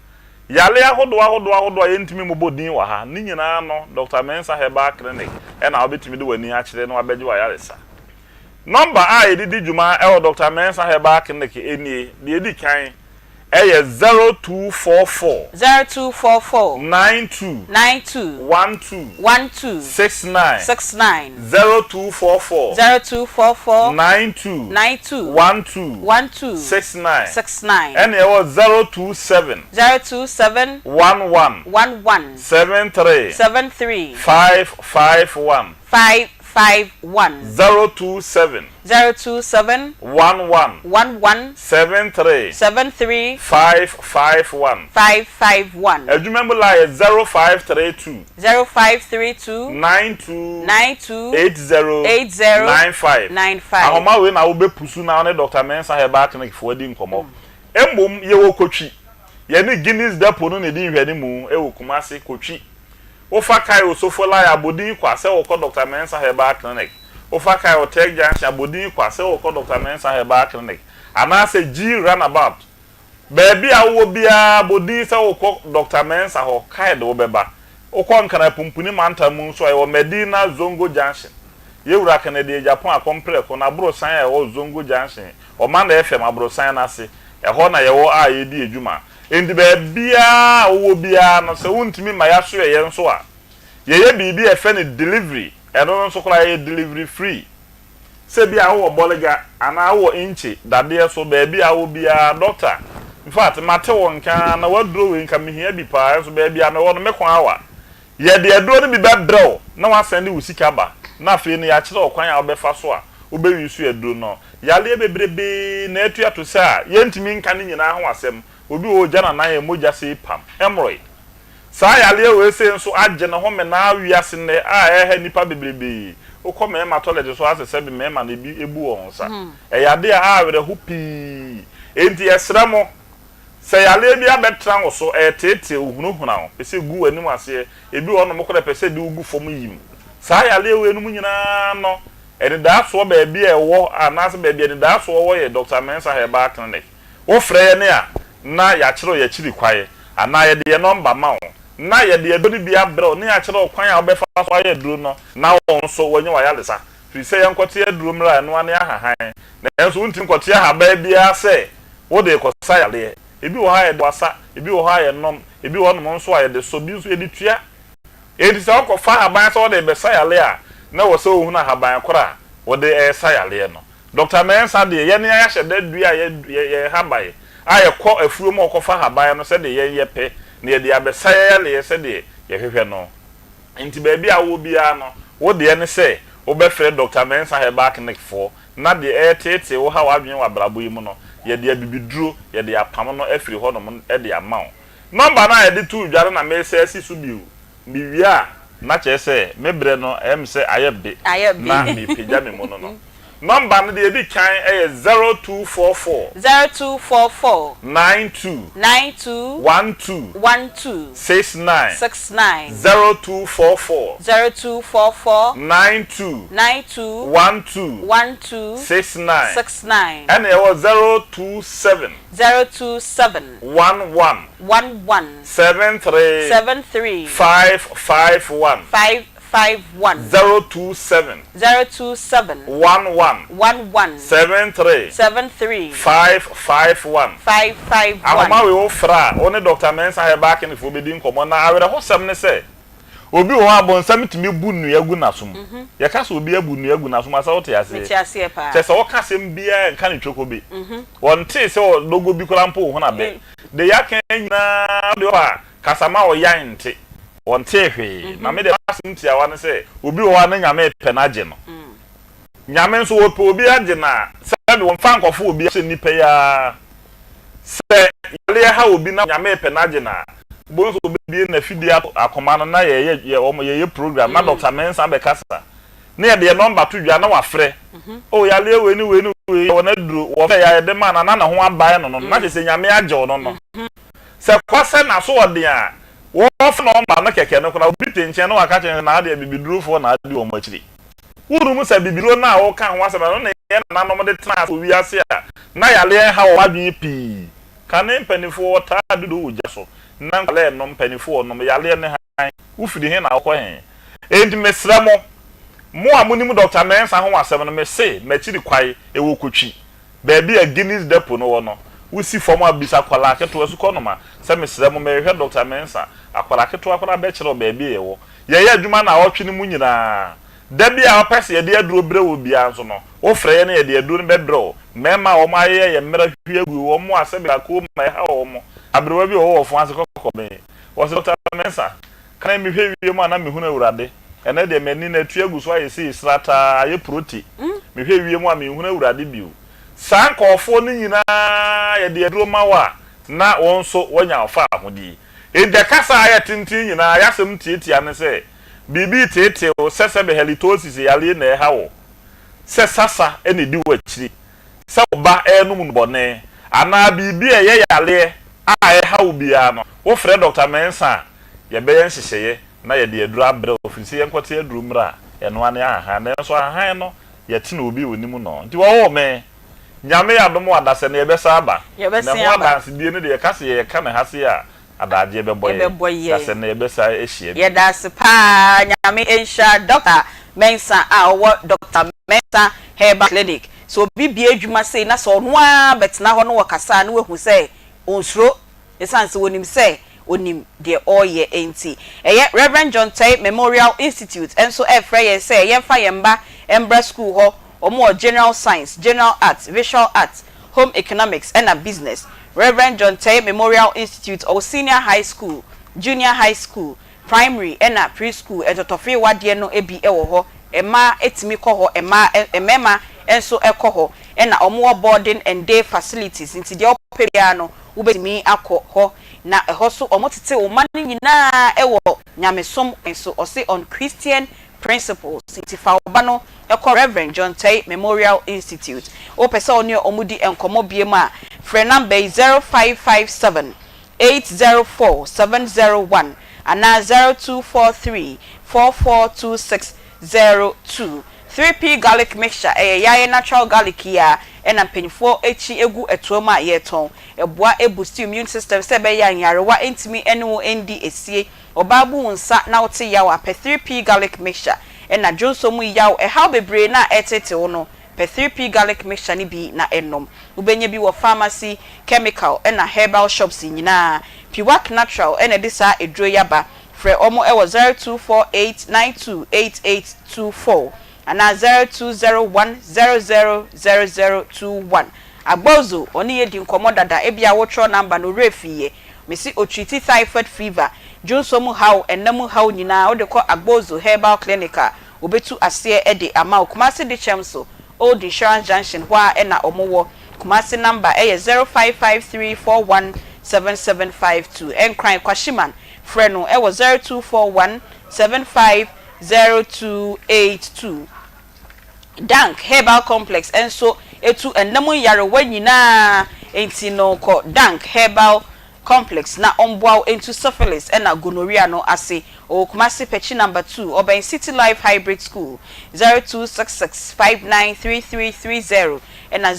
Yare ahodoɔ ahodoɔ ahodoɔ a yɛntumi mmobɔ din wɔ ha, ne nyinaa no, Dɔkta Mensah Herbal Clinic na wobɛtumi de w'ani akyerɛ na wabɛgye w'ayaresa. Nɔmba a yɛde di dwuma wɔ Dɔkta Mensah Herbal Clinic nie, Deɛ ɛdi kan yɛ 0244. 0244. 92. 92. 12. 12. 69. 69. 0244. 0244. 92. 92. 12. 12. 69. 69. Ɛna ɛwɔ 027. 027. 11. 11. 73. 73. 551. 5. 5 1. 027. 027. 11. 11. 73. 73. 551. 551. Adwuma mu line yɛ 0532. 0532. 92. 92. 80. 80. 95. 95. Ahoma wei na wobɛpusu na wo ne Doctor Mensah Herbal Clinic foɔ adi nkɔmmɔ. Mmom yɛwɔ Kotwi. Yɛne Guinness Depot no na ɛdi nhwɛanimu wɔ Kumasi, Kotwi. Wofa Cairo Sofolai abodin kwa sɛ wokɔ Doctor Mensah Herbal Clinic. Wofa Cairo Tech Junction abodin kwa sɛ wokɔ Doctor Mensah Herbal Clinic. Anaasɛ G Runabout. Baabi a wowɔ biara bɔ din sɛ wokɔ Doctor Mensah hɔ, Kai de wo bɛba. Wokɔ Nkran Pumpuni mantam mu nso a, yɛwɔ Medina Zongo Junction. Yɛwura Kennedy Agyapong Akɔmprɛko n'aborosan a ɛwɔ Zongo Junction, Ɔman FM aborosan no ase. Ɛhɔ na yɛwɔ a yɛredi adwuma. Enti baabiara a wowɔ biara no, sɛ wontumi mma yɛasoɛ yɛn nso a, yɛyɛ biribi a yɛfrɛ no delivery. Ɛno no nso koraa, ɛyɛ delivery free. Sɛ ebia wowɔ Bolga anaa wowɔ Inche dadeɛ so, baabi a wowɔ biara, dɔkta, in fact, mate wo nka ara na w'aduro wei nka mehia bi paa, nso baabi a mewɔ no me kwan awa. Yɛde aduro no bi bɛbrɛ wo na woasan de wo sika aba, na afei no yɛakyerɛ wo kwan a wobɛfa so a wobɛ use aduro no. Yareɛ bebrebee na atua to sɛ a yɛntumi nka ne nyinaa ho asɛm. Obi wɔ hɔ ogya n'anan a mogya sei pam, hemorrhoid. Saa yareɛ wei sei nso agye ne ho menaa wiase nnɛ a ɛreha nnipa bebrebee. Wokɔ mmarima tɔlɛt so ara sɛ sɛbe mmarima no ebi bu wɔn nsa. Ɛyɛ adeɛ a awerɛho pii. Enti yɛsrɛ mo, sɛ yareɛ bi abɛtena wo so, ɛreteetee wo, hunahuna wo, pɛ sɛ ɛgu w'anim aseɛ, ebi wɔ hɔnom koraa ɛpɛ sɛ ɛde wo gu fam yim. Saa yareɛ wei nom nyinaa no, anidaasoɔ baabi a ɛwɔ anaasɛ baabi a anidaasoɔ wɔ yɛ Doctor Mensah Herbal Clinic. Wofrɛ yɛn a, na yɛakyerɛ wo yɛn akyiri kwan, anaa yɛde yɛn nɔmba ma wo, na yɛde aduro no bi abrɛ wo, na yɛakyerɛ wo kwan a wobɛfa so ayɛ aduro no, na wo nso woanya w'ayaresa. Firi sɛ yɛnkɔte aduro mmra a, ɛno ara ne ahahan. Nanso wontumi nkɔte ahaban biara sɛ wode rekɔsa yareɛ. Ebi wɔ hɔ a yɛde wasa, ebi wɔ hɔ a yɛnom, ebi wɔ hɔnom nso a yɛde sɔ, ebi nso yɛde tua. Enti sɛ wokɔfa ahaban sɛ wode rebɛsa yareɛ a, na ɛwɔ sɛ wohunu ahaban korɔ a wode resa yareɛ no. Dɔkta Mensah deɛ, yɛn ara yɛahyɛ da dua yɛn yɛn haban a yɛkɔ afuo mu kɔfa haban no sɛdeɛ yɛn yɛpɛ na yɛde abɛsa yɛn yareɛ sɛdeɛ yɛhwehwɛ no. Nti baabi a wowɔ biara no, wo deɛ ne sɛ wobɛfrɛ Dɔkta Mensah Herbal Clinic foɔ na deɛ ɛreteetee wo ha w'adwene wɔ abrabɔ yi mu no, yɛde abibiduro, yɛde apam no afiri hɔnom de ama wo. Nɔmba no a yɛde too dwa no na meresan asi so bio. Mewie a, na kyerɛ sɛ me berɛ no ɛyɛ me sɛ ayɛ be na merepagya me mu no no. Nɔmba no deɛ ɛdi kan yɛ 0244. 0244. 92. 92. 12. 12. 69. 69. 0244. 0244. 92. 92. 12. 12. 69. 69. Ɛna ɛwɔ 027. 027. 11. 11. 73. 73. 551. 551. 027. 027. 11. 11. 73. 73. 551. 551. Ahoma wei wo frɛ a, wo ne Doctor Mensah Herbal Clinic foɔ bɛdi nkɔmmɔ na awerɛhosɛm ne sɛ, obi wɔ hɔ a bonsam tumi bu nnua gu n'asom. Yɛka sɛ obi abu nnua agu n'asom a, sɛ wote aseɛ? Mete aseɛ paa. Kyerɛ sɛ ɔka asɛm biara a ɛnka ne twokobe. Ɔntee sɛ ɔdogo bi koraa mpo wɔ ho na bɛ. Deɛ yɛaka yi nyinaa wode ɔba a, kasa ma ɔyan nte. Ɔntee hwee. Na me deɛ m'asɛm tiawa ne sɛ, obi wɔ hɔ a na Nyame repɛ no agye no. Nyame nso ɔpɛ obi agye no a, sɛbe wɔmfa nkɔfo obi sɛ nnipa yi ara. Sɛ yareɛ ha obi na Nyame repɛ no agye no a, wobɛhu sɛ ɔbɛbue n'afidie ato akoma no na yɛyɛ yɛ wɔn yɛyɛ program na Doctor Mensah bɛkasa na yɛde yɛn nɔmba to dwa na wafrɛ. Oh yareɛ wei ne wei ne wei yɛwɔ n'aduro, wɔfrɛ yɛ a yɛde ma no a na ne ho abae no no na kyerɛ sɛ Nyame agye wo no no. Sɛ kɔ sɛ n'aso ɔden a, wɔfrɛ nɔmba no kɛkɛ no koraa obi te nkyɛn na waka kyerɛ no sɛ naa deɛ abibidurofoɔ na adi wɔn akyiri. Wonnim sɛ abibiduro no a woka ho asɛm no, ɛno na yɛn nananom de tenaa ase wɔ wiase a na yareɛ nha wɔn adwene pii. Kane mpanimfoɔ wɔtaa dodo wɔ gya so na nkwadaa renom, mpanimfoɔ renom, yareɛ ne hann. Wofiri he na wokɔ he? Enti mesrɛ mo, mo a monim Dɔkta Mensah ho asɛm no, mese m'akyiri kwae, ɛwɔ Kotwi, baabi a Guinness Depot no wɔ no. Wosi fam a, bisa akwadaa ketewa, sukɔnoma, sɛ mesrɛ mo, merehwɛ Dɔkta Mensah. Akwadaa ketewa koraa bɛkyerɛ wo baabi a yɛwɔ. Yɛyɛ adwuma nnawɔtwe no mu nyinaa. Da bi a wopɛ sɛ yɛde aduro brɛ wo biara nso no, wofrɛ yɛn na yɛde aduro no bɛbrɛ wo. Mmarima a wɔayeyɛ yɛn mmara hwie agu wɔn a sɛbe glaucoma ɛhaw wɔn. Aberewa bi a ɔwɔ ɔfon ase kɔkɔben. Ɔse, Dɔkta Mensah, kane mehwɛ wiem a na mehunu Awurade. Ɛnnɛ deɛ m'ani no atu agu so ayɛ sei srataa, ayɛ prote. Mehwɛ wiem a menhunu Awurade bio. Saa nkurɔfoɔ no nyinaa yɛde aduro ma wo a, na wo nso woanya wo fawohodie. Enti kasa a ayɛ tenten nyinaa, y'asɛm tiatia ne sɛ, biribi reteetee wo, sɛ sɛbe halitosis yareɛ na ɛreha wo, sɛ sasa na ɛdi w'akyiri, sɛ wo ba renom nnubɔne, anaa biribi a ɛyɛ yareɛ a ɛreha wo biara no, wofrɛ Dɔkta Mensah a, yɛbɛyɛ nhyehyɛeɛ na yɛde aduro abrɛ wo, firi sɛ yɛnkɔte aduro mmra a, ɛno ara ne ahahan, nanso ahahan no, yɛte no obi a ɔnim no. Nti wɔwoo me. Nyame adom a dasɛ no yɛbɛsan aba. Na Yɛbɛsen ɛho aba. adansedie no deɛ yɛka sɛ yɛka no ha sei a, adagyeɛ bɛbɔ yɛn. Ɛbɛbɔ yɛn. Dasɛ no yɛbɛsan ahyia bio. Yɛda ase paa Nyame nhyira Doctor Mensah a ɔwɔ Doctor Mensah Herbal Clinic. Sɛ obi bue adwuma sei na sɛ ɔno ara bɛtena hɔ na ɔkasa a na wahu sɛ ɔnsuro Esiane sɛ wɔnim sɛ ɔnim deɛ ɔreyɛ nti. Ɛyɛ Rev. John Tei Memorial Institute nso refrɛ yɛn sɛ yɛmfa yɛn mma mmra sukuu hɔ. Wɔn wɔ General Science, General Arts, Visual Arts, Home Economics ɛna Business. Rev. John Teye Memorial Institute ɔwɔ Senior High School, Junior High School, Primary ɛna Pre-School ntɔtɔfeewa deɛ no bi wɔ hɔ. Mmaa tumi kɔ hɔ, mmaa mmarima nso kɔ hɔ. Ɛna wɔn wɔ boarding and day facilities nti deɛ wopɛ biara no wobɛtumi akɔ hɔ. Na ɛhɔ nso wɔtete wo mma no nyinaa wɔ nyamesom kwan so, ɔse on Christian Principles nti fa wo ba no kɔ Rev. John Teye Memorial Institute. Wopɛ sɛ wo ne wɔn di nkɔmmɔ biom a, frɛ number yi 0557 804 701 anaa 0243 442602. 3P Garlic Mixture, ɛyɛ yaye natural garlic yi ara na mpanyinfoɔ akyi gu ɛtoa mu a yɛtɔn. Ɛboa boost immune system sɛ ɛbɛyɛ a nyarewa ntumi ne wo ndi asie. Ɔbaa bu wo nsa na wote yaw a, pɛ 3P Garlic Mixture. Ɛna dwonsɔ mu yaw, ɛhaw bebree no a ɛreteetee wo no, pɛ 3P Garlic Mixture no bi na nom. Wobɛnya bi wɔ pharmacy, chemical ɛna herbal shops nyinaa. Piwak Natural na ɛde saa aduro yi aba. Frɛ wɔn wɔ 0248928824 anaa 0201000021. Agbozo, ɔne yɛ di nkɔmmɔ dada, ebia wotwerɛ number no, wo werɛ fiiɛ. Mese otreati typhoid fever, dwonsɔ mu haw, ɛna mu haw nyinaa wode kɔ Agbozo Herbal Clinic a, wɔbɛtu aseɛ de ama wo. Kumasi Dekyɛm so, Old Insurance Junction hɔ ara na wɔn wɔ. Kumasi number yɛ 0553417752. Nkran, Kwashiman, frɛ no wɔ 0241750282. Dank Herbal Complex nso tu nna mu nyarewa nyinaa nti no kɔ Dank Herbal Complex na ɔmboa wo ntu syphilis na gonorrhea no ase. Ɔwɔ Kumasi Pɛkyi number 2, ɔbɛn City Life Hybrid School, 0266593330 ɛna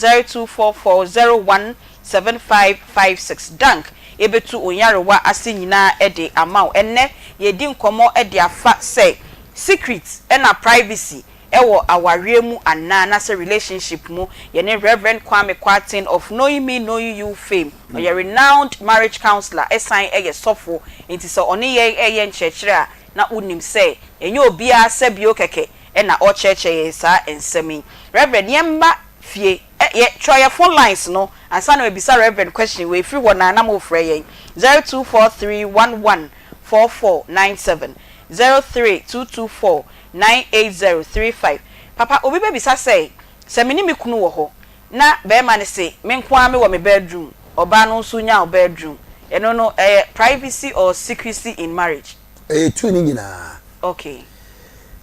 0244017556. Dank yɛbɛtu wo nyarewa ase nyinaa de ama wo. Ɛnnɛ yɛredi nkɔmmɔ de afa sɛ secret na privacy wɔ awareɛ mu anaa anaasɛ relationship mu. Yɛne Rev. Kwame Kwarteng of Knowing Me Knowing You fame. Ɔyɛ renowned marriage counsellor ɛsan yɛ sɔfo. Nti sɛ ɔne yɛn reyɛ nkyerɛkyerɛ a na wonim sɛ ɛnyɛ obiara sɛbio kɛkɛ na ɔrekyerɛkyerɛ yɛn saa nsɛm yi. Rev. Yɛmma fie yɛ twerɛ yɛn phone lines no ansa na mabisa Rev. question wei firi hɔ no a na morefrɛ yɛn 0243114497, 03224 98035 Papa obi bɛbisa sɛ, sɛ me ne me kunu wɔ hɔ na barima no se me nko ara mewɔ me bedroom, ɔbaa no nso nya wo bedroom, ɛno no ɛyɛ privacy or secrecy in marriage? Ɛyɛ tu no nyinaa. Okay.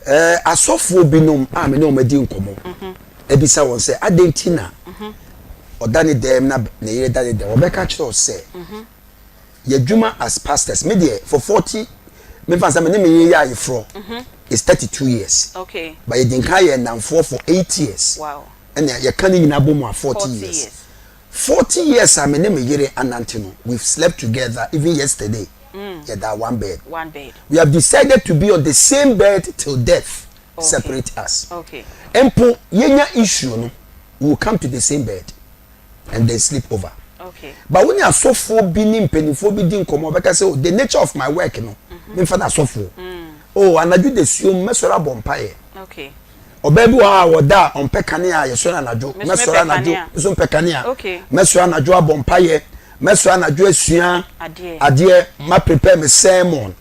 Ɛɛ asɔfoɔ binom a me ne wɔn adi nkɔmmɔ abisa wɔn sɛ adɛn nti na ɔda ne dɛm na ne yere da ne dɛm, wɔbɛka kyerɛ wo sɛ Yɛadwuma as pastors me deɛ for 40 me fa sɛ me ne me yere yɛ ayeforɔ mhm. is 32 years okay. but yɛdi nka yɛ nnamfoɔ for 8 years wow. ɛna yɛka ne nyinaa bɔ mu a 40 years 40 years a me ne me yere anante no we've slept together even yesterday mm. yɛda one bed. one bed we have decided to be on the same bed till death okay. separate us okay. mpo yɛnya issue no we will come to the same bed and then sleep over but wo ne asɔfoɔ bi ne mpanimfoɔ bi di nkɔmmɔ ɔbɛka sɛ oh the nature of my work no mhm. memfa no asɔfoɔ mm. oh anadwo da suom mɛsɔre abɔ mpaeɛ ɔbaa bi wɔ hɔ a wɔda a ɔmpɛ kanea a yɛsɔre anadwo mɛsɔre anadwo nso mpɛ kanea mɛsɔre anadwo abɔ mpaeɛ mɛsɔre anadwo asua adeɛ ma prepare me sermon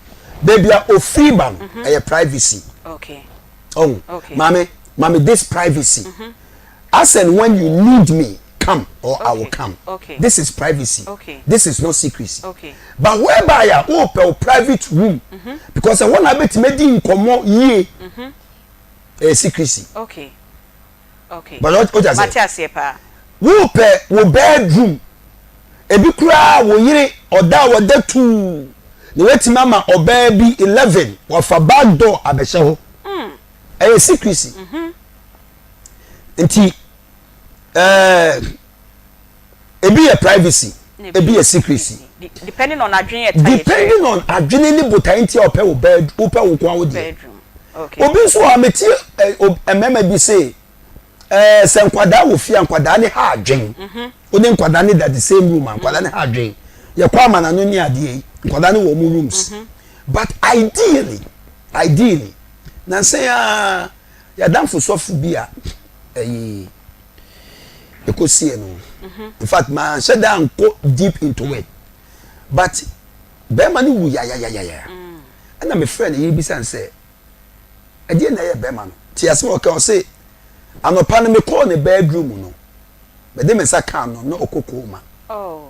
baabi a ofiri ba no mhm. ɛyɛ privacy oh maame maame this privacy. Mm -hmm. As and when you need me come or okay. I will come. Okay. This is privacy. Okay. This is not secrecy. Okay. But whereby a wopɛ wo private room mm -hmm. because ɛhɔ na abɛtumi adi nkɔmmɔ yie mm-hmm. ɛyɛ secrecy. Okay. Okay. But o ja sɛ aseɛ paa. Wopɛ wo bedroom ebi koraa wo yere ɔda a wɔda tuu na watumi ama ɔbaa bi 11 wafa back door abɛhyɛ hɔ. Mm. Ɛyɛ secrecy. Mm -hmm. nti ɛɛ ebi yɛ privacy ebi yɛ secrecy. Depending on adwene yɛ ta yɛ depending on adwene ne botae nti a ɔpɛ wo bed wopɛ wo nko awo deɛ. Obi nso a metie ɛ mmarima bi se ɛɛ sɛ nkwadaa wɔ fie a nkwadaa ne ha adwene mhm. wo ne nkwadaa ne da the same room a nkwadaa ne ha adwene yɛkɔ amanano ne adeɛ yi nkwadaa ne wɔ wɔn rooms mhm. but ideally ideally nansa yi ara. Yɛn adamfo sɔfo bi a ɛyi ɛkɔsie no. In fact, manhyɛ da ankɔ deep into it. But bɛrima no wu yayayayaya. Ɛna mefrɛ no yere bisa no sɛ, ɛdeɛ na ɛyɛ bɛrima no? Te asɛm a ɔka ɔse, anɔpa no mekɔɔ ne bedroom no, mede me nsa kaa no na ɔkɔ coma. Oh.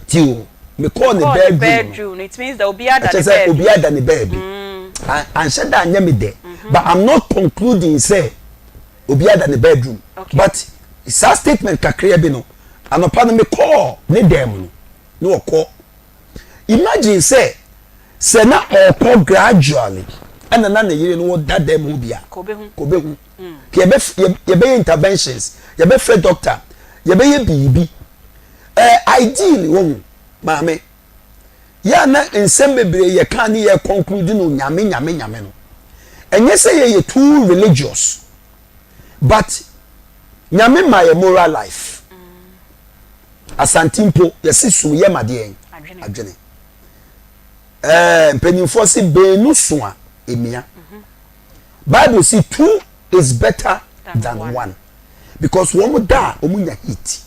Ti o, mekɔɔ ne bedroom no. It means that obi ada ne baabi. Obi ada ne baabi. Mm. Anhyɛ da anyɛ me dɛ. Mm-hmm. But I'm not concluding sɛ obi ada ne bedroom. Okay. But saa statement kakra bi no, anɔpa no mekɔɔ ne dan mu no, na ɔkɔ. Imagine sɛ sɛ na ɔkɔ gradually ɛna na ne yere no ɔda dan mu bi a. Kɔbɛhu. Mm. Yɛbɛyɛ interventions, yɛbɛfrɛ doctor, yɛbɛyɛ biribi. Eh, ideally wohu, maame, yɛ a na nsɛm bebree yɛ ka ne yɛ conclude no nyame nyame nyame no. Ɛnyɛ sɛ yɛyɛ too religious, but nyame ma yɛ moral life. Asante mpo, yɛse sum yɛ ma deɛn? Adwene. Eh, mpanyinfoɔ se beenu so a, emia. Bible se two is better than one because wɔn da a wɔn nya heat.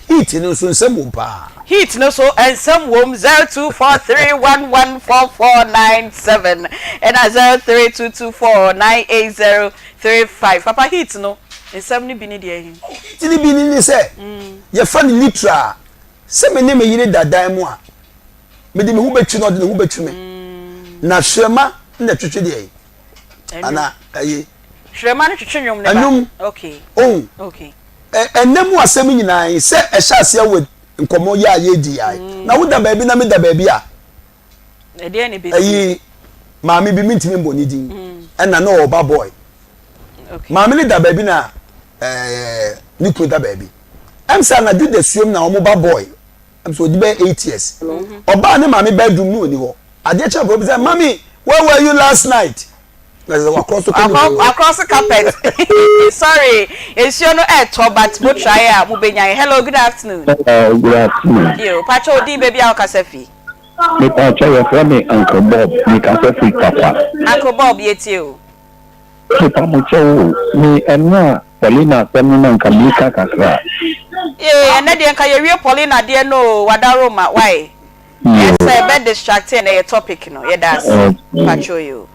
Heat no nso nsɛm wom paa. Heat no so nsɛm wom 0243114497 ɛna 0322498035 papa heat no nsɛm no bi ne deɛ he? Heat no bi ne ne sɛ yɛfa no literal sɛ me ne me yere da dan mu a mede me ho bɛtwi no ɔde ne ho bɛtwi me na hwerɛma na ɛtwetwe deɛ yi ana ɛyi. Hwerɛma no twetwe nnwom ne ba. Ɛnwom. Okay. Oh. Okay. Ɛnɛ mu asɛm nyinaa yi sɛ ɛhyɛ aseɛ wɔ nkɔmɔ yɛ a yɛdi yɛ ayi. Mm. Na woda baabi na meda baabi a. Ɛdeɛ ne bɛsi. Ɛyi maame bi mintimi mbɔ ne din. Mm. Ɛna na ɔba boy. Okay. Maame ne da baabi na ɛɛ ne kunu da baabi. Ɛm sɛ anadwo da suom na wɔn ba boy. Ɛm sɛ ɔdi bɛyɛ 8 years. Ɔbaa ne maame bedroom ne ɔni hɔ. Adeɛ kyɛn kɔ bisa mami where were you last night? Na sɛ wakɔ so kɔ ne Across carpet. Sorry, nsuo no ɛɛtɔ but mo try a mo bɛ nya. Hello, good afternoon. Hello, good afternoon. Yo, pacho odin baabi a wokasa fi. Me pacho yɛfrɛ me Uncle Bob, me kasa firi Tarkwa. Uncle Bob yɛtie o. Mepa mo kyɛw o, me ɛno a Paulina asɛm no na nka meka kakra. Yee, ɛnɛ deɛ nka yɛwie Paulina deɛ no o, wadaroma, why? Yoo. Ɛsɛ ɛbɛ distract yɛn ɛyɛ topic no, yɛda ase. Pacho yoo.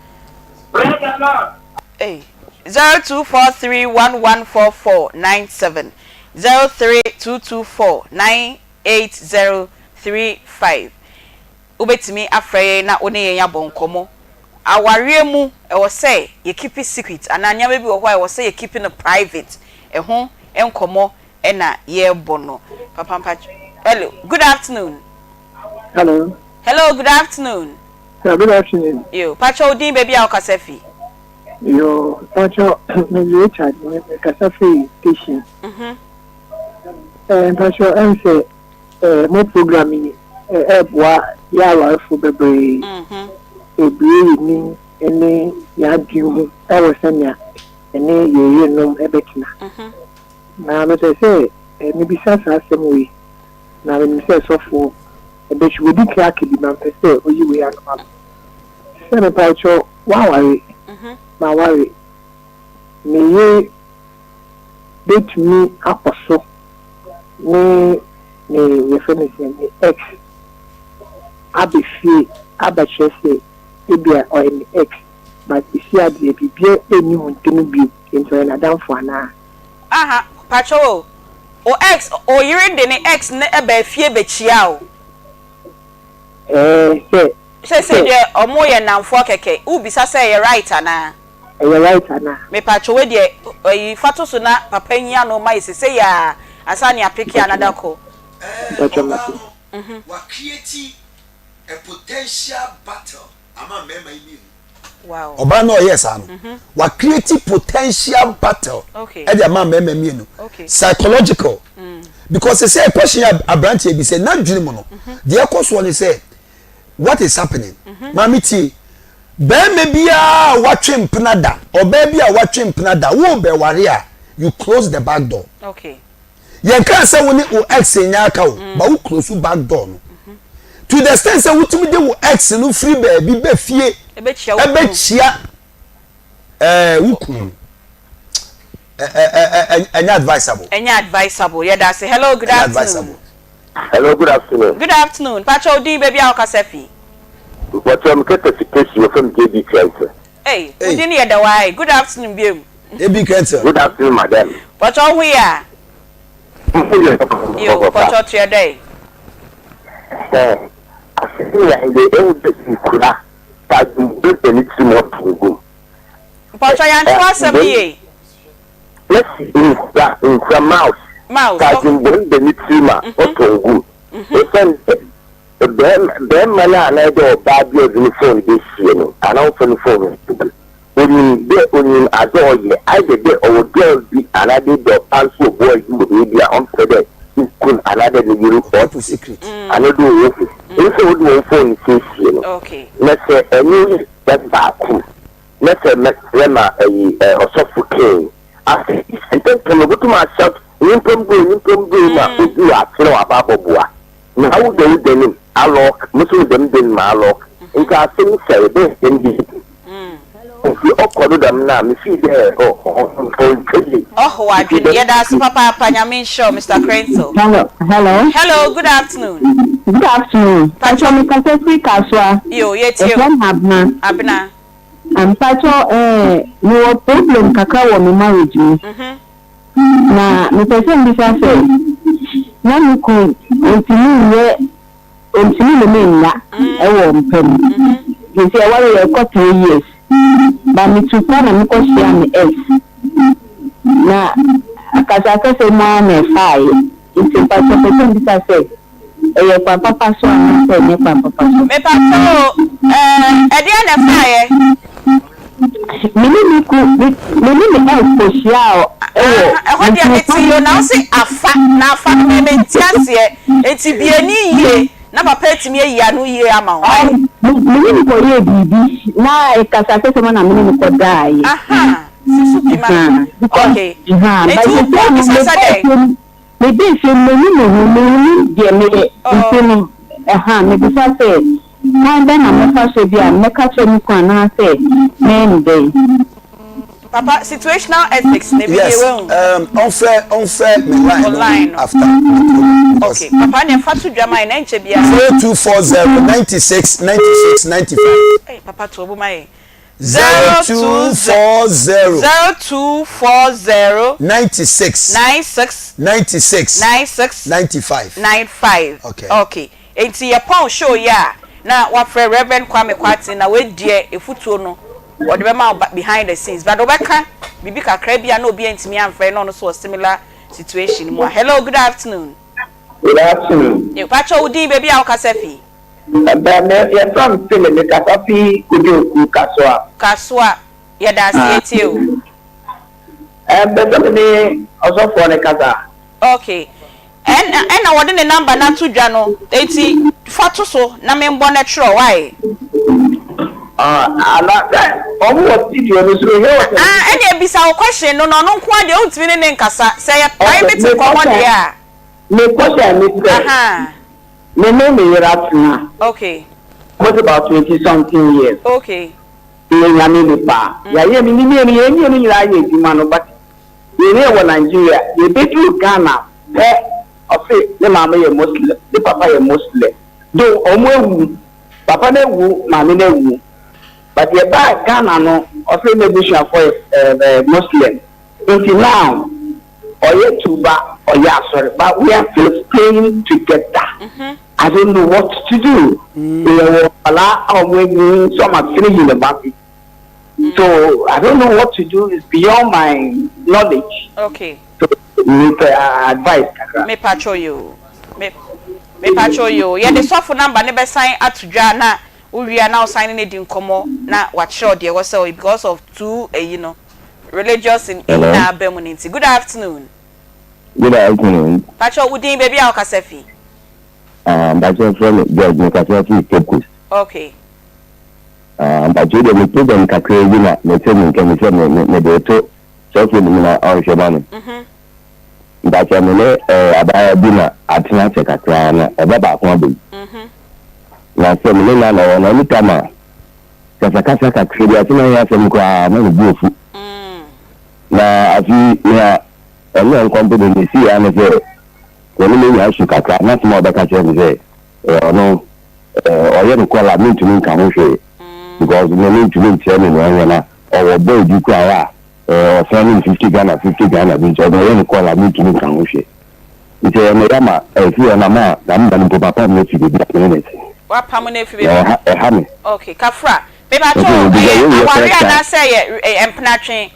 Ei, 0243114497, 0322498035. Wobɛtumi afrɛ yɛn na wo ne yɛn abɔ nkɔmmɔ. Awareɛ mu, ɛwɔ sɛ yɛ keep secret anaa nneɛma bi wɔ hɔ a ɛwɔ sɛ yɛ keep no private. Ɛho nkɔmmɔ na yɛrebɔ no. Papa mpakyɛ, hello, good afternoon. Hello. Hello, good afternoon. Yeah, good afternoon. Yo, pakyɛ wo din baabi a wokasa fi? Yo, pakyɛ me Richard, me kasa fi station. Mhm. Eh, pakyɛ ɛn sɛ Eh, mo program yi ɛɛboa yɛ awarefo bebree. Ebue yɛn ani ne yɛn adwene mu wɔ sɛnea yɛne yɛn yerenom bɛtena. Na mepɛ sɛ mebisa saa asɛm wei, na menim sɛ sɔfoɔ bɛtwi. Wadi kan aka bi, ma mepɛ sɛ oyi wei ano ma me. Sɛ mepawokyɛw, woaware, maware, me yere bɛtumi akɔ so ne me yɛfrɛ no sɛn me ex aba fie abɛkyerɛ sɛ ebia ɔyɛ me ex but seesei adeɛ biribiara nni wɔn ntam bio nti ɔyɛ n'adamfo anaa? Aha pakyɛw o, wo ex wo yere de ne ex no baa fie bɛkyiaa wo? Ɛɛ sɛ Seesei sɛ. deɛ ɔmo yɛ nnamfoɔ kɛkɛ, wobisa sɛ ɛyɛ right anaa? Ɛyɛ right anaa? Mepakyɛw wei deɛ ɛyi fa to so na papa nyi ano ma yɛ sesei aa ansa ne apeke another call. Mpakyɛw mate. Ɔbaa no wa create a potential battle ama mmarima yi mmienu. Wow. Ɔbaa no a ɔyɛɛ saa no wa create potential battle ɛde ama mmarima mmienu psychological because sɛ question a aberanteɛ bi sɛ n'adwene mu no deɛ ɛkɔ soɔ ne sɛ what is happening maame tie Barima biara a watwe mpena da, ɔbaa bi a watwe mpena da, wo bɛware a, you close the back door. Okay. Yɛn kaa sɛ wo ne wo ex nyɛ aka o, mm. but wo close back door no. Mm-hmm. To the extent sɛ wotumi de wo ex no firi baabi bɛ fie, ɛbɛkyia ɛɛ wo kunu. Ɛnyɛ advisable. Ɛnyɛ advisable. Yɛda ase. Hello, good afternoon. Hello, good afternoon. Good afternoon. Pakyɛ wo din, baabi a wokasa fi. Mpakyɛ me kasa fi Teshie, wɔfrɛ me JB Krɛnkyɛ. Ei, wo din yɛ dɛ wae. Good afternoon biom. JB Krɛnkyɛ. Good afternoon madam. Pakyɛ wo ho yɛ a? Me ho yɛ papa. Yo, pakyɛ to yɛ dɛn? Ɛɛ, asɛm yi a ndɛ ehu dɛ nkura fa dwumadie bɛ ne tirim ɔto gu mu. Mpakyɛ yɛante w'asɛm yie. Mɛsi nkura nkura mouse. Mouse. Fa adwembɔn bɛ ne tirim a ɔtɔn gu mu. Osiandɛ bɛrima bɛrima no anaa dɛ ɔbaa bi a ɔdze no phone besie no anaa ɔmmfa no phone nto no, onyim dɛ onyim adze a ɔyɛ. Either dɛ ɔwɔ girl bi anaa dɛ ebia ɔpanso wɔ boy bi wɔ beebi a ɔmmpɛ dɛ no kun anaa dɛ ne yer ɔtse anaa dɛ ohu. Ntsi ɔdze hɔn phone siesie no. Na sɛ enye wo yer baako na sɛ mɛsrɛ ma ayi eh, ɔsɔfo Kane afei ntɛmntɛm no obotum ahyɛ nyimpa mbue nyimpa mbue ma obi ɔatse na ɔaba abɔboa na awo da wo dan mu alɔk mo so meda me dan mu maalɔk ntsi asɛm yi sɛe bɛyɛ dɛn bi ntsi ɔkɔ do dɛm no a mefii dɛ ɔnntwa yie Ɔho ntsi w'adwene. dɛm Yɛda ase papaapa. Nyame nhyira wo Mister Krenzel. Hello, hello. Hello, good afternoon. Good afternoon. Pacho. Pacho me kasa firi Kasoa. Yo, yɛtie Yɛfrɛ wo. me Abena. Abena. Mpacho eh, me wɔ problem kakra wɔ me marriage mu. Na me pɛ sɛ mbisa sɛ, na me kun ontumi nyɛ, ontumi ne me nna ɛwɔ mpa mu. Sisi yɛware yɛ kɔ 3 years. But me tu kwan na me kɔ hyia me ex. Na akasakasa mu ara na ɛfaeɛ. Nti mpacho pɛ sɛ mbisa sɛ, ɛyɛ kwan papa so anaasɛ ɛnyɛ kwan papa so? Mepakyɛ o, ɛɛ, ɛdeɛn na ɛfaeɛ? Me ne me ku me me ne me ex kɔhyiaa ɛwɔ Aha, ɛhɔ deɛ mete yi o, na wo se afa, na afa no me mente aseɛ, nti bue ani yie na papa atumi ayi ano yie ama wo, wai? Me ne no kɔyɛɛ biribi na ɛkasakasa mu na me ne no kɔdaeɛ. Aha, si so bi ma me. Because Okay, aha, nti but wo seesei no wobisa sɛ mebaa dɛn? fie no mebaa fie no menni me ho, mennim deɛ meyɛ nti no aha, mebisa sɛ kwan bɛn na mɛfa so bi a mɛka kyerɛ me kunu anaasɛ mɛyɛ no dɛn? Papa, situational ethics na ebi Yes, nie wahu. ɔnfrɛ ɔnfrɛ me line Wo no line no. after the program because. Okay, papa neɛ fa to dwa ma yɛn na ɛnkyɛ biara. 0240 96 96 95. Ei papa to obo ma yɛn. 0240. 0240. 96. 96. 96. 96. 95. 95. Okay. Okay. Enti yɛpɔn show yi a na wafrɛ Rev. Kwame Kwarteng na wei deɛ efutuo no ɔde bɛma wo behind the scenes but ɔbɛka biribi kakra bi a na obi antumi amfrɛ na ɔno nso wɔ similar situation mu a. Hello, good afternoon. Good afternoon. Yo, pakyɛ wo din, baabi a wokasa fi? Ɛbɛ me yɛfrɛ me Philip me kasa fi Kojoku Kasoa. Kasoa, yɛda ase yɛtie wo. Ɛɛ mpɛ sɛ me ne ɔsɔfoɔ no kasa. Okay. Ɛna ɛna wɔde ne number no ato dwa no enti fa to so na me mbɔ no twerɛ wai. Ah ana sɛ ɔmo wɔ studio no so mehwɛ wɔ Ah television. ɛneɛ bisa wo question no na ɔno nko ara deɛ wontumi ne no nkasa sɛ ɛyɛ Okay private me nkɔmmɔ question deɛ a. me question ne sɛ Ahaa. me ne me yere atena Okay. almost about 20 something years. Okay. Yɛ Nyame nipa. Yɛayɛ me ne mmienu yɛn mmienu nyinaa yɛ adwuma no but Yɛn yɛ wɔ Nigeria, yɛbɛduru Ghana pɛ ɔse ne maame yɛ Muslim, ne papa yɛ Muslim, though ɔmo awu, papa no awu, maame no awu, but yɛbaa Ghana no ɔse n'abusuafoɔ yɛ ɛɛ Muslim, nti now ɔyɛ tuba, ɔyɛ asɔre, but we are still staying together, I don't know what to do, yɛwɔ nkwadaa a ɔmo anyin, some are finish university. So I don't know what to do it's beyond my knowledge. Okay. So me pɛ advice kakra. Me pacho yoo. Me me pacho yoo. Yɛde sɔfo number ne bɛsan ato dwa na wo wie a na wo san ne no adi nkɔmɔ na wakyerɛw deɛ ɛwɔ sɛ ɔyɛ because of two ɛyi no religious ɛyi na aba mu no nti. Good afternoon. Good afternoon. Pacho wo din baabi a wo kasa fi. Ah, mpacho frɛ me George me kasa fi Cape Coast. Okay. Ah mpakyɛw deɛ me problem kakraa bi na mete me nka mu sɛ me me mede reto sɔfo no mu na ɔnhwɛ ma me. Mpakyɛw me ne eh, abaayewa bi na atena akyɛ kakraa na ɔba baako aba mu. Na sɛ me ne no na ɛwɔ no anytime a kasakasa kakra bi ase na ɛnyɛ asɛm koraa na ne bo afu. Na. Afei nea ɛne nkɔ mpo de nea esii ara ne sɛ wɔne me nya issue kakra na asɛm a ɔbɛka kyerɛ me sɛ eh, ɔno eh, ɔyɛ me kɔla mentumi nka ho hwee because me mentumi nkyerɛ no nea ɔnyɛ na ɔwɔ boy bi koraa a eh, ɔsan ne me 50 Ghana 50 Ghana bi nti ɔno ɔyɛ me kɔla mentumi nka ho hwee nti ɛyɛ me ya ma ɛfiri hɔ na ma na mma no mpo mapam no afi baabi a me ne no te Wapam no afi na baabi ɛha ɛha me. Okay, Kafra, mepakyɛ Nti o, because ɛyɛ wei yɛ awareɛ first time. anaasɛ ɛyɛ mpenatwe?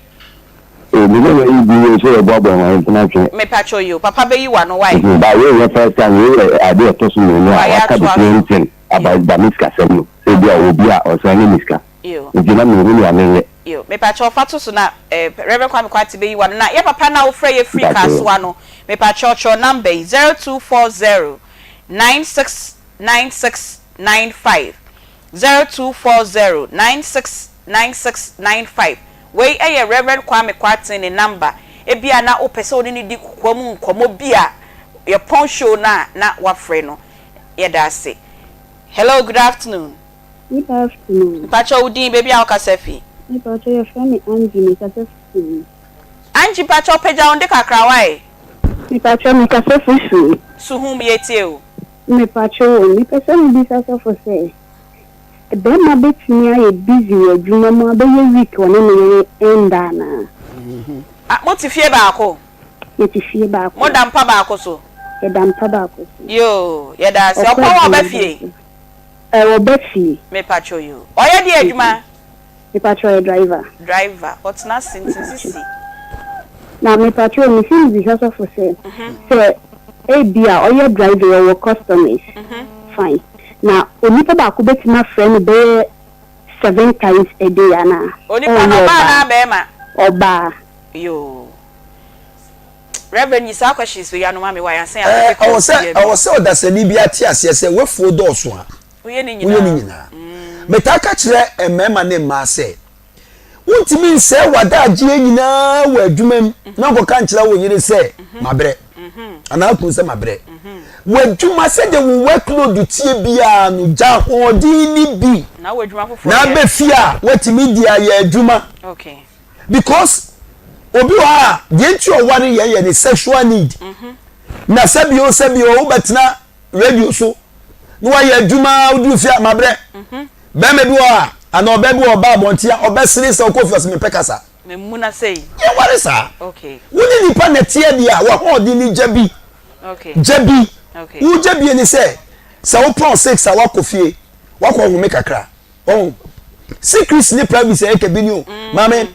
Oh me ne wei di wei so yɛboaboa ho mpena twe. Mepakyɛw yoo papa bɛyi w'ano wai. Mhm but wei nyɛ first time wei yɛ ade a ɛtɔ so mienu a Wayɛ waka the atoa same so. thing about Yoo. ba me sikasɛm no sɛ ebi a ɔwɔ bi a ɔsan ne me sika Yoo. nti na menhu nea menyɛ. Yoo mepakyɛw fa to so na eh Rev Kwame Kwate bɛyi w'ano na yɛ papa no a wofrɛ yɛ firi Mpakyɛw. Kasoa no mepakyɛw kyerɛw number yi 0240 96 96 95 0240 96 9695 Wei yɛ Rev. Kwame Kwarteng ne number, ebia na wopɛ sɛ wo ne no di kokoa mu nkɔmmɔ bi a, yɛpɔn show no a na woafrɛ no. Yɛda ase. Hello, good afternoon. Good afternoon. Mpakyɛ wo din, baabi a wokasa fi? Mepakyɛ yɛfrɛ me Angie, mekasa fi Suhum. Angie mpakyɛ pagya wo nde kakra wae. Mepakyɛ mekasa fi Suhum. Suhum, yɛtie wo. Mepakyɛ o, mepɛ sɛ mebisa sɔfo sɛ, Barima bɛtumi ayɛ busy wɔ adwuma mu abɛyɛ week ɔne ne yere nda anaa? Ah, mote fie baako? Yɛte fie baako. Moda mpa baako so? Yɛda mpa baako so. Yoo, yɛda ase. Ɔkɔ Ɔpɔn a adwuma ɔba ba fie? so. Ɛ, ɔba fie. Mepakyɛw yoo. Ɔyɛ deɛ adwuma? Mepakyɛw ɔyɛ driver. Driver, ɔtena ase nti sisi. Na mepakyɛw mese mebisa sɔfo sɛ, sɛ ebia ɔyɛ driving ɔwɔ customers, fine, na onipa baako bɛtumi afrɛ no bɛyɛ seven times a day anaa? Onipa no Ɔyɛ ɔbaa ɔbaa. anaa bɛɛma? Ɔbaa. Yoo. Reverend yi saa questions wei ano ma me wai ansa yɛ Ɛɛ, akɔgye ɛwɔ calls sɛ biara bi. ɛwɔ sɛ ɔdasani bi ate aseɛ sɛ w'afuo dɔɔso a, Woyɛ ne woyɛ ne nyinaa. nyinaa. Metaa ka kyerɛ mmarima ne mmaa sɛ, wontumi nsɛe w'adagyeɛ nyinaa wɔ adwuma mu na nkɔka nkyerɛ wo yere sɛ mabrɛ anaa kunu sɛ mabrɛ. W'adwuma sɛdeɛ wo workload teɛ biara no, gya ahoɔden no bi Na wɔ adwuma foforɔ na yɛ. abɛ fie a woatumi de ayɛ adwuma. Okay. Because obi wɔ hɔ a deɛ nti ɔware yɛn yɛ ne sexual need. Na sɛbio sɛbio wobɛtena radio so na wayɛ adwuma woduru fie a mabrɛ bɛrima bi wɔ hɔ a anaa ɔbaa bi wɔ ɔba abɔnten a ɔbɛsere sɛ ɔkɔ fie ɔsɛ mepɛ kasa yɛware saa wo ne nipa na ɛteɛ deɛ a wahoɔden ne gya bi gya bi wogya bie ne sɛ sɛ wopɔn six a wakɔ fie wakɔ home kakra ɔn secrecy ne privacy ɛyɛ kɛbi ni o maame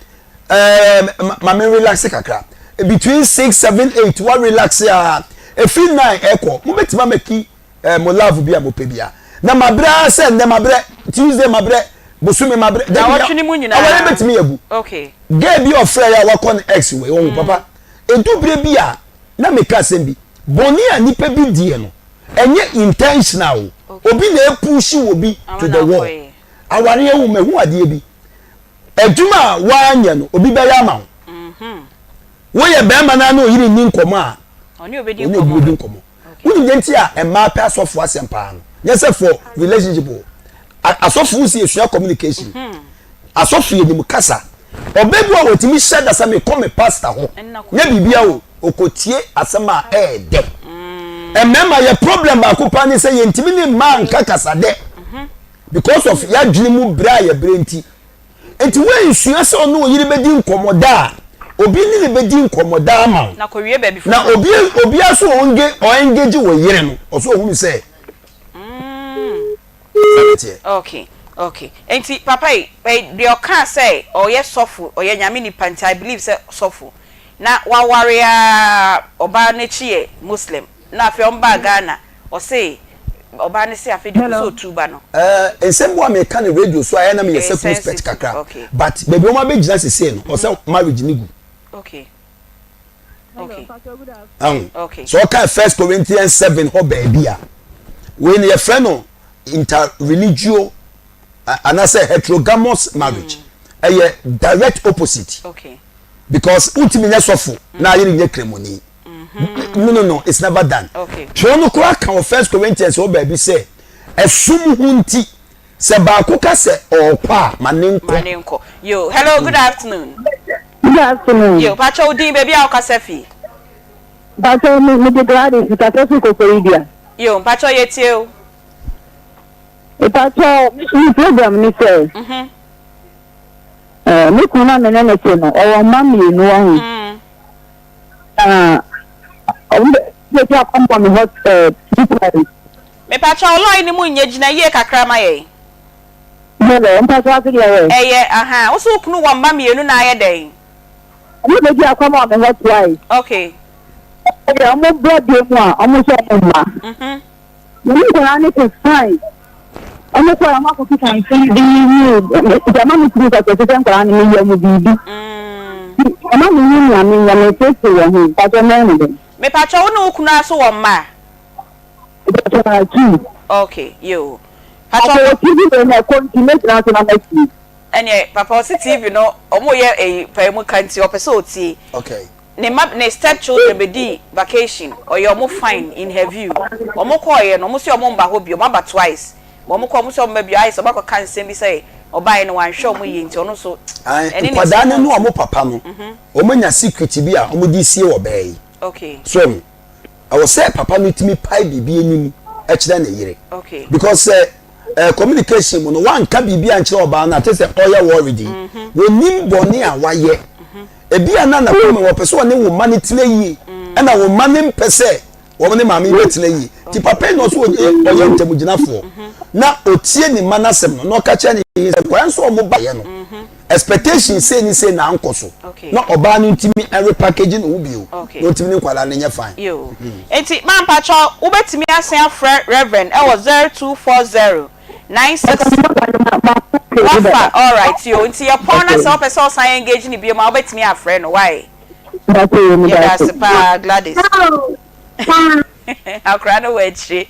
ɛɛ maame relax kakra between six seven eight wa relax a efi nine ɛkɔ mo bɛ tuma mɛki ɛɛ mo love bi a mo pɛ bi a na ma brɛ sɛ nnɛ ma brɛ tuesday ma brɛ bosome ma brɛ na wɔtwe ne mu nyinaa awari bɛ tumi yɛ gu okay girl bi ɔfrɛ yɛ a wakɔ ne ex wɔ wɔn papa edu bere bi a na meka asɛm bi bɔnne a nipa bi diɛ no. Ɛnyɛ intentional o. Obi na ɛpushi wɔ bi to the wall. Awareɛ wo mahu adeɛ bi. Adwuma a woanyɛ no obi bɛyɛ ama wo. Woyɛ bɛrima no ne oyere nni nkɔmmɔ a ɔne obi bɛdi nkɔmmɔ. Wonim deɛ nti a mmaa pɛ asɔfoɔ asɛm paa no? Nyɛ sɛ for relationship o. Asɔfoɔ si esua communication. Asɔfo yɛ nim kasa. Ɔbɛ bi a wɔtumi hyɛ da sɛ mekɔ me pastor hɔ. Nyɛ biribia o. Okotie asɛm a ɛyɛ dɛ. Mmarima yɛ problem baako paa ne sɛ yɛntumi ne mmaa nka kasa dɛ because of yɛadwene mu brɛ a yɛbrɛ nti. Nti woansua sɛ ɔne oyere bɛdi nkɔmmɔ da a, obi ne ne bɛdi nkɔmmɔ da ama wo. Na kɔwie baabi foforɔ. Na obi obiara so ɔengage wɔ yere no, ɔso ohunu sɛ. Saa na ɛteɛ. Okay okay nti papa yi deɛ ɔkaa sɛ ɔyɛ sɔfo ɔyɛ nyame nipa nti I believe sɛ sɔfo na waware aa ɔbaa no akyi yɛ Muslim na afei ɔmo baa Ghana ɔse ɔbaa no se afei deɛ ɔpɛ sɛ ɔtu ba no. Ɛɛ nsɛm bi a meka no radio so a ɛyɛ na meyɛ Ɛyɛ circumspect sensitive kakra okay. but baabi wɔn abɛgyina sesei no ɔsɛ marriage no gu. Okay okay. Ahu Okay. sɛ ɔka First Corinthians 7 hɔ baabi a wei no yɛfrɛ no interreligio anaasɛ heterogamous marriage ɛyɛ direct opposite. Okay. Because wontumi nyɛ sɔfo na ayere nyɛ kremoni. No no no it's never done. Okay. Twerɛ no koraa ka wɔ First Corinthians hɔ baabi sɛ ɛsom ho nti sɛ baako ka sɛ ɔɔkɔ a ma ne Ma nkɔ. ne nkɔ. Yo, hello, good afternoon. Good afternoon. Yo, pakyɛ wo din, baabi a wokasa fi. Mpakyɛ me me de Gladys, mekasa fi Koforidua. Yo, mpakyɛ yɛtie wo. Mpakyɛ me program ne sɛ. Mhm. Eh, me kunu na me ne ne te no, ɔwɔ mma mmienu wɔ ho. Na ɔmo bɛ bɛti akɔmmɔ me hɔ ɛɛ two times. Mepakyɛ wo line no mu nyɛ, gyina yie kakra ma yɛn. Hello, mpakyɛ ase deɛ wɛ? Ɛyɛ, ahaa. Wo se wo kunu wɔ mma mmienu na ayɛ dɛn? Ɔmo bɛdi akɔmmɔ me hɔ twice. Okay. Ɛdeɛ ɔmo brɛ bie mu a, ɔmo sɛ ɔmo mma. Mhm. Me ne nkwadaa no te fine. Ɔmo kɔ a ɔmo akɔkeka nsɛm bi ne nti ama me tiri kɔkɔ te sɛ nkwadaa no meyɛ ɔmo biribi. Nti ɛma me hu nea menyɛ meteetee wɔ ho. Mpakyɛ mɛyɛ no dɛn? Mepakyɛ wo ne wo kunu ara so wɔ mma a? Mpakyɛ two. Okay, yoo. Pakyɛ Mpakyɛ wɔ TV wei na ɛkɔ nti mɛgyina so na matie. Ɛneɛ papa ɔse TV no ɔmo yɛ eyi pae mu ka nti ɔpɛ sɛ ɔtie. Okay. Ne mma ne step children bɛdii vacation ɔyɛ ɔmo fine in her view ɔmo kɔɔeɛ no ɔmo se ɔmo mba hɔ bio ɔmo aba twice but ɔmo kɔɔ ɔmo se ɔmo mba bio ayɛ sɛ ɔmo akɔka nsɛm bi sɛ ɔbaeɛ no wanhwɛ ɔmo yie nti ɔno nso Ae ɛne ne nkwadaa ti no ho ne ɔmo papa no ɔmo anya secret bi a ɔmo de sie wɔ bɛɛ yi okay so ɔmo ɛwɔ sɛ papa no tumi pae biribi anim kyerɛ ne yere okay because sɛ eh, communication mu no wanka biribi ankyerɛ ɔbaa no a te sɛ ɔyɛ worried yi wɔnim bɔne a wayɛ ebi a na nakoma wɔpɛ sɛ ɔne wo mma no tena yie ɛna wo mma no mpɛ sɛ wɔn ne maame yi bɛtena yie ti papa yi na ɔso ɔyɛ ntamugyinafoɔ na ɔtie ne mma n'asɛm no na ɔka kyerɛ ne yere sɛ kwan so ɔmo baeɛ no expectation sei ne sei na ankɔ so na ɔbaa no ntumi repackage ne ho bio na ɔntumi ne nkwadaa no nyɛ fine. Yoo. Enti ma mpakyɛw wobɛtumi asan afrɛ Reverend ɛwɔ 0240 96 Wafa alright yoo nti yɛpɔn na sɛ wopɛ sɛ ɔsan engage no biom a wobɛtumi afrɛ no why? Yɛda ase paa Gladys. Akwadaa no wɔ akyire.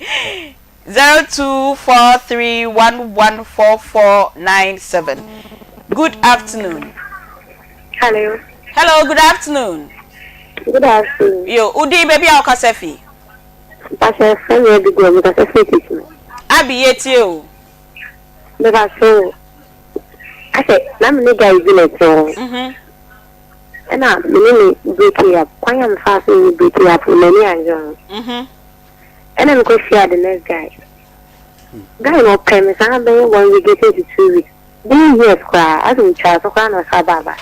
0243114497 Good afternoon. Hello. Hello, good afternoon. Good afternoon. Yo, wo din baabi a wokasa fi? Mpakyɛ yɛfrɛ me Abigail, mekasa fi Ekiti. Abi, yɛtie o. Mepakyɛ o, asɛ na me ne guy bi na ɛte hɔ. Mhm. Ɛna me ne no break up, kwan a mefaa so ne no break up no m'ani annye ho. Mhm. Ɛna mekɔ hyiaa the next guy. Guy no ɔpɛ me saa bɛyɛ one week getting to 2 weeks. Bɛyɛ years koraa, asɛ otwaa so koraa na ɔsan baa back.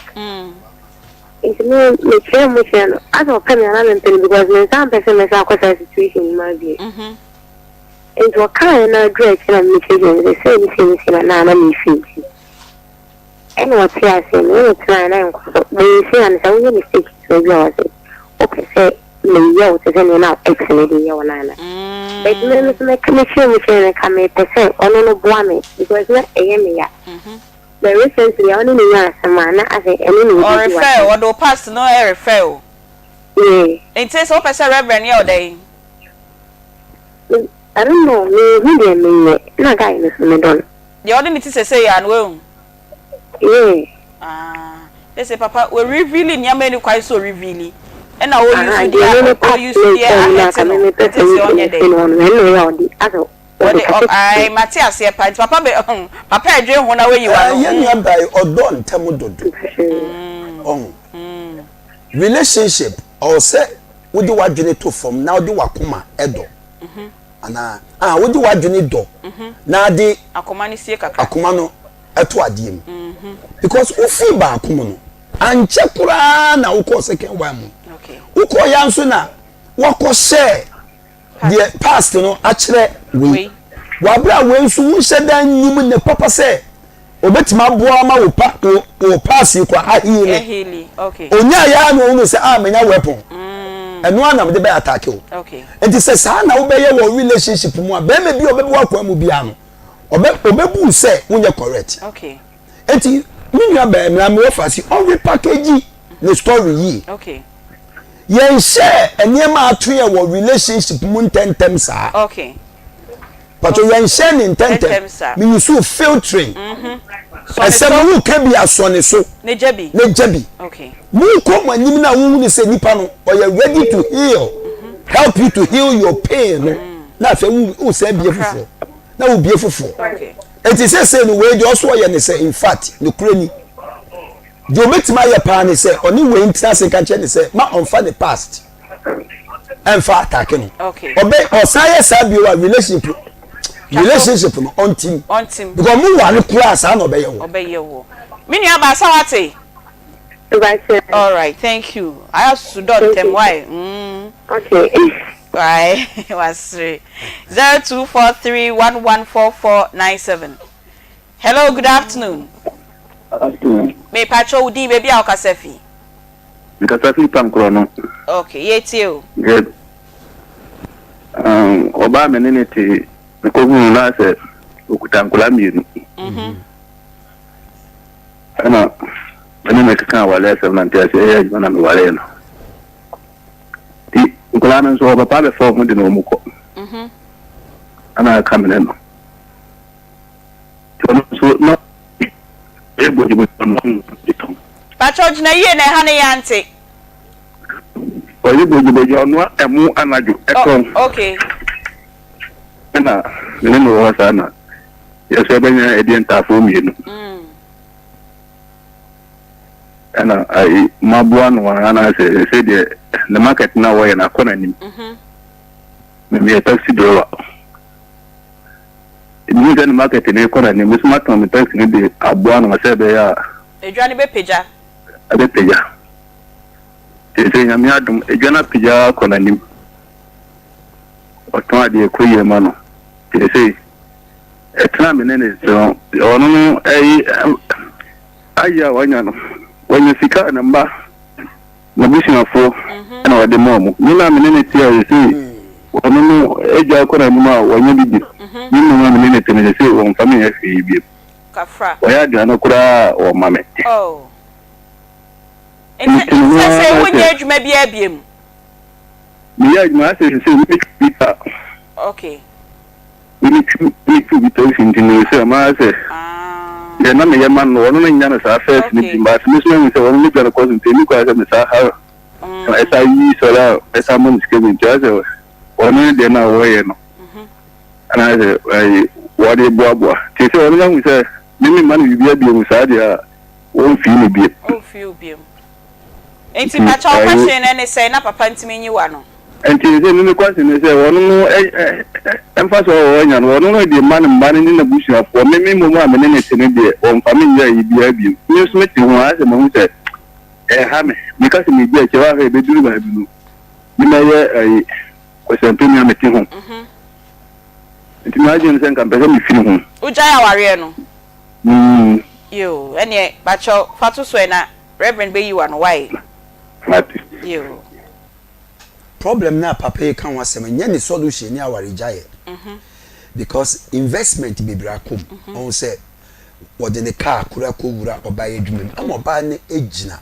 Nti me mekyerɛ mu kyerɛ no, asɛ ɔpɛ me anaa mempɛ no because me nsa mpɛ sɛ mɛsan akɔ saa situation no mu abien. Nti ɔkaeɛ no aduru akyire na mekyerɛkyerɛ mu sɛ sei ne sei ne sei na na na mefi nti. Ɛna ɔte aseɛ, me ne no tenaeɛ na ɛnkɔ so. Meesia no sɛ woyɛ mistake ketewa bi a ɔse wopɛ sɛ meyɛ wo te sɛ nea na ex no de yɛ wo no anaa. But me nso mɛka mekyerɛ mu kyerɛ no nka mepɛ sɛ ɔno no boa me because na ɛyɛ me ya. But recently a ɔne no nyaa asɛm a na asɛ ɛno na ɔdidi Ɔrefɛ o, ɔde wo past no refɛ o. Yeah. Nti sɛ wopɛ sɛ Reverend yɛ wo dɛn? Me, I don't know, menhu deɛ menyɛ, na guy no so medɔ no. Deɛ ɔde ne ti sesei a no wahu? Yeah. Ah, sese papa wɔ reveal nneɛma ɛni kwan sɛ ɔreveal ɛna ɔ Aha, use deɛ deɛ me me ɔ past use no deɛ nkyɛn no na ahɛte anka me no mepɛ nti sɛ sɛ meyi ɔnyɛ no dɛn. firi hɔ no, ɛno na ɛyɛ a ɔde asɛ ɔde Wode kase ɔ ae mate aseɛ paa nti papa bɛ papa ɛdwen ho na wayi w'ano. Yɛn nua baa yi ɔdɔ ntɛm dodo ɔho relationship ɔwɔ sɛ wode w'adwene to fam na wode w'akoma dɔ anaa ah wode w'adwene dɔ na ade akoma no sie kakra akoma no ɛto adeɛ mu because wofii baako mu no ankyɛ koraa na wokɔɔ second one mu wokɔɔ ya nso na wakɔhyɛ deɛ past no akyerɛ wei wabere a wei nso wonhyɛ da nnim ne papa sɛ obetumi aboa ama wo pa wo wo pass yi kora aheale onya ya na ohunu sɛ ah menya weapon ɛno ara na mede bɛyɛ attack o nti sɛ saa na wobɛyɛ wɔ relationship mu a bɛrima bi a ɔbɛbi wakwan mu biara no ɔbɛ ɔbɛbu sɛ wonyɛ correct nti me nua bɛrima na mewɔ fa si ɔrepackage ne story yie. Okay. Yɛnhyɛɛ nneɛma a ato yɛn wɔ relationship mu ntɛntɛm saa. Okay. Pato yɛnhyɛɛ ne ntɛntɛm. Me use filtering. Mm-hmm. Ɛsɛ mo wo ka bi asɔ ne so. Ne gya bi. Ne gya bi. Okay. Mo kɔ mo anim na wo hu sɛ nipa no ɔyɛ ready to heal. Mm-hmm. Help you to heal your pain no. Mm. Na afei wo wo sɛ bie foforɔ. Na wo bie foforɔ. Okay. Eti sɛ sɛ no wei deɛ ɔso ɔyɛ ne sɛ in fact ne kure ni. Deɛ ɔbɛtumi ayɛ paa ne sɛ ɔne wei ntena ase nka nkyerɛ ne sɛ ma ɔmfa ne past ɛmfa atake no. Ɔbɛ ɔsan yɛ saa bio a relationship relationship no ɔntim. Ɔntim. Because ɔmo ware koraa saa na ɔbɛyɛ wo. Ɔbɛyɛ wo. Me nua baa sɛ wate? All right, thank you. Ayɛ susu dɔ ntɛm why? Mm. Okay. Why? Wasere. 0243114497. Hello, good afternoon. Afternoon. Me pacho wo din baby a wokasa fi. Nkasa fi Pankorɔ no. Okay, yɛtie o. Good. Um, ɔbaa me ne ne te mekɔhunu na sɛ ɔkuta nkwadaa mmienu. Mhm. Ɛna me ne no keka awale asɛm na nte ase ɛyɛ adwuma na mewaree no. Nti nkwadaa no nso ɔpapa abɛfa wɔn de na wɔn kɔ. Mhm. Ɛna aka me ne no. Nti ɔno nso na ɔyɛ bogyebogye ɔno de tɔn. Pakyɛw gyina yie na ɛha no yɛante. Ɔyɛ bogyebogye ɔnoa ɛmo anadwo ɛtɔn. Oh, okay. Ɛna me ne no wɔ hɔ saa na yɛsɛ ɛbɛnya ɛdeɛ ntaafoɔ mmienu. Mm. Ɛna ayi maboa no anaasɛ ɛsɛ deɛ ne market no a wɔyɛ no akɔ n'anim. Mhm. Me meyɛ taxi driver. Mehu sɛ ne market no rekɔ n'anim, me nso matɔn me taxi no de aboa no sɛ ɛbɛyɛ a. Edwa no bɛpagya. Ɛbɛpagya. Seesei Nyame adom, edwa no apagya akɔ n'anim. Ɔtɔn adeɛ ɛkɔ yie ma no. Seesei, ɛtena me ne ne so no, ɔno no ɛyi ayɛ a wanya no, wanya sika a ne mma N'abusuafoɔ na ɔde ma wɔn. Me na me ne no te a seesei ɔno no agya kɔ n'anim a wanya bi di. Me mmom a me ne no te no seesei wɔmfa me nyɛ hwee bio. Wɔyɛ aduane koraa a wɔmma me. Nti Mete ne ho sɛ ara wonyɛ sɛ. adwuma biara biom? Meyɛ adwuma asɛ seesei metwi bi a. Okay. Metwi metwi bi taxi nti no sɛ ɔma sɛ deɛ na meyɛ ma no ɔno no nya no saa first no bi but me nso mahu sɛ ɔno ne dwa no kɔ so nti ɛni kwan sɛ mesaa ha ɛsa yi sɔre a ɛsa ma no sika bi nti ayɛ sɛ ɔno ne deɛ no a wɔyɛ no anaasɛ ɛyi wɔde boaboa nti sɛ ɔno ahu sɛ me me ma no biribi abie mu saa deɛ a wɔmfii no biem. Ɔmfii wo biem. Nti pakyɛ wo question no ne sɛn na papa ntumi nyi w'ano? Nti sɛ me me question ne sɛ ɔno no mfasoɔ a ɔnya no ɔno no de ma ne mma no ne n'abusuafoɔ me me mmom a me ne no te no deɛ ɔmfa me nyɛ ayi biara bio me nso mete ho ara sɛ mahu sɛ ɛha me meka sɛ medi akyire hɔ ahwɛ ɛbɛduru baabi no me mɛyɛ ayi kwasiampani a mete ho nti m'adwene sɛ nka mpɛ sɛ mefiri ho. Wogyae awareɛ no? Mm. Yoo ɛneɛ pakyɛw fa to so ɛ na Reverend bɛyi w'ano wai? Mate. Yoo. Problem no a papa yi ka ho asɛm nyɛ ne solution ne awaregyaeɛ because investment bebree akɔ mu. Ɔhu sɛ wɔde ne car kura kɔwura ɔbaa yi adwuma mu ama ɔbaa no gyina.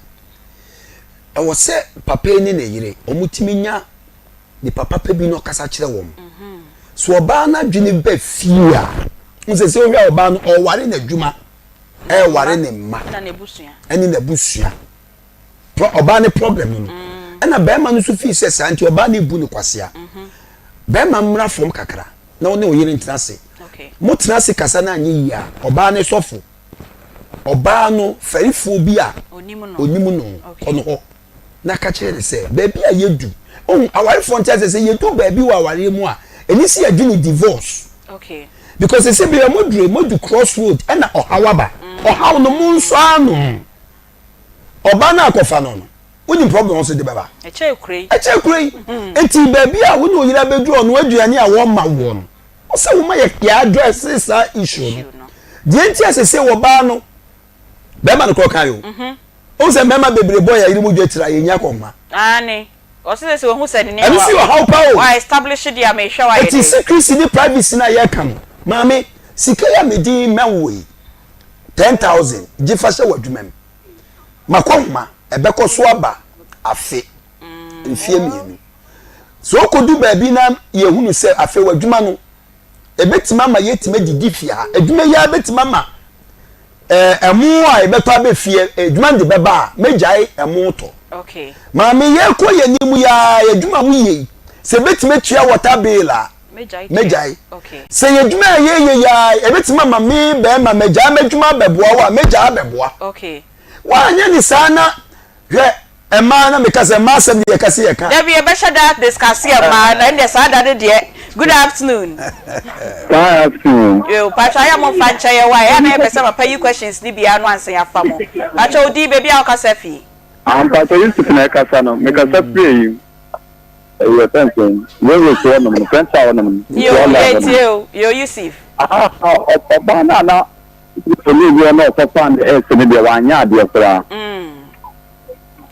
Ɛwɔ sɛ papa yi ne ne yere wɔtumi nya nipa papa bi na ɔkasa kyerɛ wɔn. So ɔbaa no adwene ba fie a, wohu sɛ sɛ wohwɛ a ɔbaa no ɔware n'adwuma, ɛware ne mma ɛne n'abusua. Pro ɔbaa ne problem no no mm. ɛna bɛrima no nso fii sɛ saa nti ɔbaa no ebu no kwasea mhm. bɛrima mmra fam kakra na ɔne ɔyere ntena ase mo tena ase kasa na anyɛ yie a ɔbaa ne sɔfo ɔbaa no fɛrifoɔ bi a onim no kɔ no hɔ na ka kyerɛ no sɛ baabi a yɛdu ohun awarefoɔ nte ase sɛ yɛdu baabi wɔ awareɛ mu a ɛni sɛ yɛdwene divorce because ɛsɛ bi a moduru modu cross road ɛna ɔhaw aba mm. ɔhaw no mo nsɔ ano. Ɔbaa no akɔfa no no, wonim problem ɔnso de bɛba. Ɛkyɛ kure yi. Ɛkyɛ kure yi. Nti baabi a wo ne oyere abɛduru ɔno aduane a wɔma woɔ no, ɔsɛ woma yɛ yɛ address saa issue no. Deɛ nti a sese ɔbaa no, bɛrima no korɔ kan o. Wohu sɛ mmarima bebree bɔ yɛn yere mu dwa tiri a yɛnnya kɔnma. Aane. Ɔse sɛ sɛ wahu sɛ ne Ɛno nso yɛ ɔhaw paa o. wa establish deɛ a mehwɛ wo ayɛ Eti dɛn. secrecy ne privacy no a yɛreka no, maame, sika yi a mede rema wo yi, 10000 gye fa hyɛ w'adwuma mu. Makɔhoma, ɛbɛkɔ so aba afe, mfeɛ mmienu. Sɛ wokɔdu baabi na yɛhunu sɛ afei w'adwuma no, ɛbɛtumi ama yɛatumi adidi fie ha. Adwuma yi ara bɛtumi ama ɛmo a yɛbɛtɔ abɛ fie, adwuma no de bɛba a, mɛgyae ɛmo tɔ. Maame, yɛkɔ yɛn anim yi ara, yɛn adwuma a woyɛ yi, sɛ ɛbɛtumi atua water bill a, mɛgyae. Sɛ yɛ adwuma a yɛyɛ yi ara, ɛbɛtumi ama me bɛrima magyae m'adwuma abɛboa wo a, mɛgyae abɛboa. Woanyɛ ne saa na hwɛ mmaa na meka sɛ mmaa asɛm deɛ yɛka sɛ yɛka. Dabi yɛbɛhyɛ da discuss yɛ mmaa na ɛndeɛ saa da no deɛ good afternoon. Good afternoon. Yo pacho ayɛ mo nfa nkyɛ yɛ wa ɛyɛ na yɛpɛ sɛ papa yi questions ni biara no ansa yɛafa mo pacho wo din baabi a wokasa fi. Ah mpacho Yusuf na ɛkasa no mekasa firi ayi ɛyi yɛfrɛ no sɛn railway so hɔnom no central hɔnom no Yo yɛtie o yo Yusuf. Ah ɔbaa no a na Ɔne obi a na ɔkɔfaa no ɛɛse no deɛ wanyɛ adeɛ koraa.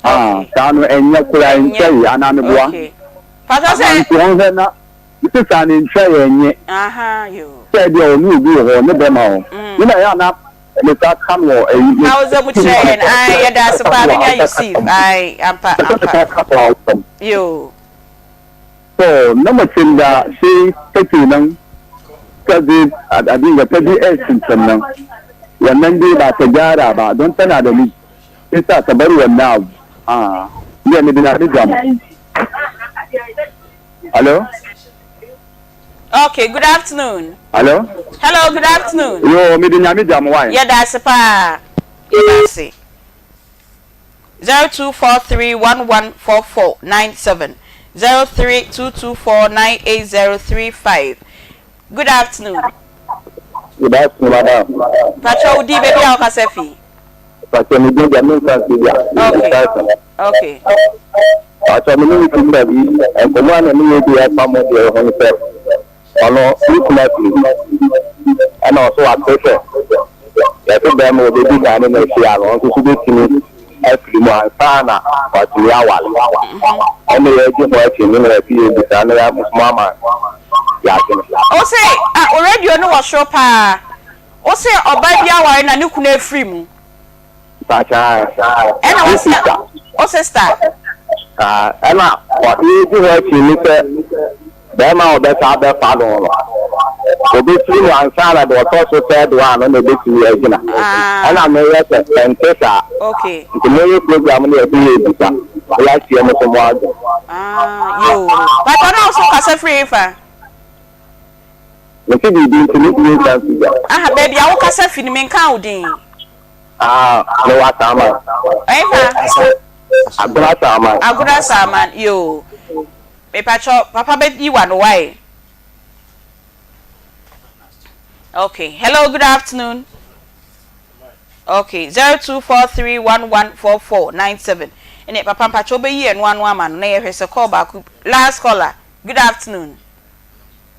Ah, saa no ɛnyɛ koraa ɛntwa yi anaa meboa? Aha nti ɔnhwɛ na mese saa no ɛntwa yi ɛnyɛ. Sɛ deɛ ɔne obi wɔ hɔ ɔne bɛma hɔ. Me na ɛyɛ a na me sa ka no wɔ ɛyi. Hausa mu kyerɛ yɛn ae yɛda ase paa me nua Yusuf ae ampa ampa yoo. To na macen da sai take nan ta je abin ga ta bi ex can nan wannan dai ba ta gyara ba don tana da miji sai sa ta bar wannan abu ah iya ni bina ni jam Hello? Okay, good afternoon. Hello? Hello, good afternoon. Yo, me di nyame jam why? Yɛda ase paa. Yɛda ase. 0243114497 0322498035 Good afternoon. Good afternoon, madam. Pacho wo din baabi a wokasa fi. Pacho me din deɛ menka nsi bia. Okay. Okay. Pacho me ne wo sista bi nkɔmmɔ a na ne yɛ di ɛfa mo deɛ ho ne sɛ Ɔno ne kunu afiri mu ɛna ɔso wate sɛ yɛse bɛɛma ɔbɛdi kan ne no ahyia no ɔnso so bɛtumi afiri mu ansa na watumi aware ɛna yɛgye ho akyinnye na yɛse yɛbisa na yɛ mo ama yɛadwene. Ose ah wo radio no wɔ soro paa ose ɔbaa bi aware na ne kunu afiri mu. Ɛna wo sister. Wo sister. Ɛna yɛdi ho akyi ne sɛ bɛrima a ɔbɛsa abɛfa no no obɛfiri mu ansa na deɛ ɔtɔ so third one no na ɛbɛtumi agyina. Ɛna meyɛ sɛ ɛnte saa. Nti moyɛ program no yɛde yɛ bisa na yɛahyia mo so mo adwene. Yoo. Pata na wo so kasa firi hefa? Mese biribi nti mentumi nka nsi gya. Aha, baabi a wokasa fi no menkaa wo din. Ah, mewɔ Asaman. Ɛhefa? Agona Asaman. Agona Asaman, yoo. Mepakyɛ papa bɛyi w'ano wae. Okay, hello, good afternoon. Okay, 0243114497. Ɛnɛ papa mpakyɛ wobɛyi ɛno ano ama no na yɛhwɛ sɛ call baako. Last caller, good afternoon.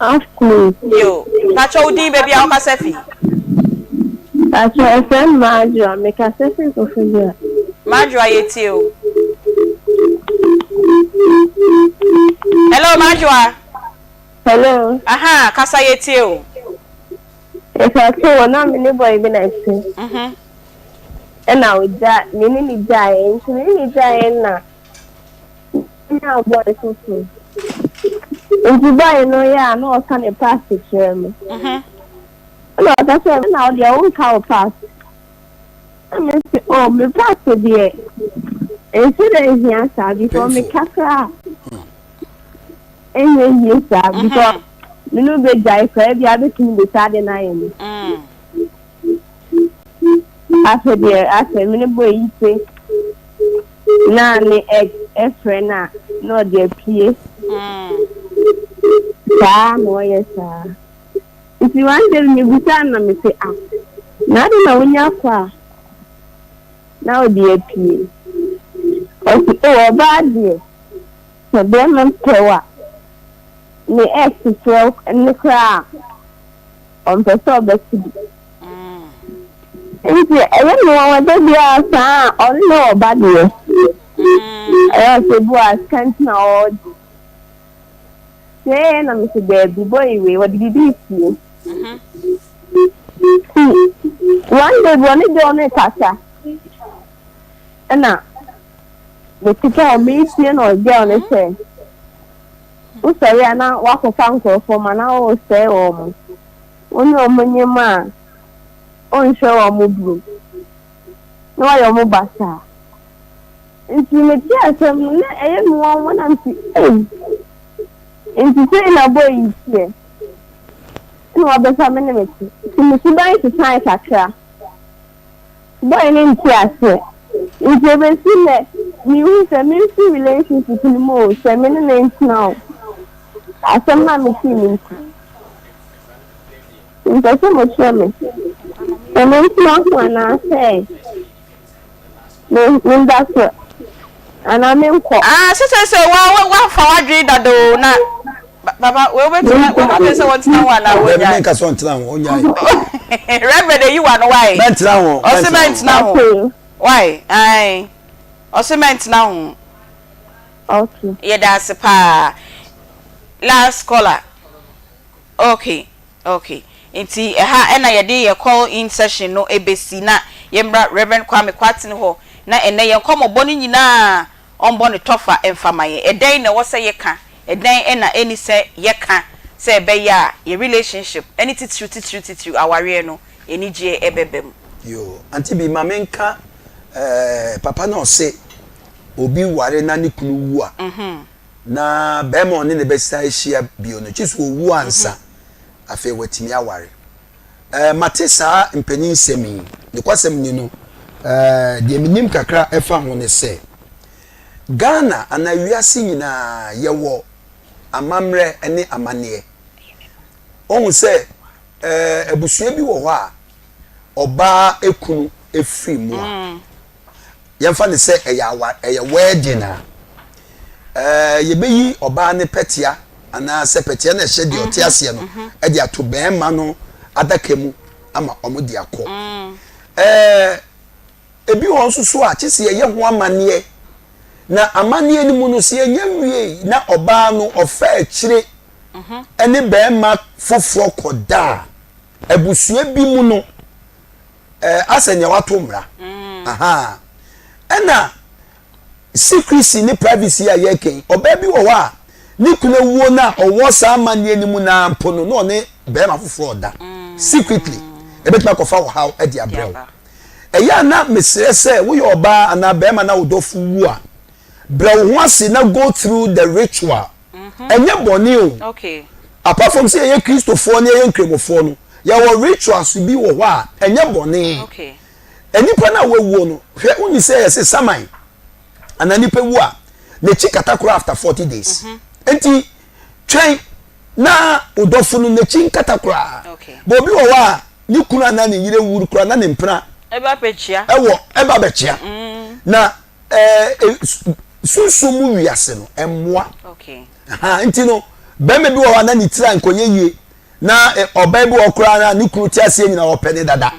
Afternoon. Yo, pakyɛ wo din baabi a wokasa fi? Pakyɛ ɛfrɛ me Marjoa, mekasa fi Koforidua. Marjoa yɛtie o. Hello Marjoa. Hello. Aha, kasa yɛtie o. Mepakyɛ wɔ na me ne boy bi na ɛte. Mhm. Ɛna ogya, me ne ne gyaeɛ, nti me ne ne gyaeɛ na Menyaa boy foforo. Nti boy no yɛ a na ɔka ne past kyerɛ me. Ɛna ɔka kyerɛ me na wo deɛ wonka wo past. Na me se oh me past deɛ ɛnhyɛ da nhia saa because meka koraa a ɛnyɛ yie saa because me ne wo bɛgyae koraa ebia abɛtumi de saa ade no ayɛ me. Afei deɛ asɛ me ne boy yi te na ne ex frɛ no a na ɔde apue saa na ɔyɛ saa nti one day mebisaa no na mese ah na adɛn na wonya kɔ a na ɔde apue ɔse oh ɔbaa deɛ sɛ bɛrima pɛ wo a ne ex frɛ wo no koraa a Ɔmpɛ sɛ ɔbɛte bi. Nti ɛyɛ me nwanwa da biara saa a ɔno ne ɔba deɛ. Ɛyɛ ɔsɛ bu a sika nti na ɔregye. Sɛɛ na mese daabi boy wei wɔde biribi resie. Nti one day bi ɔne girl no rekasa ɛna mete kaa meretie na girl no sɛ Wosɔre a na woakɔfa nkurɔfoɔ ma na woresɛe wɔn. Wo ne wɔn nyem a, wonhwɛ wɔn bio, na woayɛ wɔn basaa. Nti metee asɛm no, na ɛyɛ me nwanwa na mese, Ei, nti sei na boy yi teɛ? Ɛna wabɛfa me ne me te. Nti me suban sesae kakra. Boy no nte aseɛ. Nti ebesi nnɛ, minhu sɛ memfi relationship no mu o, sɛ me ne no ntena o, asɛm no a metee no nti. Mepɛ sɛ mokyerɛ me sɛ mentena ho anaasɛ me menda so anaa menkɔ. Ah, sɛ sɛ sɛ wa wa wafa w'adwene dada o na papa wei wobɛtumi wobɛtumi sɛ wɔntena ho anaa Dabi wɔnyae. menka sɛ ɔntena ho ɔnyae. Reverend eyi wa no wae. Mɛntena ho Ɔse mɛntena ho. mɛntena ho. Okay. Wae ae ɔse mɛntena ho. Okay. Yɛda ase paa. Last caller. Okay okay nti ɛha na yɛde yɛ call in session no bɛsi na yɛmmra Rev Kwame Kwarteng hɔ na ɛnnɛ yɛn nkɔmmɔbɔ no nyinaa ɔmmɔ no tɔfa mfa ma yɛn. Ɛdɛn na ɛwɔ sɛ yɛka, ɛdɛn na ɛnni sɛ yɛka sɛ ɛbɛyɛ a yɛn relationship ne titiriw titiriw titiriw awareɛ no anigyeɛ bɛba mu. Yoo auntie bi ma me nka eh papa na ɔse obi ware na ne kunu wu a Na barima a ɔne no bɛsan ahyia bio no, gye sɛ owu ansa, afei watumi aware. Ɛɛ, mate saa mpanyin nsɛm yi. Nokwasɛm ni no, ɛɛ, deɛ menim kakra ɛfa ho ne sɛ, Ghana anaa wiase nyinaa yɛwɔ amammerɛ ne amanneɛ. Wohu sɛ ɛɛ, abusua bi wɔ hɔ a, ɔbaa ekunu efiri mu a, yɛmfa no sɛ ɛyɛ awa ɛyɛ wedding a, ɛɛ yɛbɛyi ɔbaa ne pɛtea anaasɛ pɛtea na ɛhyɛ deɛ ɔte mhm, aseɛ no mhm. ɛde ato bɛrima no adaka mu ama wɔn de akɔ mm. ɛɛ ebi wɔ nso so a kye sɛ yɛyɛ ho amanneɛ na amanneɛ no mu no sɛ yɛnyɛ wie na ɔbaa no ɔfɛ akyire mhm. ɛne bɛrima foforɔ kɔda a abusua bi mu no. ɛɛ asɛ nea wato mmara mm. aha ɛna secrecy ne privacy a yɛka yi ɔbaa bi wɔ hɔ a ne kunu awuo no a ɔwɔ saa amanneɛ no mu naa mpo no na ɔne bɛrima foforɔ ɔda mm. secretly ebɛtumi akɔfa ɔhaw de abrɛ wo ɛyɛ a na mesrɛ sɛ woyɛ ɔbaa anaa bɛrima na wo dɔfo wu a brɛ wo ho ase na go through the ritual mhm. ɛnyɛ bɔne o apart from sɛ yɛyɛ kristofoɔ ne yɛyɛ nkramofoɔ no Yɛwɔ rituals bi wɔ hɔ a ɛnyɛ bɔne. Nnipa no a wɔawuo no, hwɛ wonni sɛ yɛse saman anaa nipa wu a n'akyi kata koraa after 40 days. Mhm. Nti twɛn na odɔfo no n'akyi nkata koraa. Bɔ obi wɔ hɔ a ne kunu anaa ne yere wu koraa na ne mpena ɛwɔ ɛba bɛkyia. Mm. Na ɛɛ sunsun mu wiase no ɛmmoa. Nti no bɛrima bi wɔ hɔ a na ne tiri a nkɔnyɛ yie. Na ɔbaa bi wɔ koraa na ne kunu te aseɛ nyina ɔpɛ ne dada.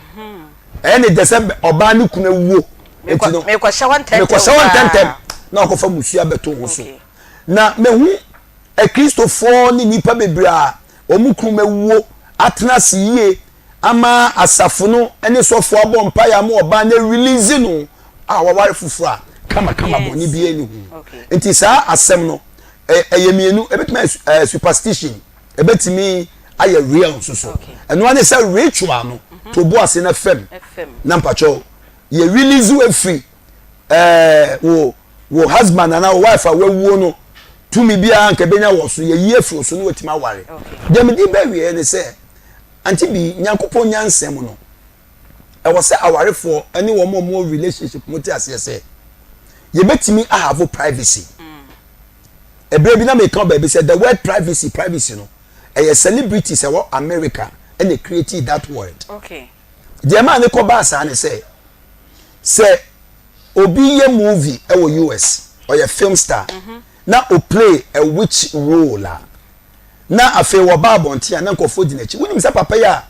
Ɛyɛ ne dɛ sɛ ɔbaa ne kunu awuo. Nti no mekɔhyɛ hɔ ntɛntɛm na ɔkɔfa musua bɛto ho so. Na mehu akristofoɔ ne nnipa bebree a wɔn kunu awuo atena ase yie ama asafo no ne sɔfoɔ abɔ mpaeɛ ama ɔbaa no release no a waware foforɔ a kamakama bɔne biara nni ho. Nti saa asɛm no ɛyɛ mmienu, ɛbɛtumi ayɛ superstition. Ɛbɛtumi ayɛ real nso so. Ɛno ara ne sɛ ritual no mhm. to bo ase na fam na mpakyɛw yɛ release wo afiri ɛɛ wo wo husband anaa wo wife a wawuo no tumi biara nka ebenya wɔ so yɛyi afiri so na watumi aware. Deɛ mede bɛwieɛ ne sɛ ante bi Nyankopɔn nyansa mu no ɛwɔ sɛ awarefoɔ ne wɔn a wɔwɔ relationship mu te aseɛ sɛ yɛbɛtumi ahavo privacy. Mm. Ɛberɛ bi na meka wɔ baabi sɛ the word privacy privacy no ɛyɛ celebrities ɛwɔ America ɛna create that word. Okay. Deɛ maa ne kɔ baa saa ne sɛ sɛ obi yɛ movie ɛwɔ US ɔyɛ film star mm -hmm. na o play a witch role a na afei wɔba abɔnten a na nkurɔfoɔ di n'akyi wonim sɛ papa yi a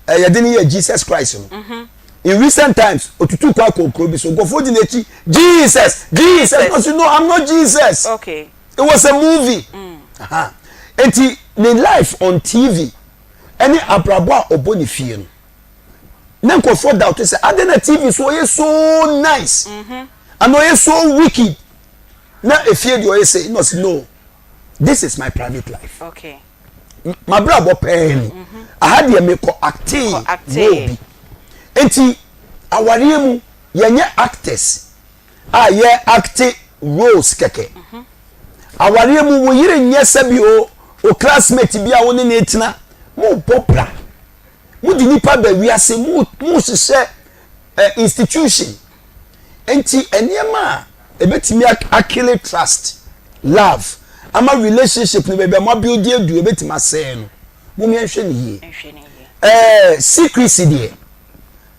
yɛde no yɛ Jesus Christ no mhm. in recent times otutu kɔ akɔ kuro bi so nkurɔfoɔ di n'akyi Jesus Jesus no so no I'm not Jesus okay. it was a movie mm. nti ne life on TV ɛne abrabɔ a ɔbɔ ne fie no ne nkurɔfoɔ doubt sɛ adɛn na TV so ɔyɛ so nice mm -hmm. and ɔyɛ so wicked na efie deɛ ɔyɛ sɛ no no. this is my private life okay. mabrabɔ pɛɛ ni mhm. aha deɛ mekɔ actee role bi nti awareɛ mu yɛnyɛ actors a yɛ acte roles kɛkɛ mhm. awareɛ mu wo yere nyɛ sɛbi o o classmate bi a wo ne ne tena mo bɔ bra mo de nipa ba wiase mo mo hyehyɛ eh, institution. Nti nneɛma a ebetumi akele trust, love, ama relationship no baabi a mo abuild adu ebetumi asɛe no, mom yɛnhwɛ no yie. Ɛɛ secrecy deɛ,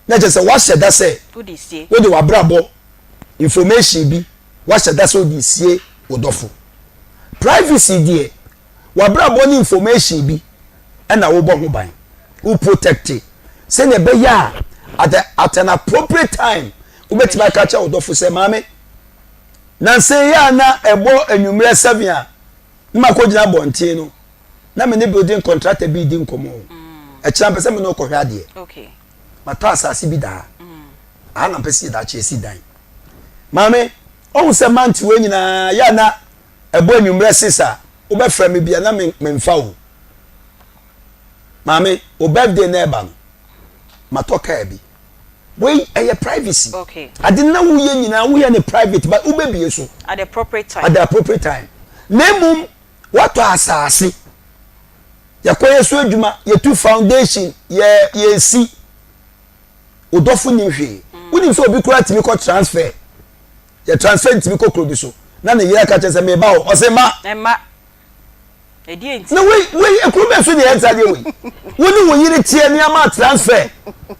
na kyerɛ sɛ wahyɛ da sɛ wode w'abrabɔ information bi wahyɛ da sɛ wode sie wo dɔfo. Privacy deɛ, w'abrabɔ ne information bi ɛna wobɔ ho ban, wo protect sɛnea ɛbɛyɛ a at, a, at an appropriate time wobɛtumi aka kyerɛ wo dɔfo sɛ maame nansa yi a na ɛbɔ anwummerɛ 7 a na makɔgyina abɔnten no na me ne building contractor bi di nkɔmmɔ o ɛkyerɛ mpɛ sɛ me ne ɔkɔhwɛ adeɛ matɔ asase bi daa aha na mpɛ sɛ yɛdaakye asi dan maame ɔhu sɛ mante wei nyinaa yɛ a na ɛbɔ anwummerɛ 6 a wobɛfrɛ me bia na memfa o maame o birthday na ɛba no matɔ kaa bi wei ɛyɛ privacy okay. Ade na woyɛ nyinaa woyɛ ne private but wobɛbie so at the appropriate time, at the appropriate time. Na mmom watɔ asase, yɛkɔyɛ so adwuma, yɛtu foundation, yɛ yɛsi, odɔfo nim hwee. Wonim sɛ obi koraa tumi kɔ transfer, yɛ transfer ntumi kɔ kuro bi so na ne yere aka kyerɛ sɛ meba hɔ, ɔsɛ ma ɛma ɛdeɛ nti na wei wei ekuro bɛn so deɛ ɛnsa deɛ wei wo ne wo yere teɛ nneɛma transfer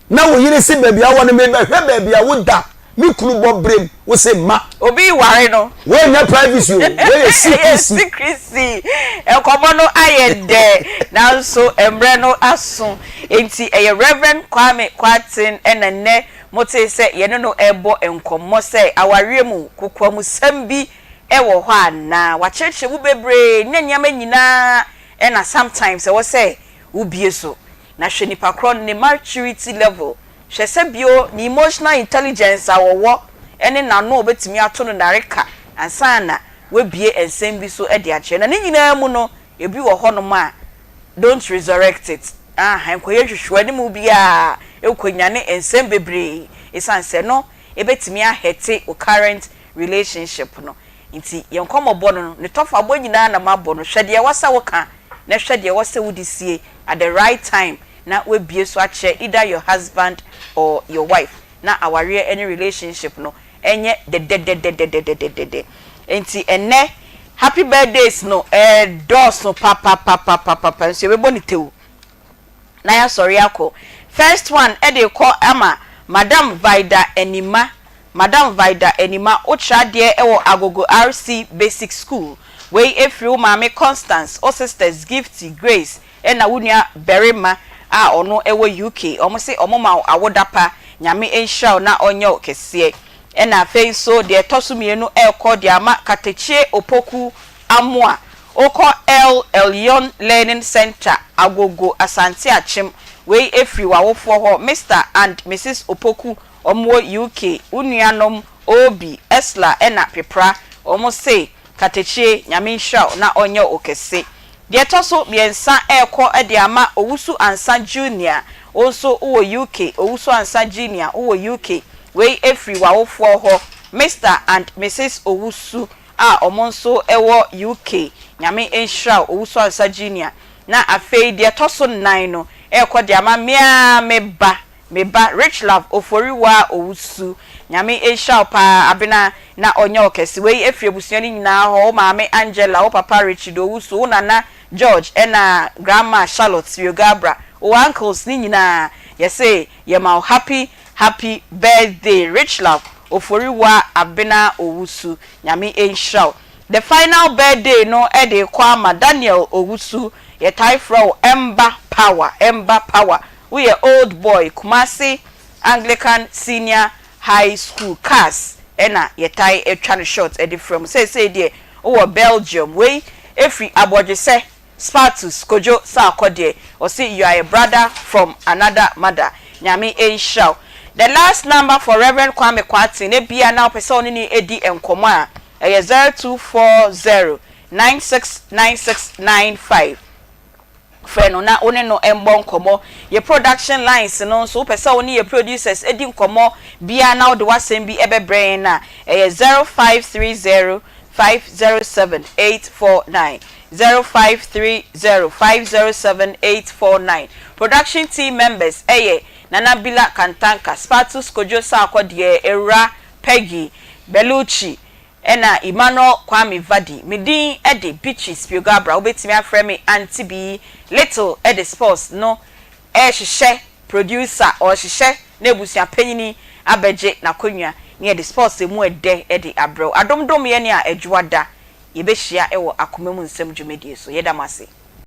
na wo yere si baabi a wɔ no mebɛhwɛ baabi a woda me kunu bɔ berem wo se ma obi ware no. Wei nyɛ privacy o, wei yɛ secrecy. Secrecy. Nkɔmmɔ no ayɛ dɛ nanso mmerɛ no aso enti ɛyɛ Rev. Kwame Kwarteng na nnɛ motee sɛ yɛne no rebɔ nkɔmmɔ sɛ awareɛ mu kokoamusɛm bi wɔ hɔ anaa. Wakyerɛkyerɛ mu bebree ne nneɛma nyinaa na sometimes ɛwɔ sɛ wobue so na hwɛ nipa korɔ no ne maturity level. Hwɛ sɛ bio ne emotional intelligence a ɔwɔ ne n'ano a obetumi ato no nnareka ansa na wabue nsɛm bi so de akyerɛ. Na ne nyinaa mu no, ebi wɔ hɔnom a, don't resurrect it. Aha, nkɔyɛ nhwehwɛanimu biara nkɔnyane nsɛm bebree esiane sɛ ɛno ebetumi ahɛte wo current relationship no. Nti yɛn nkɔmmɔbɔ no, ne tɔfabɔ nyinaa na mabɔ no. Hwɛ deɛ ɛwɔ sɛ woka na hwɛ deɛ ɛwɔ sɛ wode sie at the right time na woabue so akyerɛ either your husband or your wife na awareɛ ne relationship no nyɛ dɛdɛdɛdɛdɛdɛdɛdɛ. Nti ɛnnɛ happy birthdays no ɛredɔɔso papapapapapa nso yɛbɛbɔ no tew na yɛasɔre akɔ. First one de rekɔ ama Madam Vida Anima Madam Vida Anima, wokyerɛ adeɛ wɔ Agogo RC Basic School. Wei firi wo maame Constance, wo sisters Gifty, Grace ɛna wo nua barima a ɔno wɔ UK. Wɔn se wɔn ma wo awoda pa. Nyame nhyira wo na ɔnyɛ wo kɛseɛ. Ɛna afei nso deɛ ɛtɔ so mienu ɛrekɔ de ama Katakyie Opoku Amoah. Wokɔ El Elyon Learning Centre, Agogo, Asante Akyem. Wei firi w'awofoɔ hɔ, Mister and Misis Opoku Wɔn wɔ UK, wo nuanom Obi, Esla ɛna Pepra, wɔn se Katakyie Nyame nhyira wo na ɔnyɛ wo kɛse. Deɛ ɛtɔ so miɛnsa ɛrekɔ de ama Owusu Ansah Junior, wo nso wo wɔ UK, Owusu Ansah Junior wo wɔ UK, wei ɛfiri w'awofoɔ hɔ Mister and Misis Owusu a wɔn nso wɔ UK, Nyame nhyira wo Owusu Ansah Junior. Na afei deɛ ɛtɔ so nnan no ɛrekɔ de ama me ara me ba Me ba Richlove Oforiwaa Owusu, Nyame nhyira wo paa Abena na ɔnyɛ wo kɛse. Wei ɛfiri abusua no nyinaa hɔ, wo maame Angela, wo papa Richard Owusu, wo nana George ɛna grandma Charlotte Riogabra, wo uncles no nyinaa yɛse yɛma wo happy happy birthday Richlove Oforiwaa Abena Owusu, Nyame nhyira wo. The final birthday no de rekɔ ama Daniel Owusu, yɛtae frɛ wo Ɛmba Power, Ɛmba Power, Woyɛ old boy Kumasi Anglican Senior High School cars na yɛtae twa no short de frɛ mo. Seesei deɛ wowɔ Belgium. Wei firi Abɔdwesɛ Spartus Kojo Sarkor deɛ ɔse you are a brother from another mother. Nyame nhyira wo. The last number for Rev Kwame Kwarteng ebia na wopɛ sɛ wo ne no di nkɔmmɔ a ɛyɛ 0240 969695. Frɛ no na wo ne no mmɔ nkɔmmɔ. Yɛ production lines no nso, wopɛ sɛ wo ne yɛ producers di nkɔmmɔ biara na wode w'asɛm bi bɛbrɛ yɛn a, ɛyɛ 0530 507 849, 0530 507 849. Production team members yɛ Nana Bila Kantanka, Spatus Kojo Sarkor deɛ, Awura. Peggy Bellucci ɛna Emmanuel Kwame Vardy. Me din de Beatrice Piogo-Abrah, wobɛtumi afrɛ me Auntie Bee. Little de sports no rehyehyɛ, producer, ɔrehyehyɛ na abusua panyini abɛgye n'akonnwa na yɛde sports a ɛmu ɛdɛ de abrɛ wo. Adom dom yɛn a Adwoa da, yɛbɛhyia wɔ Akoma Mu Nsɛm dwumadie so. Yɛda mo ase.